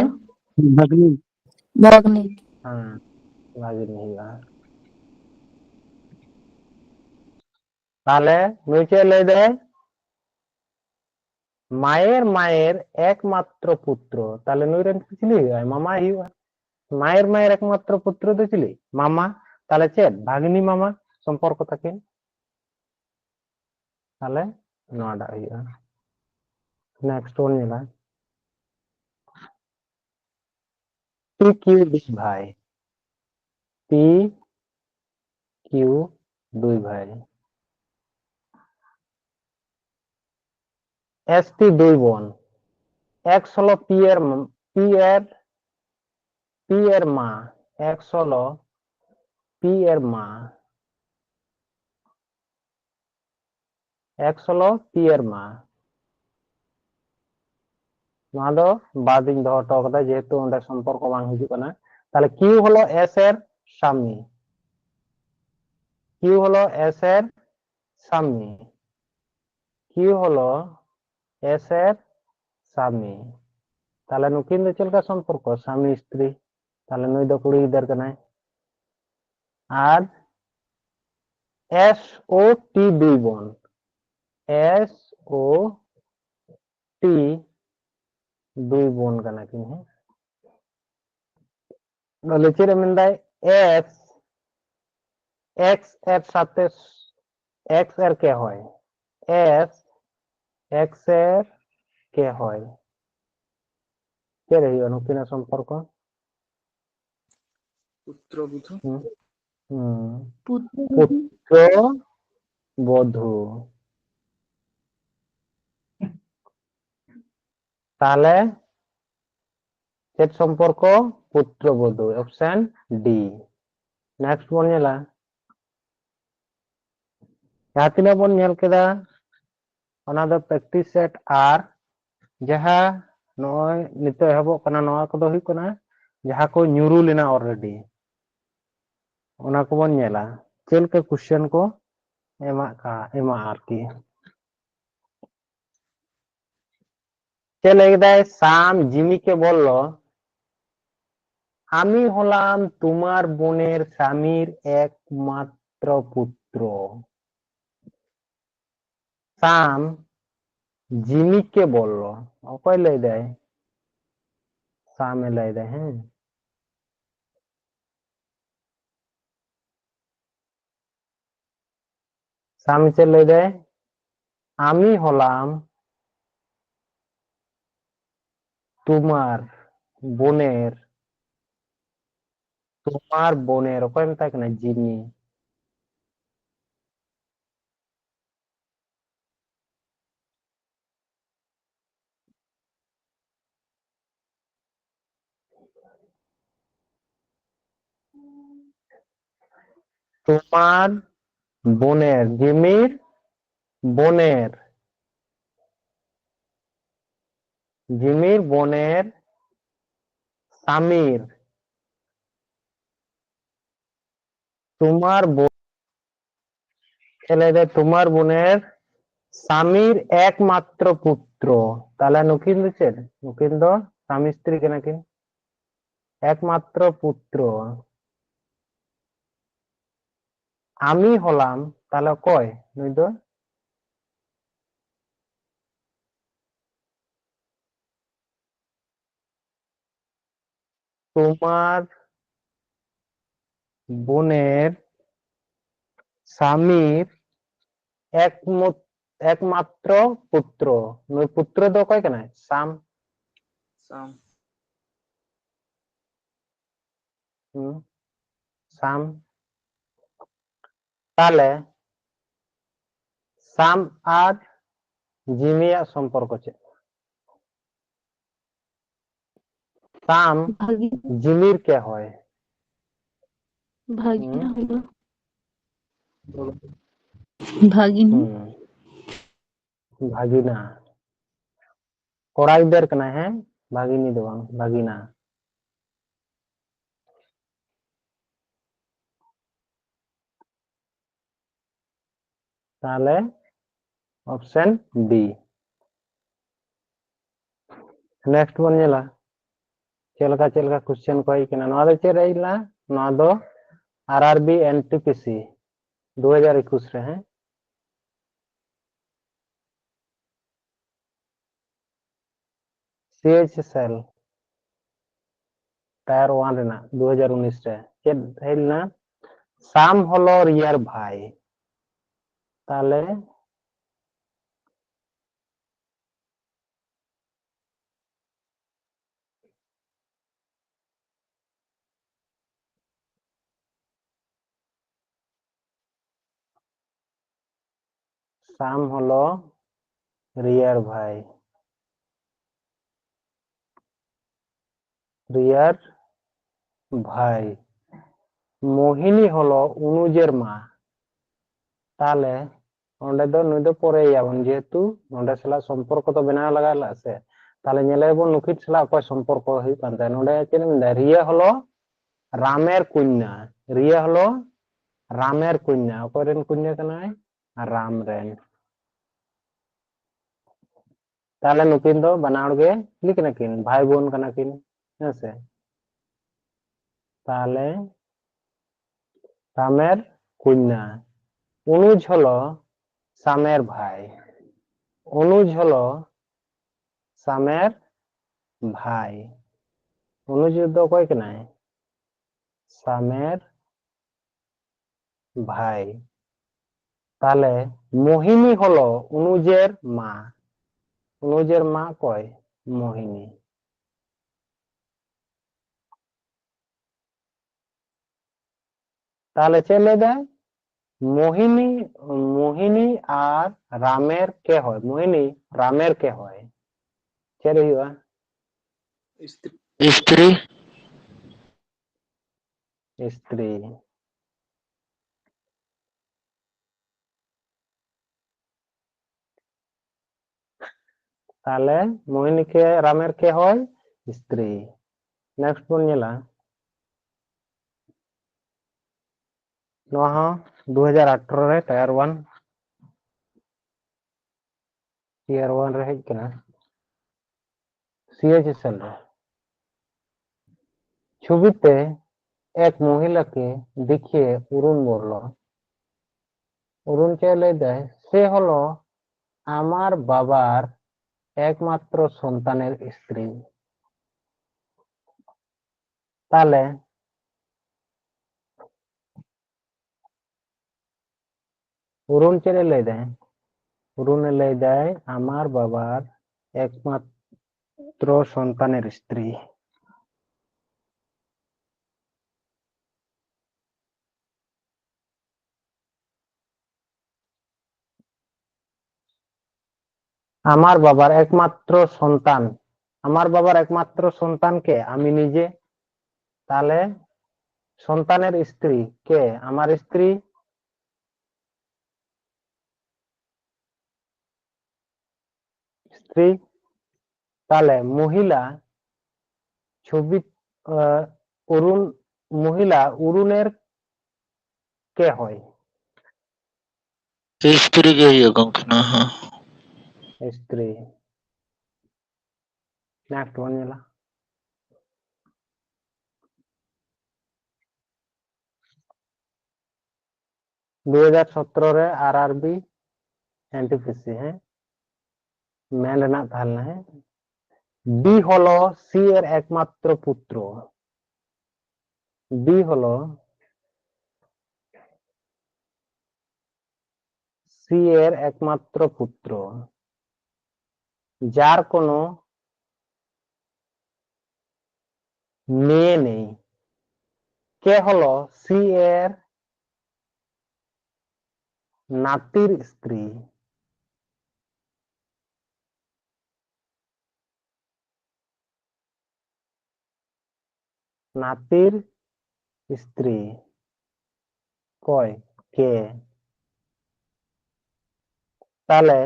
ᱵᱷᱟᱜᱽᱱᱤ᱾ ᱵᱷᱟᱜᱽᱱᱤ᱾ ᱦᱮᱸ, ᱵᱷᱟᱜᱽᱱᱤ ᱦᱩᱭᱩᱜᱼᱟ᱾ ᱛᱟᱦᱞᱮ ᱱᱩᱭ ᱪᱮᱫ ᱞᱟᱹᱭ ᱫᱟᱭ? মায়ের মায়ের একমাত্র পুত্র, ᱛᱟᱦᱞᱮ ᱱᱩᱭ ᱨᱮᱱ ᱪᱤᱞᱤ ᱦᱩᱭᱩᱜᱼᱟ? ᱢᱟᱢᱟᱭ ᱦᱩᱭᱩᱜᱼᱟ᱾ মায়ের মায়ের একমাত্র পুত্র ᱫᱚ ᱪᱤᱞᱤ? ᱢᱟᱢᱟ᱾ ᱛᱟᱦᱞᱮ ᱪᱮᱫ? ᱵᱷᱟᱜᱽᱱᱤ ᱢᱟᱢᱟ ᱥᱚᱢᱯᱚᱨᱠᱚ ᱛᱟᱹᱠᱤᱱ᱾ ᱛᱟᱦᱞᱮ ᱱᱚᱣᱟᱴᱟᱜ ᱦᱩᱭᱩᱜᱼᱟ᱾ ᱱᱮᱠᱥᱴ ᱵᱚᱱ ᱧᱮᱞᱟ, ᱯᱤ ᱠᱤᱭᱩ ᱰᱤ ᱵᱷᱟᱭ, ᱯᱤ ᱠᱤᱭᱩ ᱰᱤ ᱵᱷᱟᱭ, ᱮᱥ ᱴᱤ ᱰᱤ ᱵᱚᱱ, ᱮᱠᱥ ᱦᱚᱞᱚ ᱯᱤ ᱮᱨ, ᱯᱤ ᱮᱨ, ᱯᱤ ᱮᱨ ᱢᱟ, ᱮᱠᱥ ᱦᱚᱞᱚ ᱯᱤ ᱮᱨ ᱢᱟ, ᱮᱠᱥ ᱦᱚᱞᱚ ᱯᱤ ᱮᱨ ᱢᱟ᱾ ᱱᱚᱣᱟ ᱫᱚ ᱵᱟᱫ ᱤᱧ ᱫᱚᱦᱚ ᱦᱚᱴᱚ ᱠᱟᱫᱟ, ᱡᱮᱦᱮᱛᱩ ᱚᱸᱰᱮ ᱥᱚᱢᱯᱚᱨᱠᱚ ᱵᱟᱝ ᱦᱤᱡᱩᱜ ᱠᱟᱱᱟ᱾ ᱛᱟᱦᱞᱮ ᱠᱤᱭᱩ ᱦᱚᱞᱚ ᱮᱥ ᱮᱨ ᱥᱟᱢᱤ, ᱠᱤᱭᱩ ᱦᱚᱞᱚ ᱮᱥ ᱮᱨ ᱥᱟᱢᱤ, ᱠᱤᱭᱩ ᱦᱚᱞᱚ ᱮᱥ ᱮᱨ ᱥᱟᱢᱤ᱾ ᱛᱟᱦᱞᱮ ᱱᱩᱠᱤᱱ ᱫᱚ ᱪᱮᱫ ᱞᱮᱠᱟ ᱥᱚᱢᱯᱚᱨᱠᱚ? ᱥᱟᱢᱤ ᱥᱛᱨᱤ᱾ ᱛᱟᱦᱞᱮ ᱱᱩᱭ ᱫᱚ ᱠᱩᱲᱤ ᱜᱤᱫᱟᱹᱨ ᱠᱟᱱᱟᱭ᱾ ᱟᱨ ᱮᱥ ᱳ ᱴᱤ ᱰᱤ ᱵᱚᱱ, ᱮᱥ ᱳ টি দুই বোন ᱠᱟᱱᱟ ᱠᱤᱱ, ᱦᱮᱸ। ᱛᱟᱦᱞᱮ ᱪᱮᱫ ᱮ ᱢᱮᱱᱫᱟᱭ? এস এক্স এর সাথে, এক্স এর কে হয়, এস এক্স এর কে হয়। ᱪᱮᱫ ᱦᱩᱭᱩᱜᱼᱟ ᱱᱩᱠᱤᱱᱟᱜ ᱥᱚᱢᱯᱚᱨᱠᱚ? ᱯᱩᱛᱨᱚ ᱵᱚᱫᱷᱩ। ᱦᱩᱸ। ᱦᱩᱸ। ᱯᱩᱛᱨᱚ ᱵᱚᱫᱷᱩ। ᱯᱩᱛᱨᱚ ᱵᱚᱫᱷᱩ। ᱛᱟᱦᱞᱮ ᱪᱮᱫ ᱥᱚᱢᱯᱚᱨᱠᱚ? ᱯᱩᱛᱨᱚ ᱵᱚᱫᱷᱩ, option D। Next ᱵᱚᱱ ᱧᱮᱞᱟ, ᱡᱟᱦᱟᱸ ᱛᱤᱱᱟᱹᱜ ᱵᱚᱱ ᱧᱮᱞ ᱠᱮᱫᱟ, ᱚᱱᱟ ᱫᱚ practice set, ᱟᱨ ᱡᱟᱦᱟᱸ ᱱᱚᱜᱼᱚᱭ ᱱᱤᱛᱚᱜ ᱮᱦᱚᱵᱚᱜ ᱠᱟᱱᱟ, ᱱᱚᱣᱟ ᱠᱚᱫᱚ ᱦᱩᱭᱩᱜ ᱠᱟᱱᱟ ᱡᱟᱦᱟᱸ ᱠᱚ ᱧᱩᱨᱩ ᱞᱮᱱᱟ already, ᱚᱱᱟ ᱠᱚᱵᱚᱱ ᱧᱮᱞᱟ ᱪᱮᱫ ᱞᱮᱠᱟ question ᱠᱚ ᱮᱢᱟᱜ ᱠᱟ-, ᱮᱢᱟ ᱟᱨᱠᱤ᱾ ᱪᱮᱫ ᱞᱟᱹᱭ ᱠᱮᱫᱟᱭ? শ্যাম জিমিকে বলল, "আমি হলাম তোমার বোনের স্বামীর একমাত্র পুত্র।" শ্যাম জিমিকে বলল। ᱚᱠᱚᱭ ᱞᱟᱹᱭ ᱫᱟᱭ? ᱥᱟᱢ ᱮ ᱞᱟᱹᱭ ᱫᱟᱭ, ᱦᱮᱸ᱾ ᱥᱟᱢ ᱪᱮᱫ ᱞᱟᱹᱭ ᱫᱟᱭ? আমি হলাম তোমার বোনের, তোমার বোনের, ᱚᱠᱚᱭ ᱢᱮᱛᱟᱭ ᱠᱟᱱᱟ? ᱡᱤᱢᱤ᱾ তোমার বোনের, জিমির বোনের, জিমির বোনের স্বামীর, তোমার বোন, ᱪᱮᱫ ᱞᱟᱹᱭ ᱫᱟᱭ? তোমার বোনের স্বামীর একমাত্র পুত্র। ᱛᱟᱦᱞᱮ ᱱᱩᱠᱤᱱ ᱫᱚ ᱪᱮᱫ? ᱱᱩᱠᱤᱱ ᱫᱚ ᱥᱟᱢᱤ ᱥᱛᱨᱤ ᱠᱟᱱᱟ ᱠᱤᱱ᱾ একমাত্র পুত্র। আমি হলাম, ᱛᱟᱦᱞᱮ ᱚᱠᱚᱭ ᱱᱩᱭ ᱫᱚ? তোমার বোনের স্বামীর একমত-, একমাত্র পুত্র। ᱱᱩᱭ ᱯᱩᱛᱨᱚ ᱫᱚ ᱚᱠᱚᱭ ᱠᱟᱱᱟᱭ? ᱥᱟᱢ᱾ ᱥᱟᱢ᱾ ᱦᱩᱸ᱾ ᱥᱟᱢ᱾ ᱛᱟᱦᱞᱮ ᱥᱟᱢ ᱟᱨ ᱡᱤᱢᱤᱭᱟᱜ ᱥᱚᱢᱯᱚᱨᱠᱚ ᱪᱮᱫ? ᱥᱟᱢ ᱵᱷᱟᱜᱤ ᱡᱤᱢᱤᱨ ᱠᱮ ᱦᱚᱭ᱾ ᱵᱷᱟᱜᱤ ᱦᱩᱸ᱾ ᱦᱩᱭᱩᱜᱼᱟ᱾ ᱵᱷᱟᱜᱤᱱ᱾ ᱦᱩᱸ᱾ ᱵᱷᱟᱜᱤᱱᱟ᱾ ᱠᱚᱲᱟ ᱜᱤᱫᱟᱹᱨ ᱠᱟᱱᱟᱭ, ᱦᱮᱸ? ᱵᱷᱟᱜᱤᱱᱤ ᱫᱚ ᱵᱟᱝ, ᱵᱷᱟᱜᱤᱱᱟ᱾ ᱛᱟᱦᱞᱮ option D᱾ Next ᱵᱚᱱ ᱧᱮᱞᱟ ᱪᱮᱫ ᱞᱮᱠᱟ ᱪᱮᱫ ᱞᱮᱠᱟ question ᱠᱚ ᱦᱮᱡ ᱠᱟᱱᱟ᱾ ᱱᱚᱣᱟ ᱫᱚ ᱪᱮᱫ ᱦᱮᱡ ᱞᱮᱱᱟ? ᱱᱚᱣᱟ ᱫᱚ R R B N T P C ᱫᱩ ᱦᱟᱡᱟᱨ ᱮᱠᱩᱥ ᱨᱮ, ᱦᱮᱸ, C H S L tier one ᱨᱮᱱᱟᱜ ᱫᱩ ᱦᱟᱡᱟᱨ ᱩᱱᱤᱥ ᱨᱮ ᱪᱮᱫ ᱦᱮᱡ ᱞᱮᱱᱟ? ᱥᱟᱢ ᱦᱚᱞᱚ ᱨᱤᱭᱟᱨ ᱵᱷᱟᱭ᱾ ᱛᱟᱦᱞᱮ ᱥᱟᱢ ᱦᱚᱞᱚ ᱨᱤᱭᱟᱨ ᱵᱷᱟᱭ, ᱨᱤᱭᱟᱨ ᱵᱷᱟᱭ, ᱢᱳᱦᱤᱱᱤ ᱦᱚᱞᱚ ᱩᱱᱩᱡᱮᱨ ᱢᱟ᱾ ᱛᱟᱦᱞᱮ ᱚᱸᱰᱮ ᱫᱚ ᱱᱩᱭ ᱫᱚ ᱯᱚᱨᱮᱭᱟᱵᱚᱱ, ᱡᱮᱦᱮᱛᱩ ᱱᱚᱸᱰᱮ ᱥᱟᱞᱟᱜ ᱥᱚᱢᱯᱚᱨᱠᱚ ᱫᱚ ᱵᱮᱱᱟᱣ ᱞᱟᱜᱟᱜ ᱞᱟᱜ ᱥᱮ᱾ ᱛᱟᱦᱞᱮ ᱧᱮᱞᱮᱭᱟᱵᱚᱱ ᱱᱩᱠᱤᱱ ᱥᱟᱞᱟᱜ ᱚᱠᱚᱭ ᱥᱚᱢᱯᱚᱨᱠᱚ ᱦᱩᱭᱩᱜ ᱠᱟᱱ ᱛᱟᱭᱟ᱾ ᱱᱚᱸᱰᱮ ᱪᱮᱫ ᱮ ᱢᱮᱱᱫᱟ? ᱨᱤᱭᱟ ᱦᱚᱞᱚ ᱨᱟᱢᱮᱨ ᱠᱩᱧᱱᱟ᱾ ᱨᱤᱭᱟ ᱦᱚᱞᱚ ᱨᱟᱢᱮᱨ ᱠᱩᱧᱱᱟ᱾ ᱚᱠᱚᱭ ᱨᱮᱱ ᱠᱩᱧᱱᱟ ᱠᱟᱱᱟᱭ? ᱨᱟᱢ ᱨᱮᱱ᱾ ᱛᱟᱦᱞᱮ ᱱᱩᱠᱤᱱ ᱫᱚ ᱵᱟᱱᱟ ᱦᱚᱲ ᱜᱮ ᱪᱤᱞᱤ ᱠᱟᱱᱟ ᱠᱤᱱ? ᱵᱷᱟᱭ ᱵᱳᱱ ᱠᱟᱱᱟ ᱠᱤᱱ, ᱦᱮᱸ ᱥᱮ? ᱛᱟᱦᱞᱮ ᱥᱟᱢᱮᱨ ᱠᱩᱧᱱᱟ, ᱩᱱᱩᱡ ᱦᱚᱞᱚ ᱥᱟᱢᱮᱨ ᱵᱷᱟᱭ, ᱩᱱᱩᱡ ᱦᱚᱞᱚ ᱥᱟᱢᱮᱨ ᱵᱷᱟᱭ᱾ ᱚᱱᱩᱡ ᱫᱚ ᱚᱠᱚᱭ ᱠᱟᱱᱟᱭ? ᱥᱟᱢᱮᱨ ᱵᱷᱟᱭ᱾ ᱛᱟᱦᱞᱮ ᱢᱳᱦᱤᱱᱤ ᱦᱚᱞᱚ ᱚᱱᱩᱡᱮᱨ ᱢᱟ᱾ ᱚᱱᱩᱡᱮᱨ ᱢᱟ ᱚᱠᱚᱭ? ᱢᱳᱦᱤᱱᱤ᱾ ᱛᱟᱦᱞᱮ ᱪᱮᱫ ᱞᱟᱹᱭ ᱫᱟᱭ? ᱢᱳᱦᱤᱱᱤ, ᱢᱳᱦᱤᱱᱤ ᱟᱨ ᱨᱟᱢᱮᱨ ᱠᱮ ᱦᱚᱭ, ᱢᱳᱦᱤᱱᱤ ᱨᱟᱢᱮᱨ ᱠᱮ ᱦᱚᱭ᱾ ᱪᱮᱫ ᱦᱩᱭᱩᱜᱼᱟ? ᱥᱛᱨᱤ᱾ ᱥᱛᱨᱤ᱾ ᱛᱟᱦᱞᱮ ᱢᱳᱦᱤᱱᱤ ᱠᱮ ᱨᱟᱢᱮᱨ ᱠᱮ ᱦᱚᱭ ᱥᱛᱨᱤ᱾ ᱱᱮᱠᱥᱴ ᱵᱚᱱ ᱧᱮᱞᱟ, ᱱᱚᱣᱟ ᱦᱚᱸ ᱫᱩ ᱦᱟᱡᱟᱨ ᱟᱴᱷᱨᱚ ᱨᱮ ᱴᱟᱭᱟᱨ ᱚᱣᱟᱱ, ᱴᱤᱭᱟᱨ ᱚᱣᱟᱱ ᱨᱮ ᱦᱮᱡ ᱠᱟᱱᱟ, ᱥᱤᱭᱟᱪᱤ ᱥᱮᱞ ᱨᱮ᱾ ᱪᱷᱚᱵᱤᱛᱮ ᱮᱠ ᱢᱚᱦᱤᱞᱟকে দেখিয়ে অরুণ বলল, অরুণ ᱪᱮᱫ ᱞᱟᱹᱭ ᱫᱟᱭ? সে হলো আমার বাবার একমাত্র সন্তানের স্ত্রী। তাহলে অরুণ ᱪᱮᱫ ᱮ ᱞᱟᱹᱭ ᱫᱟᱭ? অরুণ ᱮ ᱞᱟᱹᱭ ᱫᱟᱭ, আমার বাবার একমাত্র সন্তানের স্ত্রী। আমার বাবার একমাত্র সন্তান, আমার বাবার একমাত্র সন্তানকে আমি নিজে, তাহলে সন্তানের স্ত্রী কে? আমার স্ত্রী, স্ত্রী। তাহলে মহিলা ছবি, আহ, অরুণ, মহিলা অরুণের কে হয়? স্ত্রী ᱜᱮ ᱦᱩᱭᱩᱜᱼᱟ ᱜᱚᱢᱠᱮ, ᱱᱚᱣᱟ ᱦᱚᱸ᱾ ᱥᱛᱨᱤ᱾ ᱱᱮᱠᱥᱴ ᱵᱚᱱ ᱧᱮᱞᱟ᱾ ᱫᱩ ᱦᱟᱡᱟᱨ ᱥᱚᱛᱨᱚ ᱨᱮ R R B N T P C, ᱦᱮᱸ, ᱢᱮᱱ ᱨᱮᱱᱟᱜ ᱛᱟᱦᱮᱸ ᱞᱮᱱᱟ, ᱦᱮᱸ, বি হলো সি এর একমাত্র পুত্র। বি হলো সি এর একমাত্র পুত্র, যার কোনো মেয়ে নেই। কে হলো সি এর নাতির স্ত্রী। নাতির স্ত্রী। কয়? কে। তাহলে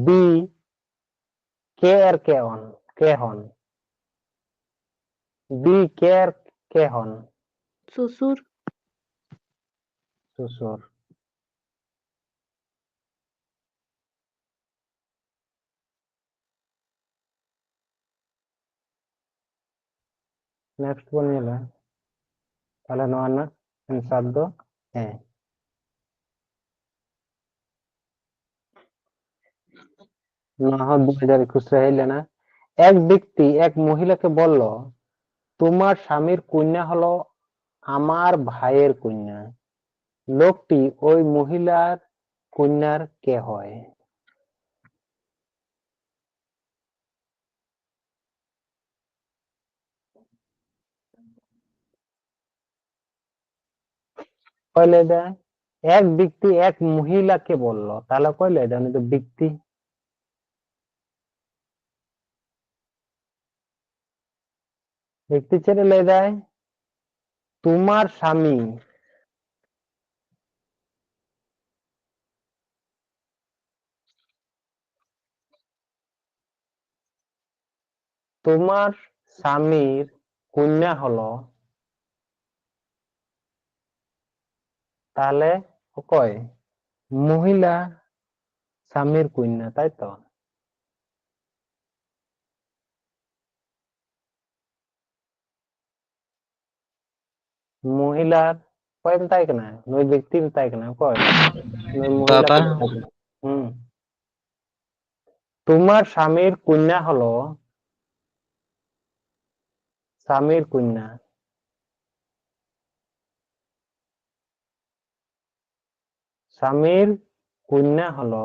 বি কে এর কে হন? কে হন? বি কে এর কে হন? শ্বশুর। শ্বশুর। Next ᱵᱚᱱ ᱧᱮᱞᱟ᱾ ᱛᱟᱦᱞᱮ ᱱᱚᱣᱟ ᱨᱮᱱᱟᱜ answer ᱫᱚ ᱦᱮᱸ᱾ ᱱᱚᱣᱟ ᱦᱚᱸ ᱫᱩ ᱦᱟᱡᱟᱨ ᱮᱠᱩᱥ ᱨᱮ ᱦᱮᱡ ᱞᱮᱱᱟ᱾ এক ব্যক্তি এক মহিলাকে বলল, "তোমার স্বামীর কন্যা হলো আমার ভাইয়ের কন্যা।" লোকটি ওই মহিলার কন্যার কে হয়? ᱚᱠᱚᱭ ᱞᱟᱹᱭ ᱫᱟᱭ? এক ব্যক্তি এক মহিলাকে বলল, ᱛᱟᱦᱞᱮ ᱚᱠᱚᱭ ᱞᱟᱹᱭ ᱫᱟ? ᱩᱱᱤ ᱫᱚ ব্যক্তি᱾ ব্যক্তি ᱪᱮᱫ ᱮ ᱞᱟᱹᱭ ᱫᱟᱭ? তোমার স্বামী। তোমার স্বামীর কন্যা হলো, ᱛᱟᱦᱞᱮ ᱚᱠᱚᱭ? ᱢᱚᱦᱤᱞᱟ ᱥᱟᱢᱤᱨ ᱠᱚᱱᱭᱟ, ᱛᱟᱭ ᱛᱚ? ᱢᱚᱦᱤᱞᱟ ᱚᱠᱚᱭ ᱢᱮᱛᱟᱭ ᱠᱟᱱᱟ? ᱱᱩᱭ ᱵᱮᱠᱛᱤ ᱢᱮᱛᱟᱭ ᱠᱟᱱᱟ᱾ ᱚᱠᱚᱭ? ᱱᱩᱭ ᱢᱚᱦᱤᱞᱟ ᱵᱟᱵᱟ᱾ ᱠᱚ ᱢᱮᱛᱟᱭ ᱠᱟᱱᱟ᱾ ᱦᱩᱸ᱾ তোমার স্বামীর কন্যা হলো স্বামীর কন্যা। স্বামীর কন্যা হলো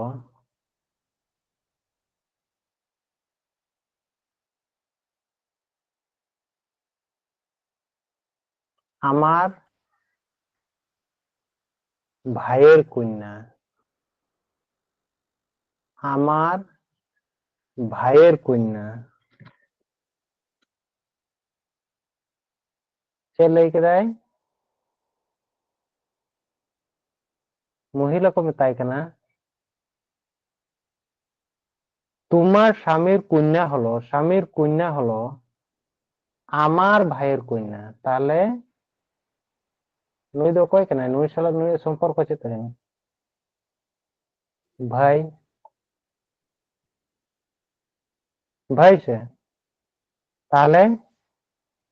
আমার ভাইয়ের কন্যা। আমার ভাইয়ের কন্যা। ᱪᱮᱫ ᱞᱟᱹᱭ ᱠᱮᱫᱟᱭ? ᱢᱚᱦᱤᱞᱟ ᱠᱚ ᱢᱮᱛᱟᱭ ᱠᱟᱱᱟ, তোমার স্বামীর কন্যা হলো, স্বামীর কন্যা হলো আমার ভাইয়ের কন্যা। তাহলে ᱱᱩᱭ ᱫᱚ ᱚᱠᱚᱭ ᱠᱟᱱᱟᱭ? ᱱᱩᱭ ᱥᱟᱞᱟᱜ ᱱᱩᱭᱟᱜ ᱥᱚᱢᱯᱚᱨᱠᱚ ᱪᱮᱫ ᱛᱟᱦᱮᱱᱟ? ভাই, ভাই ᱥᱮ? ᱛᱟᱦᱞᱮ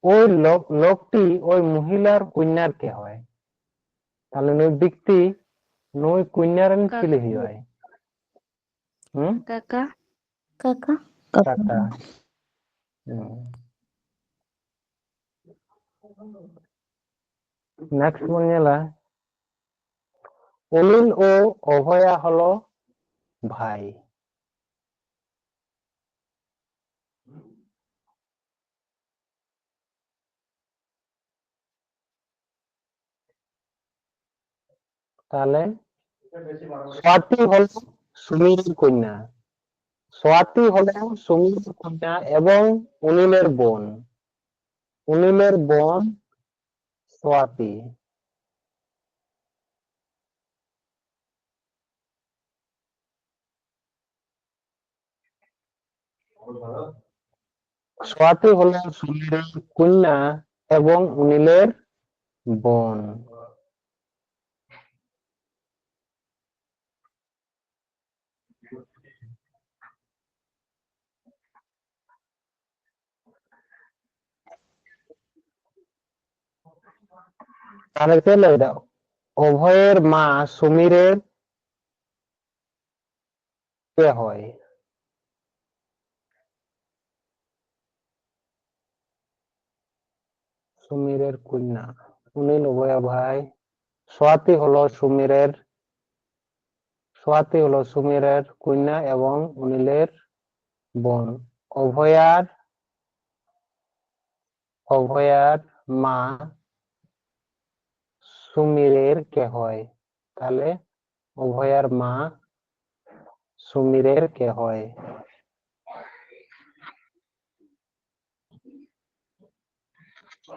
ওই লোক, লোকটি ওই মহিলার কন্যার কে হয়। তাহলে নুই ব্যক্তি, নুই কন্যা ᱨᱮᱱ ᱠᱟᱠᱟ᱾ ᱪᱤᱞᱤ ᱦᱩᱭᱩᱜᱼᱟᱭ? ᱦᱩᱸ? ᱠᱟᱠᱟ᱾ ᱠᱟᱠᱟ᱾ ᱠᱟᱠᱟ᱾ ᱦᱩᱸ᱾ ᱱᱮᱠᱥᱴ ᱵᱚᱱ ᱧᱮᱞᱟ, ᱚᱱᱤᱞ ᱳ ᱚᱵᱷᱚᱭᱟ ᱦᱚᱞᱚ ᱵᱷᱟᱭ᱾ ᱛᱟᱦᱞᱮ ᱥᱣᱟᱛᱤ ᱦᱚᱞᱚ ᱥᱩᱢᱤᱨᱮᱨ ᱠᱚᱱᱭᱟ᱾ ᱥᱣᱟᱛᱤ ᱦᱚᱞᱚ ᱥᱩᱢᱤᱨᱮᱨ ᱠᱚᱱᱭᱟ ᱮᱵᱚᱝ ᱚᱱᱤᱞᱮᱨ ᱵᱳᱱ᱾ ᱚᱱᱤᱞᱮᱨ ᱵᱳᱱ ᱥᱣᱟᱛᱤ᱾ ᱥᱣᱟᱛᱤ ᱦᱚᱞᱚ ᱥᱩᱢᱤᱨᱮᱨ ᱠᱚᱱᱭᱟ ᱮᱵᱚᱝ ᱚᱱᱤᱞᱮᱨ ᱵᱳᱱ᱾ ᱛᱟᱦᱞᱮ ᱪᱮᱫ ᱞᱟᱹᱭ ᱫᱟ? ᱚᱵᱷᱚᱭᱮᱨ ᱢᱟ ᱥᱩᱢᱤᱨᱮᱨ ᱠᱮ ᱦᱚᱭ᱾ সুমিরের কন্যা। অনিল অভয়া ভাই। স্বাতী হলো সুমিরের, স্বাতী হলো সুমিরের কন্যা এবং অনিলের বোন। অভয়ার, অভয়ার মা সুমিরের কে হয়? তাহলে অভয়ার মা সুমিরের কে হয়?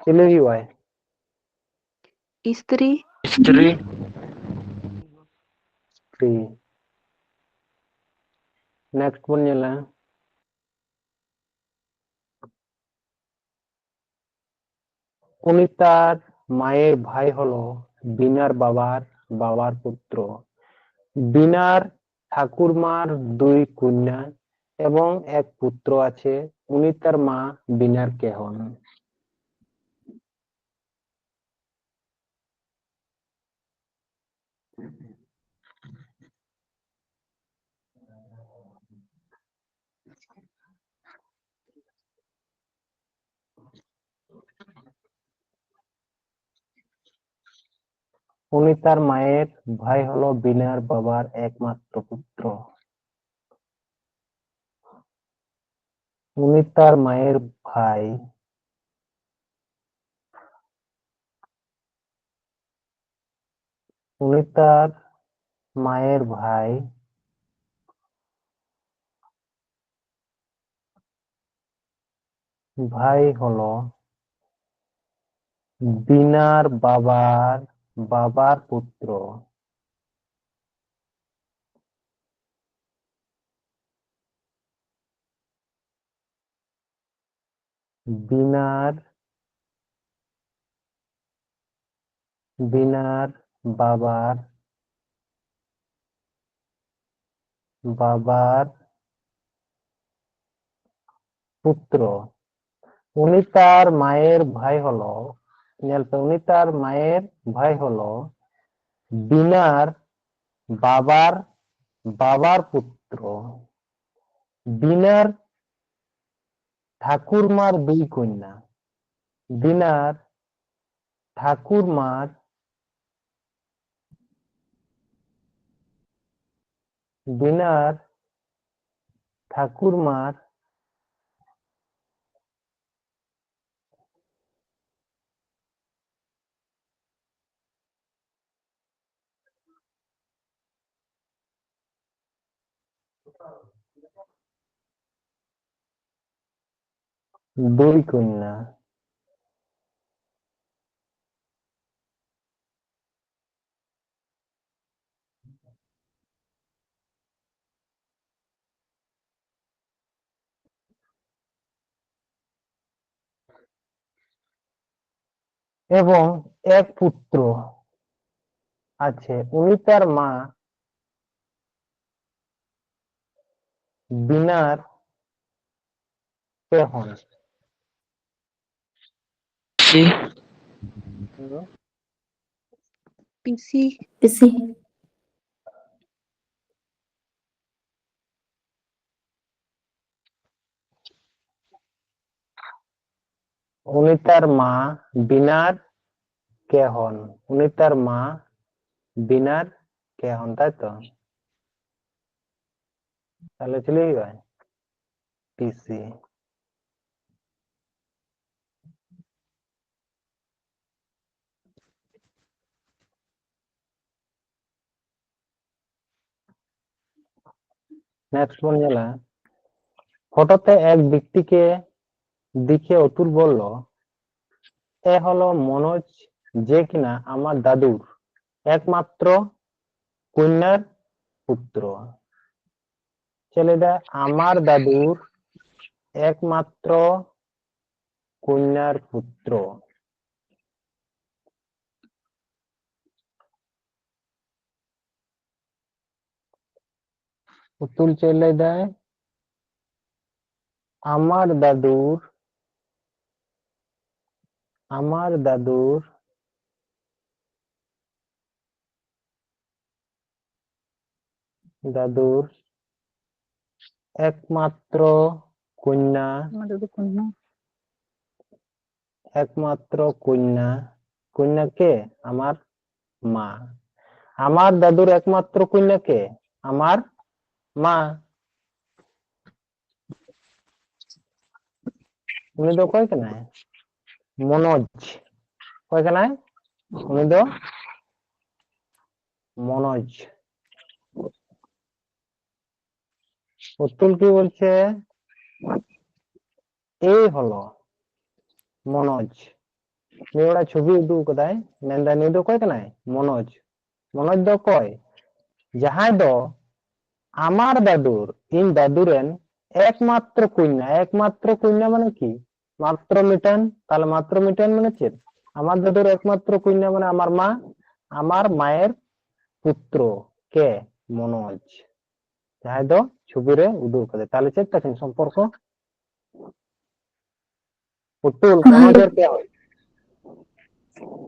ᱪᱤᱞᱤ ᱦᱩᱭᱩᱜᱼᱟᱭ? ᱤᱥᱛᱨᱤ᱾ ᱤᱥᱛᱨᱤ᱾ ᱯᱷᱨᱤ᱾ ᱱᱮᱠᱥᱴ ᱵᱚᱱ ᱧᱮᱞᱟ᱾ অনিতার মায়ের ভাই হলো বিনার বাবার বাবার পুত্র। বিনার ঠাকুরমার দুই কন্যা এবং এক পুত্র আছে। অনিতার মা বিনার কে হন? অনিতার মায়ের ভাই হলো বিনার বাবার একমাত্র পুত্র। অনিতার মায়ের ভাই, অনিতার মায়ের ভাই, ভাই হলো বিনার বাবার বাবার পুত্র। বিনার, বিনার বাবার, বাবার পুত্র। অনিতার মায়ের ভাই হলো, ᱧᱮᱞ ᱯᱮ, অনিতার মায়ের ভাই হলো বিনার বাবার বাবার পুত্র। বিনার ঠাকুরমার দুই কন্যা। বিনার ঠাকুরমার, বিনার ঠাকুরমার দুই কন্যা। এবং এক পুত্র আছে। উনি তার মা বিনার কে হন? পিসি। পিসি। পিসি। উনি তার মা বিনার কে হন? উনি তার মা বিনার কে হন, তাই তো? তাহলে চলে যাবে পিসি। নেক্সট ᱵᱚᱱ ᱧᱮᱞᱟ, ᱯᱷᱳᱴᱳ ᱛᱮ ᱮᱠ ᱵᱮᱠᱛᱤ ᱠᱮ ᱫᱤᱠᱷᱮ ᱚᱛᱩᱞ ᱵᱚᱞᱞᱚ, ᱮ ᱦᱚᱞᱚ ᱢᱚᱱᱳᱡᱽ, ᱡᱮ ᱠᱤᱱᱟ ᱟᱢᱟᱨ ᱫᱟᱫᱩᱨ ᱮᱠᱢᱟᱛᱨᱚ ᱠᱚᱱᱭᱟᱨ ᱯᱩᱛᱨᱚ᱾ ᱪᱮᱫ ᱞᱟᱹᱭᱫᱟ? ᱟᱢᱟᱨ ᱫᱟᱫᱩᱨ ᱮᱠᱢᱟᱛᱨᱚ ᱠᱚᱱᱭᱟᱨ ᱯᱩᱛᱨᱚ᱾ ᱯᱩᱛᱩᱞ ᱪᱮᱫ ᱞᱟᱹᱭᱫᱟᱭ? ᱟᱢᱟᱨ ᱫᱟᱫᱩᱨ, ᱟᱢᱟᱨ ᱫᱟᱫᱩᱨ, ᱫᱟᱫᱩᱨ ᱮᱠᱢᱟᱛᱨᱚ ᱠᱚᱱᱭᱟ, ᱟᱢᱟᱨ ᱫᱟᱫᱩᱨ ᱠᱚᱱᱭᱟ᱾ একমাত্র কন্যা, কন্যা কে? আমার মা। আমার দাদুর একমাত্র কন্যা কে? আমার মা। ᱩᱱᱤ ᱫᱚ ᱚᱠᱚᱭ ᱠᱟᱱᱟᱭ? ᱢᱚᱱᱳᱡᱽ᱾ ᱚᱠᱚᱭ ᱠᱟᱱᱟᱭ? ᱩᱱᱤ ᱫᱚ ᱢᱚᱱᱳᱡᱽ᱾ পুতুল কি বলছে? এই হলো মনোজ। ᱱᱩᱭ ᱚᱲᱟᱜ ᱪᱷᱚᱵᱤ ᱩᱫᱩᱜ ᱠᱟᱫᱟᱭ, ᱢᱮᱱᱫᱟᱭ ᱱᱩᱭ ᱫᱚ ᱚᱠᱚᱭ ᱠᱟᱱᱟᱭ? ᱢᱚᱱᱳᱡᱽ᱾ ᱢᱚᱱᱳᱡᱽ ᱫᱚ ᱚᱠᱚᱭ? ᱡᱟᱦᱟᱸᱭ ᱫᱚ ᱟᱢᱟᱨ ᱫᱟᱫᱩᱨ, ᱤᱧ ᱫᱟᱫᱩ ᱨᱮᱱ ᱮᱠᱢᱟᱛᱨᱚ ᱠᱚᱱᱭᱟ᱾ ᱮᱠᱢᱟᱛᱨᱚ ᱠᱚᱱᱭᱟ ᱢᱟᱱᱮ ᱠᱤ? ᱢᱟᱛᱨᱚ ᱢᱤᱫᱴᱟᱝ᱾ ᱛᱟᱦᱞᱮ ᱢᱟᱛᱨᱚ ᱢᱤᱫᱴᱟᱝ ᱢᱟᱱᱮ ᱪᱮᱫ? ᱟᱢᱟᱨ ᱫᱟᱫᱩᱨ ᱮᱠᱢᱟᱛᱨᱚ ᱠᱚᱱᱭᱟ ᱢᱟᱱᱮ ᱟᱢᱟᱨ ᱢᱟ, ᱟᱢᱟᱨ ᱢᱟᱭᱮᱨ ᱯᱩᱛᱨᱚ ᱠᱮ ᱢᱚᱱᱳᱡᱽ, ᱡᱟᱦᱟᱸᱭ ᱫᱚ ᱪᱷᱚᱵᱤ ᱨᱮ ᱩᱫᱩᱜ ᱠᱟᱫᱮ᱾ ᱛᱟᱦᱞᱮ ᱪᱮᱫ ᱛᱟᱹᱠᱤᱱ ᱥᱚᱢᱯᱚᱨᱠᱚ? ᱯᱩᱛᱩᱞ, ᱢᱚᱱᱳᱡᱽ ᱟᱨ ᱠᱮ ᱦᱩᱭ?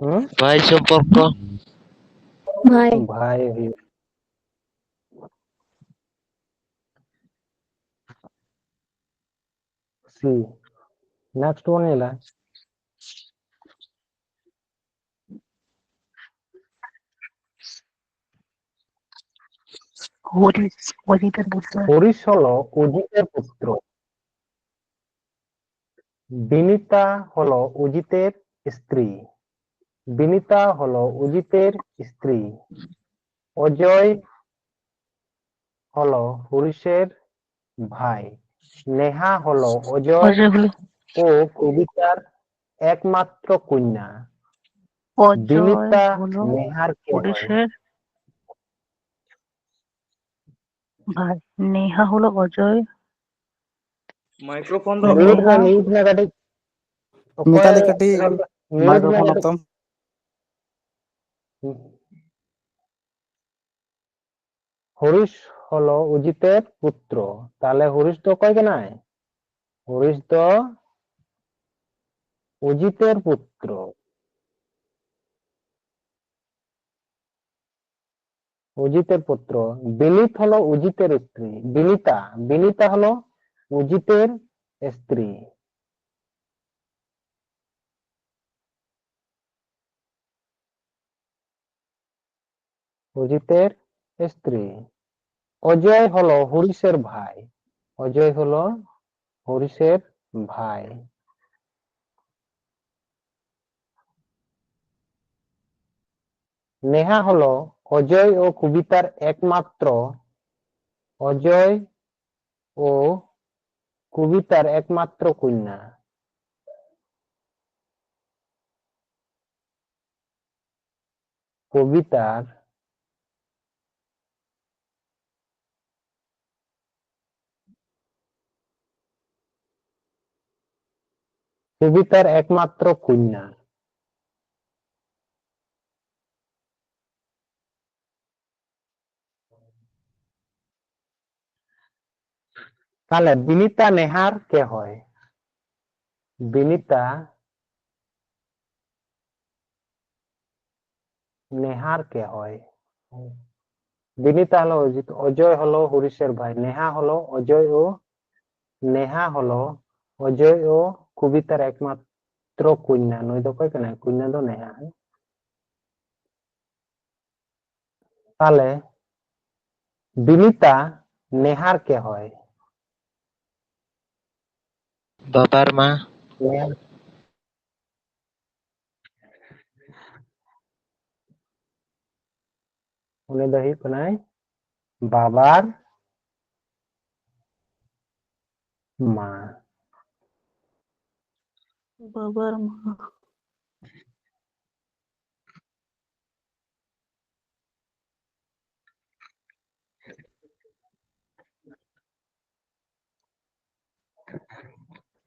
ᱦᱩᱸ? ᱵᱷᱟᱭ ᱥᱚᱢᱯᱚᱨᱠᱚ᱾ ᱵᱷᱟᱭ᱾ ᱵᱷᱟᱭ ᱦᱩᱭᱩᱜ᱾ ᱥᱤ᱾ ᱱᱮᱠᱥᱴ ᱵᱚᱱ ᱧᱮᱞᱟ᱾ ᱦᱚᱨᱤᱥ, ᱚᱡᱤᱛᱮᱨ ᱯᱩᱛᱨᱚ᱾ ᱦᱚᱨᱤᱥ ᱦᱚᱞᱚ ᱚᱡᱤᱛᱮᱨ ᱯᱩᱛᱨᱚ᱾ ᱵᱤᱱᱤᱛᱟ হলো অজিতের স্ত্রী। বিনিতা হলো অজিতের স্ত্রী। অজয় হলো হরিশের ভাই। নেহা হলো অজয় অজয় হলো ও কবিতার একমাত্র কন্যা। অজয় বিনিতা হলো নেহার কে হয়? হরিশের ভাই। নেহা হলো অজয়। মাইক্রোফোন ᱫᱚ ᱢᱤᱭᱩᱴ ᱢᱮ, ᱢᱤᱭᱩᱴ ᱢᱮ ᱠᱟᱹᱴᱤᱡ᱾ ᱚᱠᱚᱭ ᱢᱤᱛᱟᱞᱤ ᱠᱟᱹᱴᱤᱡ ᱢᱤᱭᱩᱴ ᱢᱮ ᱢᱟᱭᱠᱨᱳᱯᱷᱳᱱ ᱠᱟᱹᱴᱤᱡ᱾ ᱚᱛᱚᱢ᱾ ᱦᱚᱨᱤᱥ ᱦᱚᱞᱚ ᱚᱡᱤᱛᱮᱨ ᱯᱩᱛᱨᱚ᱾ ᱛᱟᱦᱞᱮ ᱦᱚᱨᱤᱥ ᱫᱚ ᱚᱠᱚᱭ ᱠᱟᱱᱟᱭ? ᱦᱚᱨᱤᱥ ᱫᱚ ᱚᱡᱤᱛᱮᱨ ᱯᱩᱛᱨᱚ᱾ ᱚᱡᱤᱛᱮᱨ ᱯᱩᱛᱨᱚ, ᱵᱤᱱᱤᱛ ᱦᱚᱞᱚ ᱚᱡᱤᱛᱮᱨ ᱥᱛᱨᱤ, ᱵᱤᱱᱤᱛᱟ, ᱵᱤᱱᱤᱛᱟ ᱦᱚᱞᱚ ᱚᱡᱤᱛᱮᱨ ᱥᱛᱨᱤ᱾ অজিতের স্ত্রী। অজয় হলো হরিশের ভাই। অজয় হলো হরিশের ভাই। নেহা হলো অজয় ও কবিতার একমাত্র, অজয় ও কবিতার একমাত্র কন্যা। কবিতার কবিতার একমাত্র কন্যা। তাহলে বিনিতা নেহার কে হয়? বিনিতা নেহার কে হয়? বিনিতা হলো অজিত, অজয় হলো হরিশের ভাই, নেহা হলো অজয় ও নেহা হলো অজয় ও কবিতার একমাত্র কন্যা। নুᱭ ᱫᱚ ᱚᱠᱚᱭ ᱠᱟᱱᱟᱭ? ᱠᱚᱱᱭᱟ ᱫᱚ ᱱᱮᱦᱟ᱾ ᱛᱟᱦᱞᱮ ᱵᱤᱱᱤᱛᱟ ᱱᱮᱦᱟᱨ ᱠᱮ ᱦᱚᱭ᱾ ᱵᱟᱵᱟᱨ ᱢᱟ᱾ ᱱᱮᱦᱟᱨ᱾ ᱩᱱᱤ ᱫᱚ ᱦᱩᱭᱩᱜ ᱠᱟᱱᱟᱭ ᱵᱟᱵᱟᱨ ᱢᱟ᱾ ᱵᱟᱵᱟᱨ ᱢᱟ᱾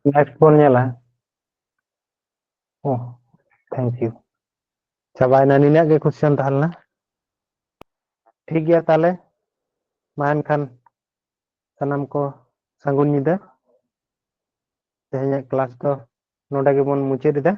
Next ᱵᱚᱱ ᱧᱮᱞᱟ᱾ ᱚ, thank you. ᱪᱟᱵᱟᱭᱮᱱᱟ, ᱱᱤᱱᱟᱹᱜ ᱜᱮ question ᱛᱟᱦᱮᱸ ᱞᱮᱱᱟ᱾ ᱴᱷᱤᱠ ᱜᱮᱭᱟ, ᱛᱟᱦᱞᱮ ᱢᱟ ᱮᱱᱠᱷᱟᱱ ᱥᱟᱱᱟᱢ ᱠᱚ ᱥᱟᱹᱜᱩᱱ ᱧᱤᱫᱟᱹ᱾ ᱛᱮᱦᱮᱧᱟᱜ class ᱫᱚ ᱱᱚᱰᱮ ᱜᱮᱵᱚᱱ ᱢᱩᱪᱟᱹᱫ ᱮᱫᱟ᱾